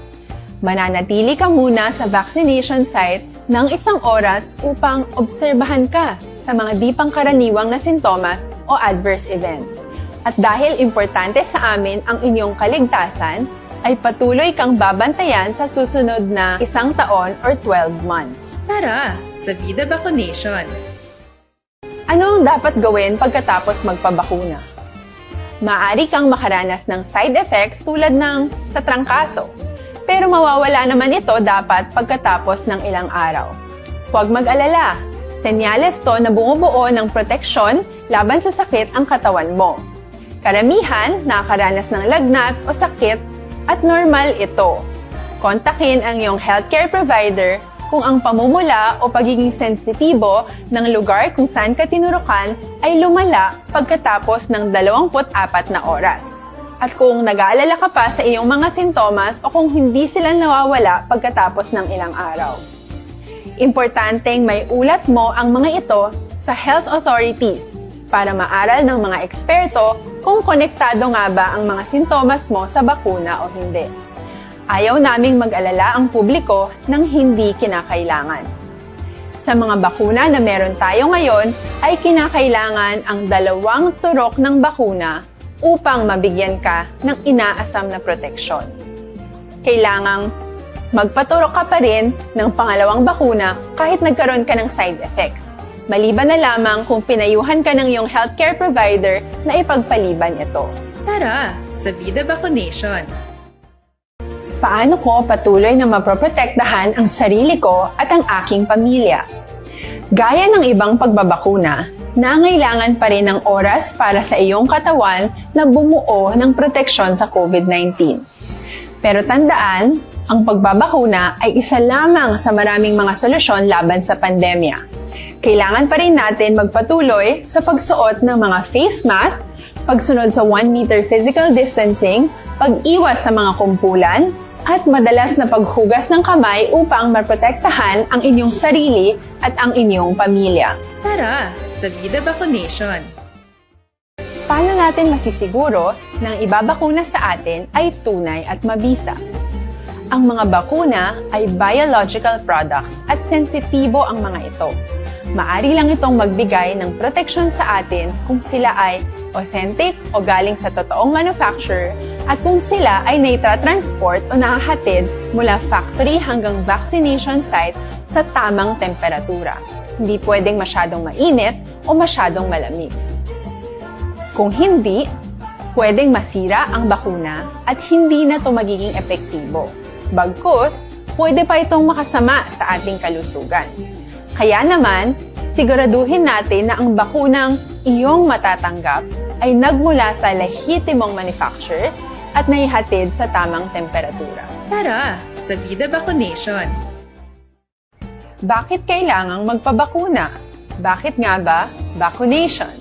Mananatili ka muna sa vaccination site ng isang oras upang obserbahan ka sa mga di pangkaraniwang na sintomas o adverse events. At dahil importante sa amin ang inyong kaligtasan, ay patuloy kang babantayan sa susunod na isang taon or twelve months. Tara sa Vida Vaccination! Ano ang dapat gawin pagkatapos magpabakuna? Maaari kang makaranas ng side effects tulad ng sa trangkaso, pero mawawala naman ito dapat pagkatapos ng ilang araw. Huwag mag-alala, senyales to na bumubuo ng proteksyon laban sa sakit ang katawan mo. Karamihan nakakaranas ng lagnat o sakit at normal ito. Kontakin ang iyong healthcare provider kung ang pamumula o pagiging sensitibo ng lugar kung saan ka tinurukan ay lumala pagkatapos ng dalawampu't apat na oras. At kung nag-aalala ka pa sa iyong mga sintomas o kung hindi sila nawawala pagkatapos ng ilang araw. Importanteng may ulat mo ang mga ito sa health authorities para maaral ng mga eksperto kung konektado nga ba ang mga sintomas mo sa bakuna o hindi. Ayaw naming mag-alala ang publiko ng hindi kinakailangan. Sa mga bakuna na meron tayo ngayon, ay kinakailangan ang dalawang turok ng bakuna upang mabigyan ka ng inaasam na proteksyon. Kailangang magpaturok ka pa rin ng pangalawang bakuna kahit nagkaroon ka ng side effects, maliban na lamang kung pinayuhan ka ng iyong healthcare provider na ipagpaliban ito. Tara sa Vida Vaccination! Paano ko patuloy na maproprotektahan ang sarili ko at ang aking pamilya? Gaya ng ibang pagbabakuna, nangailangan pa rin ng oras para sa iyong katawan na bumuo ng proteksyon sa COVID nineteen. Pero tandaan, ang pagbabakuna ay isa lamang sa maraming mga solusyon laban sa pandemya. Kailangan pa rin natin magpatuloy sa pagsuot ng mga face mask, pagsunod sa one meter physical distancing, pag-iwas sa mga kumpulan, at madalas na paghugas ng kamay upang maprotektahan ang inyong sarili at ang inyong pamilya. Tara sa Vida Vaccination! Paano natin masisiguro na ang ibabakuna sa atin ay tunay at mabisa? Ang mga bakuna ay biological products at sensitibo ang mga ito. Maari lang itong magbigay ng proteksyon sa atin kung sila ay authentic o galing sa totoong manufacturer at kung sila ay naitra-transport o nahahatid mula factory hanggang vaccination site sa tamang temperatura. Hindi pwedeng masyadong mainit o masyadong malamig. Kung hindi, pwedeng masira ang bakuna at hindi na ito magiging epektibo. Bagkus, pwede pa itong makasama sa ating kalusugan. Kaya naman, siguraduhin natin na ang bakunang iyong matatanggap ay nagmula sa lehitimong manufacturers at naihatid sa tamang temperatura. Tara sa Vida Vaccination! Bakit kailangang magpabakuna? Bakit nga ba vaccination?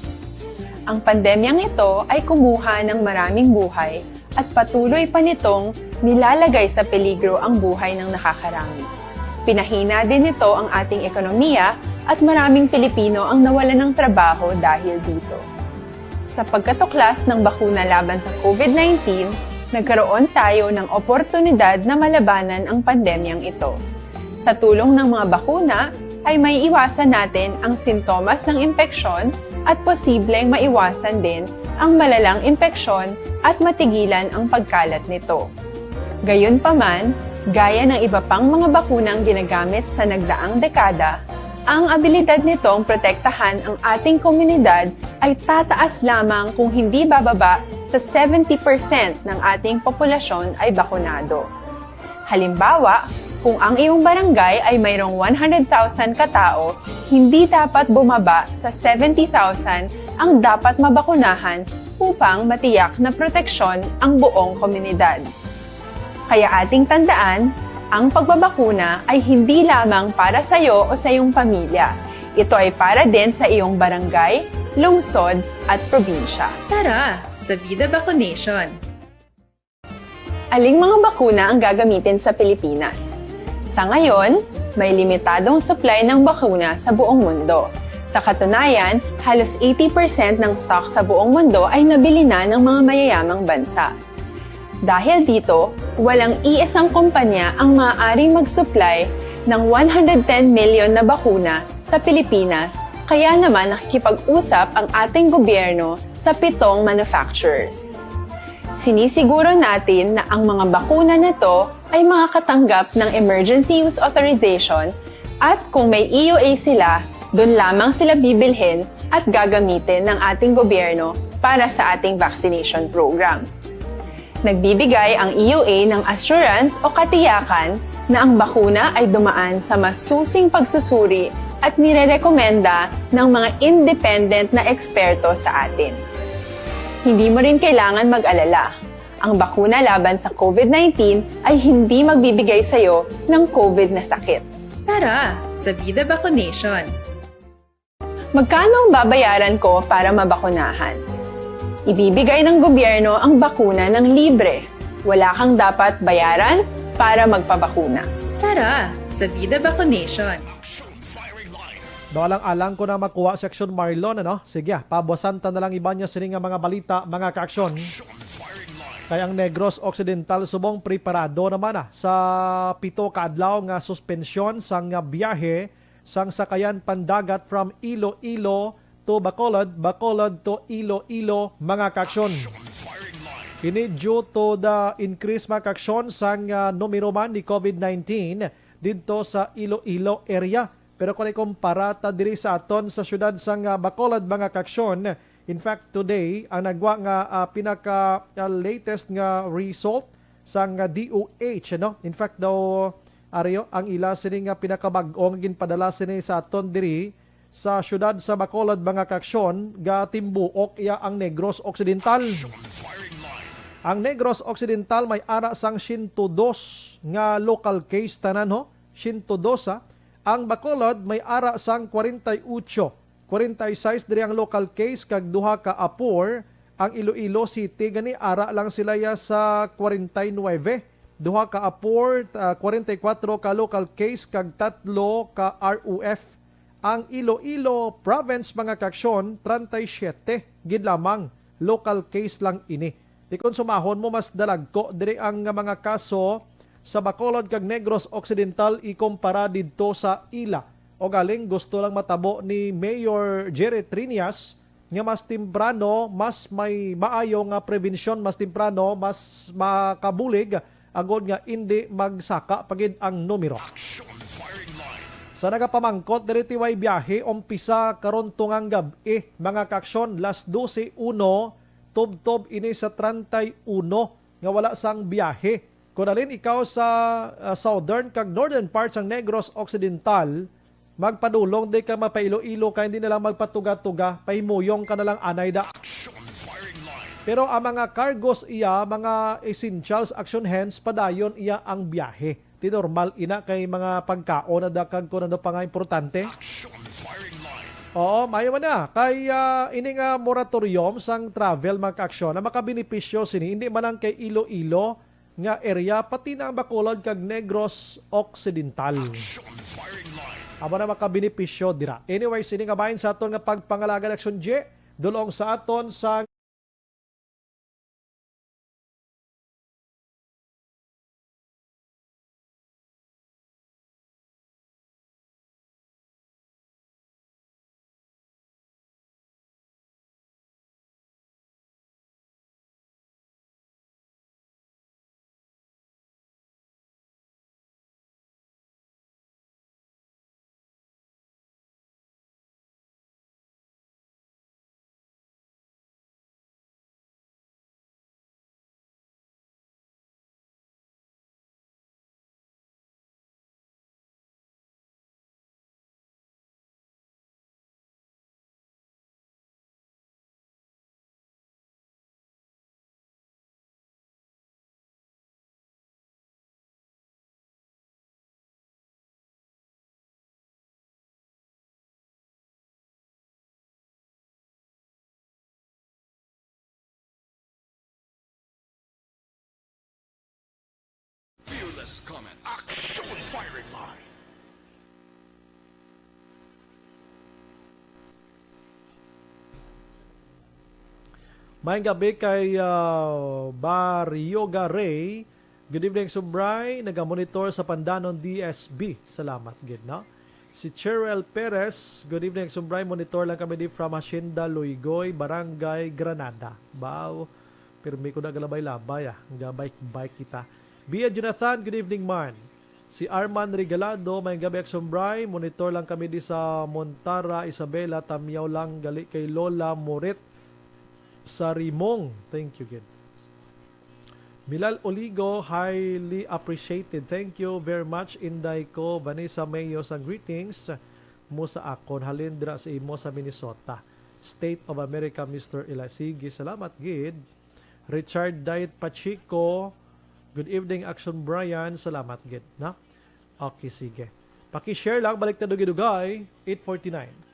Ang pandemyang ito ay kumuha ng maraming buhay at patuloy pa nitong nilalagay sa peligro ang buhay ng nakakarami. Pinahina din nito ang ating ekonomiya at maraming Pilipino ang nawalan ng trabaho dahil dito. Sa pagkatuklas ng bakuna laban sa COVID nineteen, nagkaroon tayo ng oportunidad na malabanan ang pandemyang ito. Sa tulong ng mga bakuna, ay maiiwasan natin ang sintomas ng impeksyon at posibleng maiwasan din ang malalang impeksyon at matigilan ang pagkalat nito. Gayunpaman, gaya ng iba pang mga bakunang ginagamit sa nagdaang dekada, ang abilidad nitong protektahan ang ating komunidad ay tataas lamang kung hindi bababa sa seventy percent ng ating populasyon ay bakunado. Halimbawa, Kung ang iyong barangay ay mayroong one hundred thousand ka tawo, hindi dapat bumaba sa seventy thousand ang dapat mabakunahan upang matiyak na proteksyon ang buong komunidad. Kaya ating tandaan, ang pagbabakuna ay hindi lamang para sa iyo o sa iyong pamilya. Ito ay para din sa iyong barangay, lungsod, at probinsya. Tara, sa Vida Vaccination! Aling mga bakuna ang gagamitin sa Pilipinas? Sa ngayon, may limitadong supply ng bakuna sa buong mundo. Sa katunayan, halos eighty percent ng stock sa buong mundo ay nabili na ng mga mayayamang bansa. Dahil dito, walang iisang kumpanya ang maaaring mag-supply ng one hundred ten million na bakuna sa Pilipinas, kaya naman nakikipag-usap ang ating gobyerno sa pitong manufacturers. Sinisiguro natin na ang mga bakuna na to ay makakatanggap ng Emergency Use Authorization, at kung may E U A sila, doon lamang sila bibilhin at gagamitin ng ating gobyerno para sa ating vaccination program. Nagbibigay ang E U A ng assurance o katiyakan na ang bakuna ay dumaan sa masusing pagsusuri at nirerekomenda ng mga independent na eksperto sa atin. Hindi mo rin kailangan mag-alala. Ang bakuna laban sa COVID nineteen ay hindi magbibigay sa iyo ng COVID na sakit. Tara, sa Vida Vaccination! Magkano ang babayaran ko para mabakunahan? Ibibigay ng gobyerno ang bakuna ng libre. Wala kang dapat bayaran para magpabakuna. Tara, sa Vida Vaccination! Alang-alang ko na makuha si Aksyon Marlon, ano? Sige, ah, pabuasan ta na lang iban niya sini nga mga balita, mga kaaksyon. Kay ang Negros Occidental subong preparado naman, ah, sa pito ka adlaw nga suspensyon sang nga biyahe sang sakayan pandagat from Iloilo to Bacolod, Bacolod to Iloilo, mga kaaksyon. Ini due to the increase, mga kaaksyon, sang ah, numero man ni COVID nineteen didto sa Iloilo area. Pero kung ikumpara ta diri sa aton sa siyudad sang ah, Bacolod, mga kaaksyon, in fact, today, ang nagwa nga ah, pinaka ah, latest nga result sang ah, D O H, no? In fact, daw, Ario, ang ila sini nga pinakabag-o nga ginpadala sini sa aton diri sa siyudad sa Bacolod, mga kaaksyon, gatimbuok iya ang Negros Occidental. Ang Negros Occidental may ara sang siyento dos nga local case tanan, ho, siyento dos, ha. Ang Bacolod may ara sang kwarenta y ocho, kwarenta y seis diri ang local case kag duha ka apor. Ang Iloilo City gani ara lang sila ya sa kwarenta y nuebe, duha ka apor, ah, kwarenta y kuwatro ka local case kag tatlo ka R O F. Ang Iloilo Province, mga kaaksyon, treinta y siete gid lamang local case lang ini. Di kon sumahon mo, mas dalagko diri ang mga kaso sa Bacolod kag Negros Occidental ikumpara didto sa ila. O galing, gusto lang matabo ni Mayor Jerry Triñas nga mas temprano, mas may maayo nga prevensyon, mas temprano, mas makabulig agod nga indi magsaka pa gid ang numero. Sa nagapamangkot diri ti way biyahe, umpisa karon tungang gab-i, mga kaaksyon, las dose uno, tubtob ini sa treinta y uno nga wala sang biyahe. Kon halin ikaw sa ah, southern kag northern parts sang Negros Occidental, magpadulong di ka mapailoilo kay hindi na lang magpatuga-tuga, pahimuyong ka na lang anay da. Pero ang mga cargos iya, mga essentials, action hands, padayon iya ang biyahe. Ti normal ina kay mga pagkaon na dakag kung ano pa nga importante. Oo, mayo man na. Kay ah, ini nga moratorium sang travel, mga kaaksyon, ang makabenepisyo sini hindi man lang kay Iloilo nga area, pati na ang Bacolod kag Negros Occidental. Amo na makabenepisyo dira. Anyway, sini nga bahin sa aton nga pagpangalagad, Aksyon J, dulong sa aton sa Action firing line. Maayong gabi kay, ah, Barrioga Ray. Good evening, Sumbray. Nagamonitor sa Pandanon D S B. Salamat gid, no? Si Cheryl Perez, "Good evening, Sumbray. Monitor lang kami di from Hacienda Luygoy, Barangay Granada." Baw, pirmi ko na galabay-labay, ah. Gabike-bike kita. Bia Jonathan, "Good evening, man." Si Arman Regalado, "Maayong gabi, Action Bray. Monitor lang kami di sa Montara, Isabela. Tamyaw lang gali kay Lola Morit sa Rimong." Thank you, gid. Milal Oligo, "Highly appreciated. Thank you very much, Inday ko." Vanessa Mayo, sang greetings mo sa akon. Halin dira sa imo sa Minnesota. State of America, Mister Eli. Sige, salamat, gid. Richard Diet Pacheco, "Good evening, Action Brian." Salamat gid, na? Okay, sige. Paki-share lang, balik ta dugay-dugay, eight forty-nine.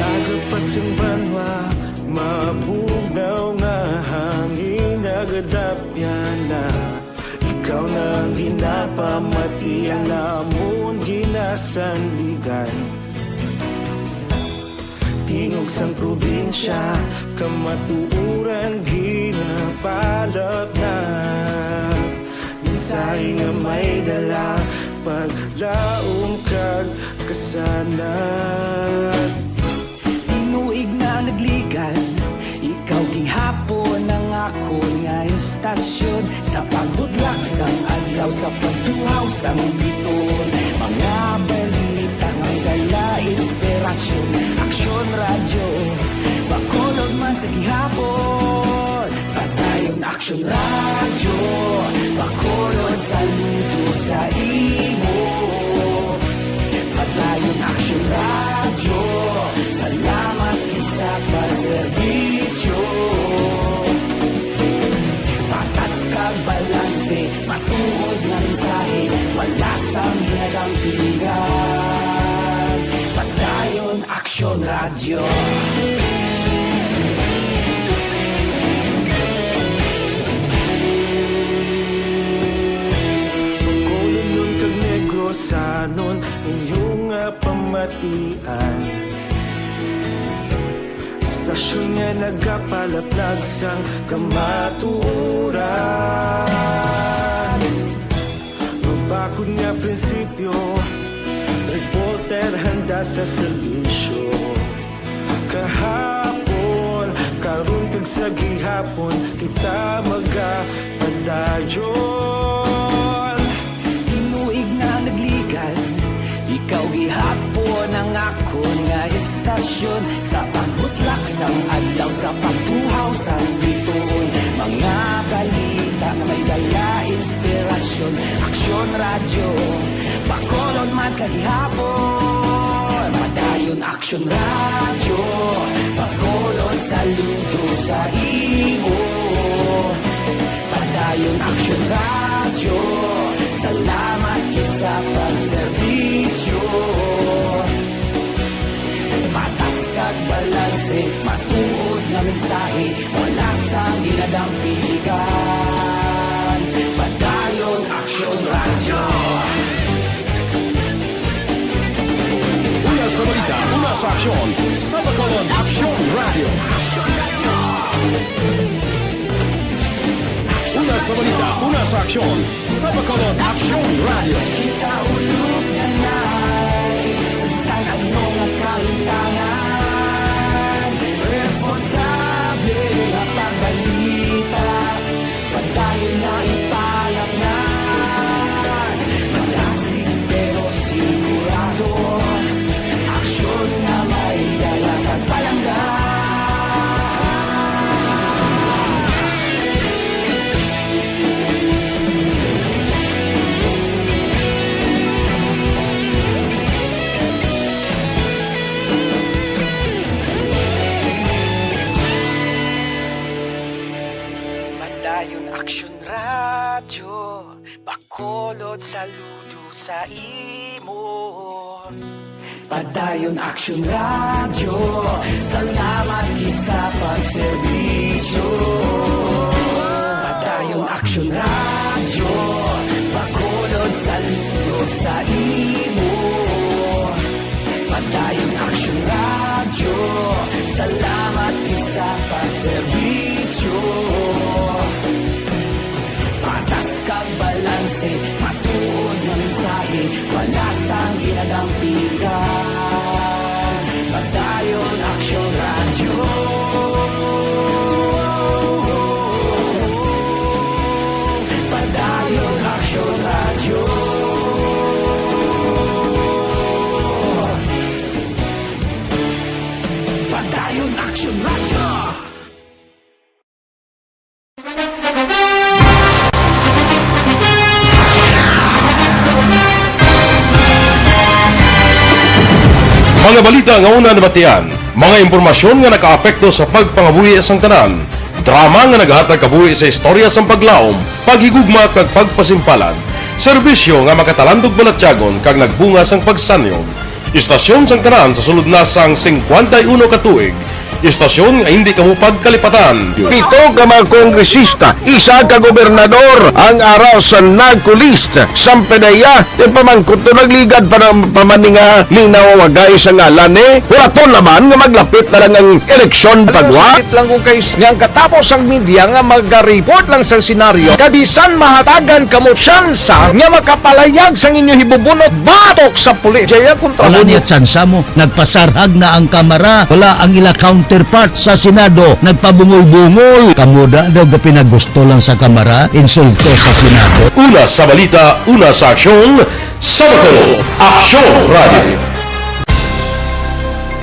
Aga pa sang banwa, mabugnaw nga hangin nagadapyan na. Ikaw na ang ginapamati, ang amon ginasandigan. Tingog sang probinsya, kamatuoran ginapalapnap. Mensahe nga may dala, paglaom kag kasanag. Tinuig na nagligan, ikaw gihapon ang akon nga istasyon. Sa pagbudlak sang adlaw, sa pagtuhaw sang biton, mga balita nga may dala inspirasyon. Aksyon Radyo, Bacolod man sa gihapon. Padayon Aksyon Radyo, Bacolod, saludo sa imo. Padayon Aksyon Radyo, salamat gid sa pagserbisyo. Patas kag balanse, matuod nga mensahe, wala sang ginadampigan. Padayon Aksyon Radyo. Bacolodnon kag Negrosanon, inyo nga pamatian. Istasyon nga nagapalaplag sang kamatuoran. Mabakod nga prinsipyo, reporter handa sa serbisyo. Kahapon, karon kag sa gihapon, kita magapadayon. Tinuig na nagligan, ikaw gihapon ang akon nga istasyon. Sa pagbutlak sang adlaw, sa pagtuhaw sang bituon, mga balita nga may dala inspirasyon. Aksyon Radyo, Bacolod man sa gihapon. Padayon Aksyon Radyo, Bacolod, saludo sa imo. Padayon Aksyon Radyo, salamat gid sa pagserbisyo. Patas kag balanse, matuod nga mensahe, wala sang ginadampigan. Padayon Aksyon Radyo. Una sa balita, una sa aksyon, sa Bacolod Aksyon Radyo. Una sa balita, una sa aksyon, sa Bacolod Aksyon Radyo. Kita ulog nga nay, sa bisan ano nga kalimtangan, responsable nga pagbalita, padayon nga ipalapnan. Magasig pero sigurado, aksyon nga may dala kag palangga. Padayon Aksyon Radyo, Bacolod, saludo sa imo. Padayon Aksyon Radyo, salamat gid sa pagserbisyo. Padayon Aksyon Radyo, Bacolod, saludo sa imo. Padayon Aksyon Radyo, salamat gid sa pagserbisyo. Patas kag balanse, matuod nga mensahe, wala sang ginadampigan. Padayon Aksyon Radyo. Padayon Aksyon Radyo. Padayon Aksyon Radyo. Mga balita nga una nabatian, mga impormasyon nga nakaapekto sa pagpangabuhi sang tanan, drama nga naghatag kabuhi sa istorya sang paglaom, paghigugma kag pagpasimpalan, serbisyo nga makatalandog balatyagon kag nagbunga sang pagsanyog. Istasyon sang tanan sa sulod na sang singkwenta y uno ka tuig. Istasyon nga hindi kamo pagkalipatan. Pito ka mga kongresista, isa ka gobernador ang ara sa NAGCO list. Sampedeya, yung pamangkot to nagligad pa ng pamaninga linaw wagay sa ngalan ni Huraton naman nga maglapit na lang ang eleksyon pagwa. Sakit lang kung kay nga ang katapos ang media nga magareport lang sa senaryo, kabisan mahatagan kamo tsansa nga makapalayag sang inyo hibubunot batok sa pulis. Jaya kontra Wala mo niya tsansa mo. Nagpasarhag na ang Kamara. Wala ang ila counterpart sa Senado. Nagpabungol-bungol. Kamo da daw gapinagusto lang sa Kamara, insulto sa Senado. Una sa balita, una sa aksyon, sa Bacolod, Aksyon Radio.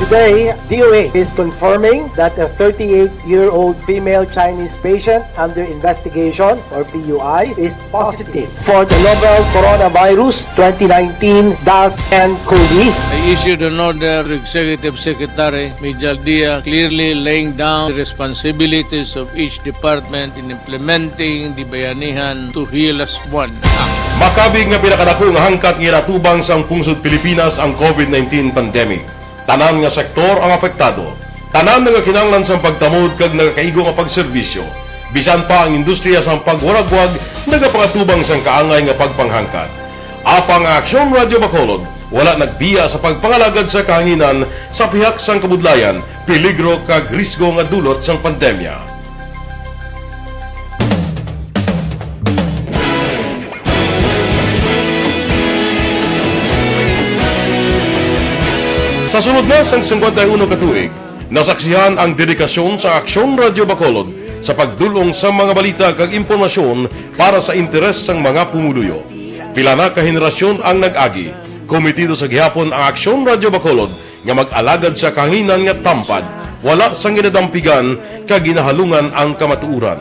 Today, D O A is confirming that a thirty-eight-year-old female Chinese patient under investigation, or P U I, is positive for the novel coronavirus twenty nineteen dash N COVID. I issued an order to Executive Secretary Mijal Dia, clearly laying down the responsibilities of each department in implementing the Bayanihan to Heal As One Act. Makabig nga pinakadako nga hangkat nga ginatubang sang pungsod Pilipinas ang COVID nineteen pandemic. Tanan nga sektor ang apektado. Tanan nagakinahanglan sang pagtamod kag nagakaigo nga pagserbisyo. Bisan pa ang industriya sang pagwaragwag nagapangatubang sang kaangay nga pagpanghangkat. Apang ang Aksyon Radyo Bacolod wala nagbiya sa pagpangalagad sa kahanginan sa pihak sang kabudlayan, peligro kag risgo nga dulot sang pandemya. Sa sulod na sang singkwenta y uno ka tuig, nasaksihan ang dedikasyon sa Aksyon Radyo Bacolod sa pagdul-ong sa mga balita kag impormasyon para sa interes sang mga pumuluyo. Pila na ka henerasyon ang nag-agi, komitido sa gihapon ang Aksyon Radyo Bacolod nga mag-alagad sa kahanginan nga tampad, wala sang ginadampigan kag ginahalungan ang kamatuoran.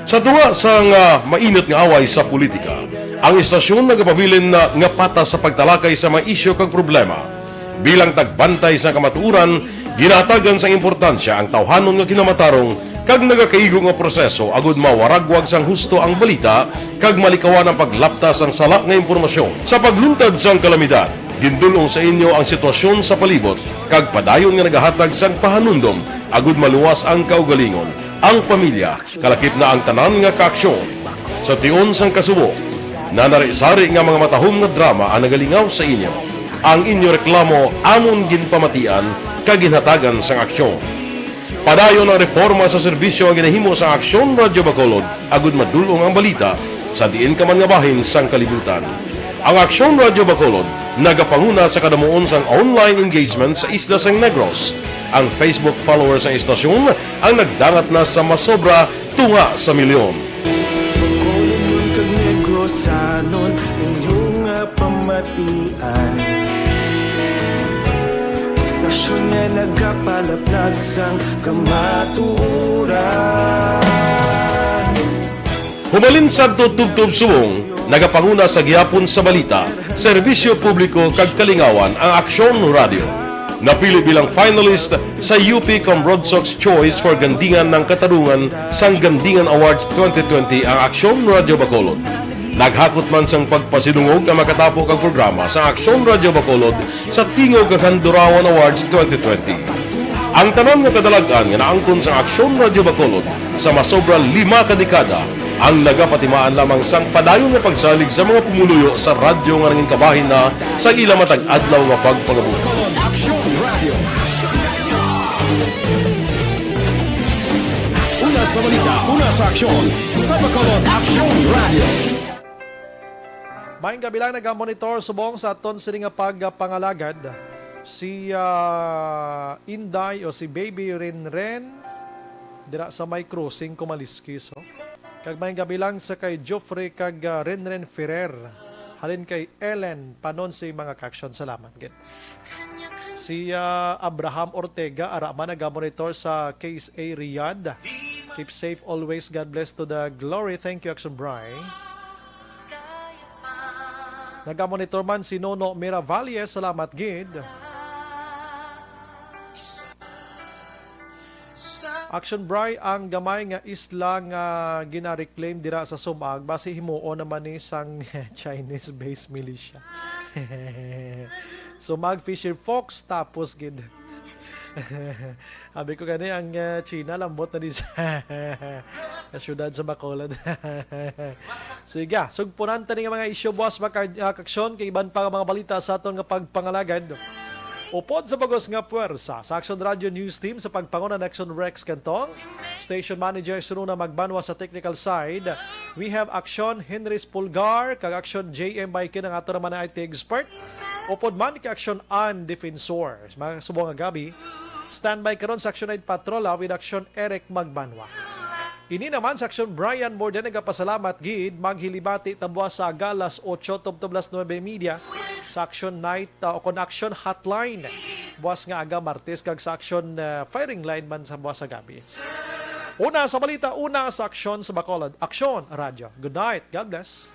Sa tunga sang, ah, mainit nga away sa politika, ang istasyon nagapabilin na nga patas sa pagtalakay sa mga isyu kag problema. Bilang tagbantay sa kamatuoran, ginahatagan sang importansya ang tawhanon nga kinamatarong kag nagakaigo nga proseso agud mawaragwag sang husto ang balita kag malikawan ang paglapta sang sala nga impormasyon. Sa pagluntad sang kalamidad, gindul-ong sa inyo ang sitwasyon sa palibot kag padayon nga nagahatag sang pahanumdom agud maluwas ang kaugalingon, ang pamilya, kalakip na ang tanan nga kaaksyon. Sa tion sang kasubo, nanari-sari nga mga matahom nga drama ang nagalingaw sa inyo. Ang inyo reklamo amon ginpamatian kag ginhatagan sang aksyon. Padayon ang reporma sa serbisyo nga ginahimo sang Aksyon Radyo Bacolod agud madul-ong ang balita sa diin ka man nga bahin sang kalibutan. Ang Aksyon Radyo Bacolod nagapanguna sa kadamuon sang online engagement sa isla sang Negros. Ang Facebook followers sang istasyon ang nagdangat na sa masobra tunga sa milyon. Bacolodnon kag Negrosanon, inyo nga pamatian. Istasyon nga nagapalaplag sang kamatuoran. Humalin sadto tubtob subong, nagapanguna sa gihapon sa balita, serbisyo publiko kag kalingawan ang Aksyon Radyo. Napili bilang finalist sa U P Comrodsocs Choice for Gandingan ng Katarungan sang Gandingan Awards twenty twenty ang Aksyon Radyo Bacolod. Naghakot man sang pagpasidungog ang makatapo kag programa sa Aksyon Radyo Bacolod sa Tingog kag Handurawan Awards twenty twenty. Ang tanan nga kadalag-an nga naangkon sa Aksyon Radyo Bacolod sa masobra lima ka dekada ang nagapatimaan lamang sang padayon nga pagsalig sa mga pumuluyo sa radyo nga nangin kabahin na sa ila matag adlaw nga pagpangabuhi. Bacolod Aksyon Radio. Una sa balita, una sa aksyon, sa Bacolod Aksyon Radio. Maayong gabi lang, nagamonitor subong sa aton sini nga pagpangalagad si, ah, Inday o si Baby Renren dira sa may crossing Kumaliskis, oh. Kag maayong gabi lang sa kay Geoffrey kag, ah, Renren Ferrer. Halin kay Ellen Panon si mga kaaksyon. Salamat gid. Si, ah, Abraham Ortega, ara man nagamonitor sa K S A Riyadh. Keep safe always. God bless to the glory. Thank you, Action Bry. Nagamonitor man si Nono Miravalle. Salamat gid. Action Bry, ang gamay nga isla nga gina-reclaim dira sa Sumag, basi himuon naman ni sang Chinese-based militia. Sumag Fisher Fox, tapos gid. Abi ko gani ang, ah, China, lambot na di sa, sa syudad sa Bacolod. Sige, sugpunan ta ni nga mga isyu buwas, mga ka-, ah, kaaksyon, kay iban pa nga mga balita sa aton nga pagpangalagad. Upod sa bugos nga puwersa sa Action Radio News Team sa pagpanguna ni Action Rex Cantong, Station Manager Sununa Magbanwa sa technical side, we have Action Henry Spulgar, kag Action J M Baikin ang ato naman na I T expert. Upod man kay Action Ann Defensor. Mga subong nga gabi, standby karon sa Action Night Patrol, ah, with Action Eric Magbanwa. Ini naman sa Action Brian Morden, nagapasalamat gid, maghilibati ta buwas sa aga alas otso tubtob alas nuebe media sa Action Night, ah, o kon Action Hotline buwas nga aga Martes, kag sa Action, ah, Firing Line man sa buwas sa gabi. Una sa balita, una sa aksyon sa Bacolod. Aksyon, Radyo. Good night. God bless.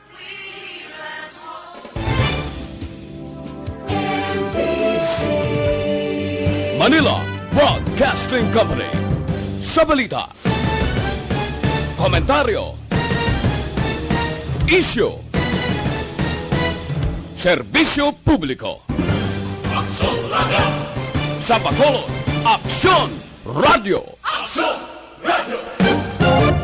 Manila Broadcasting Company. Sa balita, komentaryo, isyu, serbisyo publiko. Aksyon Radio. Sa Bacolod, Aksyon Radio. Aksyon Radio.